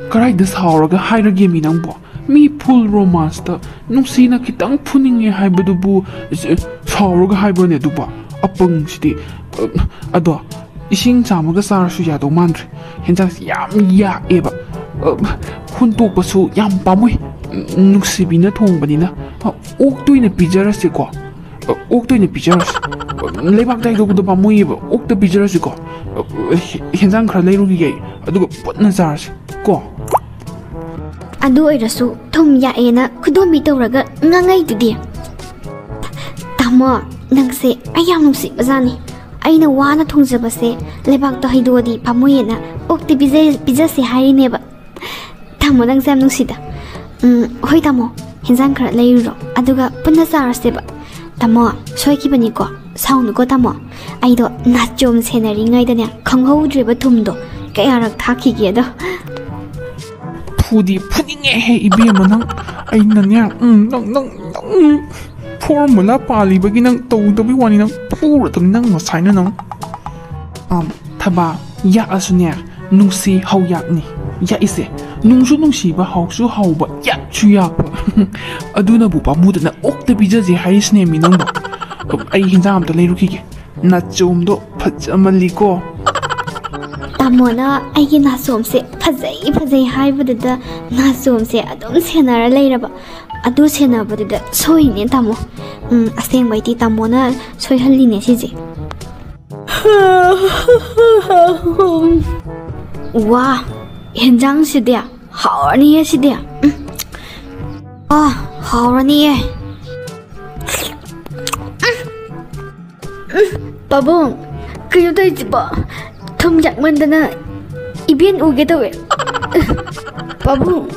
ꯀꯗꯥꯏꯗ ꯁꯥꯎꯔꯒ ꯍꯥꯏꯔꯒꯦ ꯃꯤ ꯅꯪꯕꯣ? ꯃꯤ full romanceꯇ ꯅꯨꯡꯁꯤꯅ ꯈꯤꯇꯪ ꯐꯨꯅꯤꯡꯉꯦ ꯍꯥꯏꯕꯗꯨꯕꯨ ꯁ-, ꯁꯥꯎꯔꯒ ꯍꯥꯏꯕ꯭ꯔꯣꯅꯦ ꯑꯗꯨꯕꯣ? ꯑꯄꯪꯁꯤꯗꯤ꯫ ꯑ, ꯑꯗꯣ ꯏꯁꯤꯡ ꯆꯥꯝꯃꯒ ꯆꯥꯔꯁꯨ ꯌꯥꯗꯧ ꯃꯥꯟꯗ꯭ꯔꯦ꯫ ꯍꯦꯟꯖꯥꯡꯁꯤ ꯌꯥꯝ ꯌꯥꯛꯑꯦꯕ꯫ ꯑ, ꯍꯨꯟꯇꯣꯛꯄꯁꯨ ꯌꯥꯝ ꯄꯥꯝꯃꯨꯏ꯫ ꯅꯨꯡꯁꯤꯕꯤꯅ ꯊꯣꯡꯕꯅꯤꯅ꯫ ꯑ, ꯑꯣꯛꯇ ꯑꯣꯏꯅ ꯄꯤꯖꯔꯁꯤꯀꯣ꯫ ꯑ, ꯑꯣꯛꯇ ꯑꯣꯏꯅ ꯄꯤꯖꯔꯁꯤ꯫ ꯂꯩꯕꯥꯛꯇ ꯍꯩꯗꯣꯛꯄꯗꯣ ꯄꯥꯝꯃꯨꯏꯌꯦꯕ, ꯑꯣꯛꯇ ꯄꯤꯖꯔꯁꯤꯀꯣ꯫ ꯍꯦꯟꯖꯥꯡ ꯈꯔ ꯂꯩꯔꯨꯈꯤꯒꯦ ꯑꯩ, ꯑꯗꯨꯒ ꯄꯨꯟꯅ ꯆꯥꯔꯁꯤ ꯀꯣ꯫ ꯑꯗꯨ ꯑꯣꯏꯔꯁꯨ ꯊꯨꯝ ꯌꯥꯛꯑꯦꯅ ꯈꯨꯗꯣꯝꯕꯤ ꯇꯧꯔꯒ ꯉꯥꯡꯉꯩꯗꯨꯗꯤ꯫ ꯇꯥꯃꯣ, ꯅꯪꯁꯦ ꯑꯩ ꯌꯥꯝ ꯅꯨꯡꯁꯤꯕꯖꯥꯠꯅꯤ꯫ ꯑꯩꯅ ꯋꯥꯅ ꯊꯣꯡꯖꯕꯁꯦ ꯂꯩꯕꯥꯛꯇ ꯍꯩꯗꯣꯛꯑꯗꯤ ꯄꯥꯝꯃꯨꯏꯌꯦꯅ ꯑꯣꯛꯇ ꯄꯤꯖ- ꯄꯤꯖꯁꯦ ꯍꯥꯏꯔꯤꯅꯦꯕ꯫ ꯇꯥꯃꯣ, ꯅꯪꯁꯦ ꯌꯥꯝ ꯅꯨꯡꯁꯤꯗ꯫ ꯎꯝ, ꯍꯣꯏ ꯇꯥꯃꯣ, ꯍꯦꯟꯖꯥꯡ ꯈꯔ ꯂꯩꯔꯨꯔꯣ, ꯑꯗꯨꯒ ꯄꯨꯟꯅ ꯆꯥꯔꯁꯦꯕ꯫ ꯇꯥꯃꯣ, ꯁꯣꯏꯈꯤꯕꯅꯤꯀꯣ, ꯁꯥꯎꯅꯨꯀꯣ ꯇꯥꯃꯣ꯫ ꯑꯩꯗꯣ ꯅꯥꯆꯣꯝ ꯁꯦꯟꯅꯔꯤꯉꯩꯗꯅꯦ ꯈꯪꯍꯧꯗ꯭ꯔꯦꯕ ꯊꯨꯝꯗꯣ ꯀꯌꯥꯔꯛ ꯊꯥꯛꯈꯤꯒꯦꯗꯣ꯫ ꯐꯨꯗꯤ ꯐꯨꯅꯤꯡꯉꯦꯍꯦ ꯏꯕꯦꯝꯃ ꯅꯪ꯫ ꯑꯩꯅꯅꯦ, ꯎꯝ, ꯅꯪ, ꯅꯪ, ꯅꯪ ꯐꯣꯔꯃꯨꯂꯥ ꯄꯥꯜꯂꯤꯕꯒꯤ ꯅꯪ ꯇꯧꯗꯕꯩ ꯋꯥꯅꯤ, ꯅꯪ ꯐꯨꯔꯗꯕꯅꯤ ꯅꯪ ꯉꯁꯥꯏꯅ ꯅꯪ꯫ ꯑꯝ, ꯊꯕꯥ, ꯌꯥꯛꯑꯁꯨꯅꯦ, ꯅꯨꯡꯁꯤ ꯍꯧꯌꯥꯛꯅꯤ ꯌꯥꯛꯏꯁꯦ꯫ ꯅꯨꯡꯁꯨ ꯅꯨꯡꯁꯤꯕ, ꯍꯥꯎꯁꯨ ꯍꯥꯎꯕ, ꯌꯥꯛꯁꯨ ꯌꯥꯛꯄ꯫ ꯑꯗꯨꯅꯕꯨ ꯄꯥꯝꯃꯨꯗꯅ ꯑꯣꯛꯇ ꯄꯤꯖꯁꯦ ꯍꯥꯏꯔꯤꯁꯤꯅꯦꯃꯤ ꯅꯪꯕꯣ꯫ ꯑꯩ ꯍꯤꯟꯖꯥꯡ ꯑꯝꯇ ꯂꯩꯔꯨꯈꯤꯒꯦ꯫ ꯅꯥꯆꯣꯝꯗꯣ ꯐꯖꯃꯜꯂꯤꯀꯣ꯫ ꯇꯥꯃꯣꯅ ꯑꯩꯒꯤ ꯅꯥꯆꯣꯝꯁꯦ ꯐꯖꯩ ꯐꯖꯩ ꯍꯥꯏꯕꯗꯨꯗ ꯅꯥꯆꯣꯝꯁꯦ ꯑꯗꯨꯝ ꯁꯦꯟꯅꯔ ꯂꯩꯔꯕ꯫ ꯑꯗꯨ ꯁꯦꯟꯅꯕꯗꯨꯗ ꯁꯣꯏꯔꯤꯅꯦ ꯇꯥꯃꯣ꯫ ꯎꯝ, ꯑꯁꯦꯡꯕꯩꯗꯤ ꯇꯥꯃꯣꯅ ꯁꯣꯏꯍꯜꯂꯤꯅꯦ ꯁꯤꯁꯦ꯫ ꯋꯥ, ꯍꯦꯟꯖꯥꯡꯁꯤꯗꯤ ꯍꯥꯎꯔꯅꯤꯌꯦ ꯁꯤꯗꯤ꯫ ꯎꯝ꯫ ꯑꯥ, ꯍꯥꯎꯔꯅꯤꯌꯦ꯫ ꯄꯥꯕꯨꯡ, ꯀꯩꯅꯣ ꯇꯧꯔꯤꯁꯤꯕꯣ? ꯊꯨꯝ ꯌꯥꯛꯃꯟꯗꯅ ꯏꯕꯦꯟ ꯎꯒꯦ ꯇꯧꯋꯦ꯫ ꯄꯥꯕꯨꯡ꯫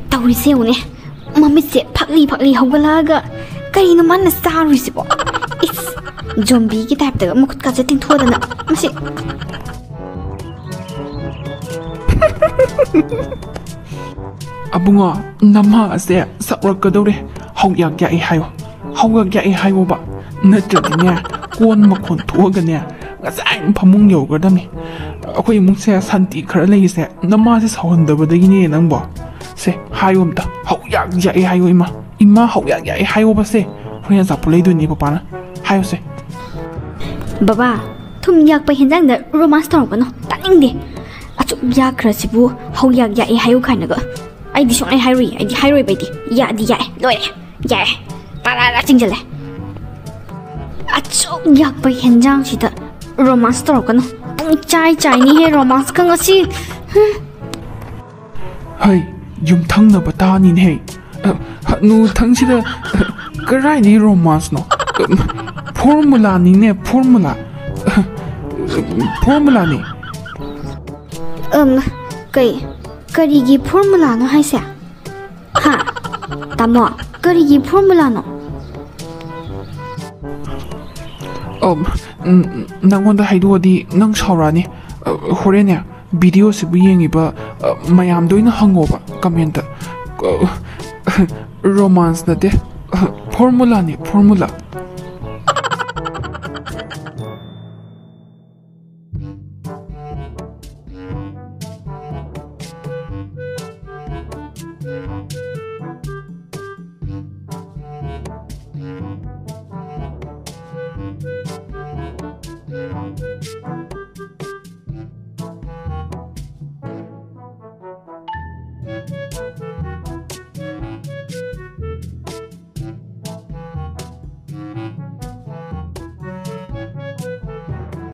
ꯇꯧꯔꯤꯁꯦ ꯌꯦꯡꯉꯨꯅꯦ, ꯃꯃꯤꯠꯁꯦ ꯐꯛꯂꯤ ꯐꯛꯂꯤ ꯍꯧꯒꯠꯂꯛꯑꯒ ꯀꯔꯤꯅꯣ ꯃꯥꯅ ꯆꯥꯔꯨꯏꯁꯤꯕꯣ? ꯏꯁ, ꯖꯣꯝꯕꯤꯒꯤ ꯇꯥꯏꯞꯇꯒ ꯃꯈꯨꯠ ꯀꯥꯁꯦ ꯇꯤꯡꯊꯣꯛꯑꯗꯅ ꯃꯁꯤ꯫ ꯑꯕꯨꯡꯉꯣ, ꯅꯃꯥ ꯑꯁꯦ ꯁꯛꯂꯛꯀꯗꯧꯔꯦ꯫ ꯍꯧꯌꯥꯛ ꯌꯥꯛꯏ ꯍꯥꯏꯌꯣ, ꯍꯧꯌꯥꯛ ꯌꯥꯛꯏ ꯍꯥꯏꯌꯣꯕ꯫ ꯅꯠꯇ꯭ꯔꯗꯤꯅꯦ, ꯀꯣꯟ ꯃꯈꯣꯟ ꯊꯣꯛꯑꯒꯅꯦ, ꯉꯁꯥꯏ ꯐꯃꯨꯡ ꯌꯧꯒꯗꯕꯅꯤ꯫ ꯑꯩꯈꯣꯏ ꯏꯃꯨꯡꯁꯦ ꯁꯥꯟꯇꯤ ꯈꯔ ꯂꯩꯔꯤꯁꯦ ꯅꯃꯥꯁꯦ ꯁꯥꯎꯍꯟꯗꯕꯗꯒꯤꯅꯦ ꯅꯪꯕꯣ꯫ ꯁꯦ, ꯍꯥꯏꯌꯣ ꯑꯝꯇ, ꯍꯧꯌꯥꯛ ꯌꯥꯛꯏ ꯍꯥꯏꯌꯣ ꯏꯃꯥ꯫ ꯏꯃꯥ, ꯍꯧꯌꯥꯛ ꯌꯥꯛꯏ ꯍꯥꯏꯌꯣꯕ ꯁꯦ꯫ ꯍꯣꯔꯦꯟ ꯑꯆꯥꯄꯣꯠ ꯂꯩꯗꯣꯏꯅꯦ ꯄꯄꯥꯅ꯫ ꯍꯥꯏꯌꯣꯁꯦ꯫ ꯕꯕꯥ, ꯊꯨꯝ ꯌꯥꯛꯄ ꯍꯦꯟꯖꯥꯡꯗ ꯔꯣꯃꯥꯟꯁ ꯇꯧꯔꯛꯀꯅꯨ, ꯇꯥꯅꯤꯡꯗꯦ꯫ ꯑꯁꯨꯛ ꯌꯥꯛꯈ꯭ꯔꯁꯤꯕꯨ ꯍꯧꯌꯥꯛ ꯌꯥꯛꯏ ꯍꯥꯏꯌꯨ ꯀꯥꯏꯅꯒ꯫ ꯑꯩꯗꯤ ꯁꯨꯡꯍꯥꯏ ꯍꯥꯏꯔꯨꯏ, ꯑꯩꯗꯤ ꯍꯥꯏꯔꯣꯏꯕ ꯑꯩꯗꯤ꯫ ꯌꯥꯗꯤ ꯌꯥꯛꯑꯦ, ꯂꯣꯏꯔꯦ, ꯌꯥꯛꯑꯦ, ꯇꯔꯥ ꯆꯤꯡꯁꯤꯜꯂꯦ꯫ ꯑꯁꯨꯛ ꯌꯥꯛꯄ ꯍꯦꯟꯖꯥꯡꯁꯤꯗ romance ꯇꯧꯔꯛꯀꯅꯨ꯫ ꯄꯨꯡ ꯆꯥꯏ ꯆꯥꯏꯅꯤꯍꯦ romanceꯀ ꯉꯁꯤ꯫ ꯍꯝ꯫ ꯍꯩ, ꯌꯨꯝꯊꯪꯅꯕ ꯇꯥꯅꯤꯅꯦꯍꯦ꯫ ꯑ, ꯍꯅꯨꯊꯪꯁꯤꯗ, ꯑ, ꯀꯔꯥꯏꯗꯒꯤ romanceꯅꯣ? ꯑ, formulaꯅꯤꯅꯦ, formula꯫ ꯑ, formulaꯅꯤ꯫ ꯑꯝ, ꯀꯩ, ꯀꯔꯤꯒꯤ formulaꯅꯣ ꯍꯥꯏꯁꯦ? ꯍꯥ? ꯇꯥꯃꯣ, ꯀꯔꯤꯒꯤ formulaꯅꯣ? ꯑꯝ, ꯎꯝ, ꯅꯪꯉꯣꯟꯗ ꯍꯥꯏꯗꯣꯛꯑꯗꯤ ꯅꯪ ꯁꯥꯎꯔꯛꯑꯅꯤ꯫ ꯑ, ꯍꯣꯔꯦꯟꯅꯦ, videoꯁꯤꯕꯨ ꯌꯦꯡꯉꯤꯕ, ꯑ, ꯃꯌꯥꯝꯗ ꯑꯣꯏꯅ ꯍꯪꯉꯣꯕ commentꯇ꯫ ꯑ, romance ꯅꯠꯇꯦ, ꯑ, formulaꯅꯤ, formula꯫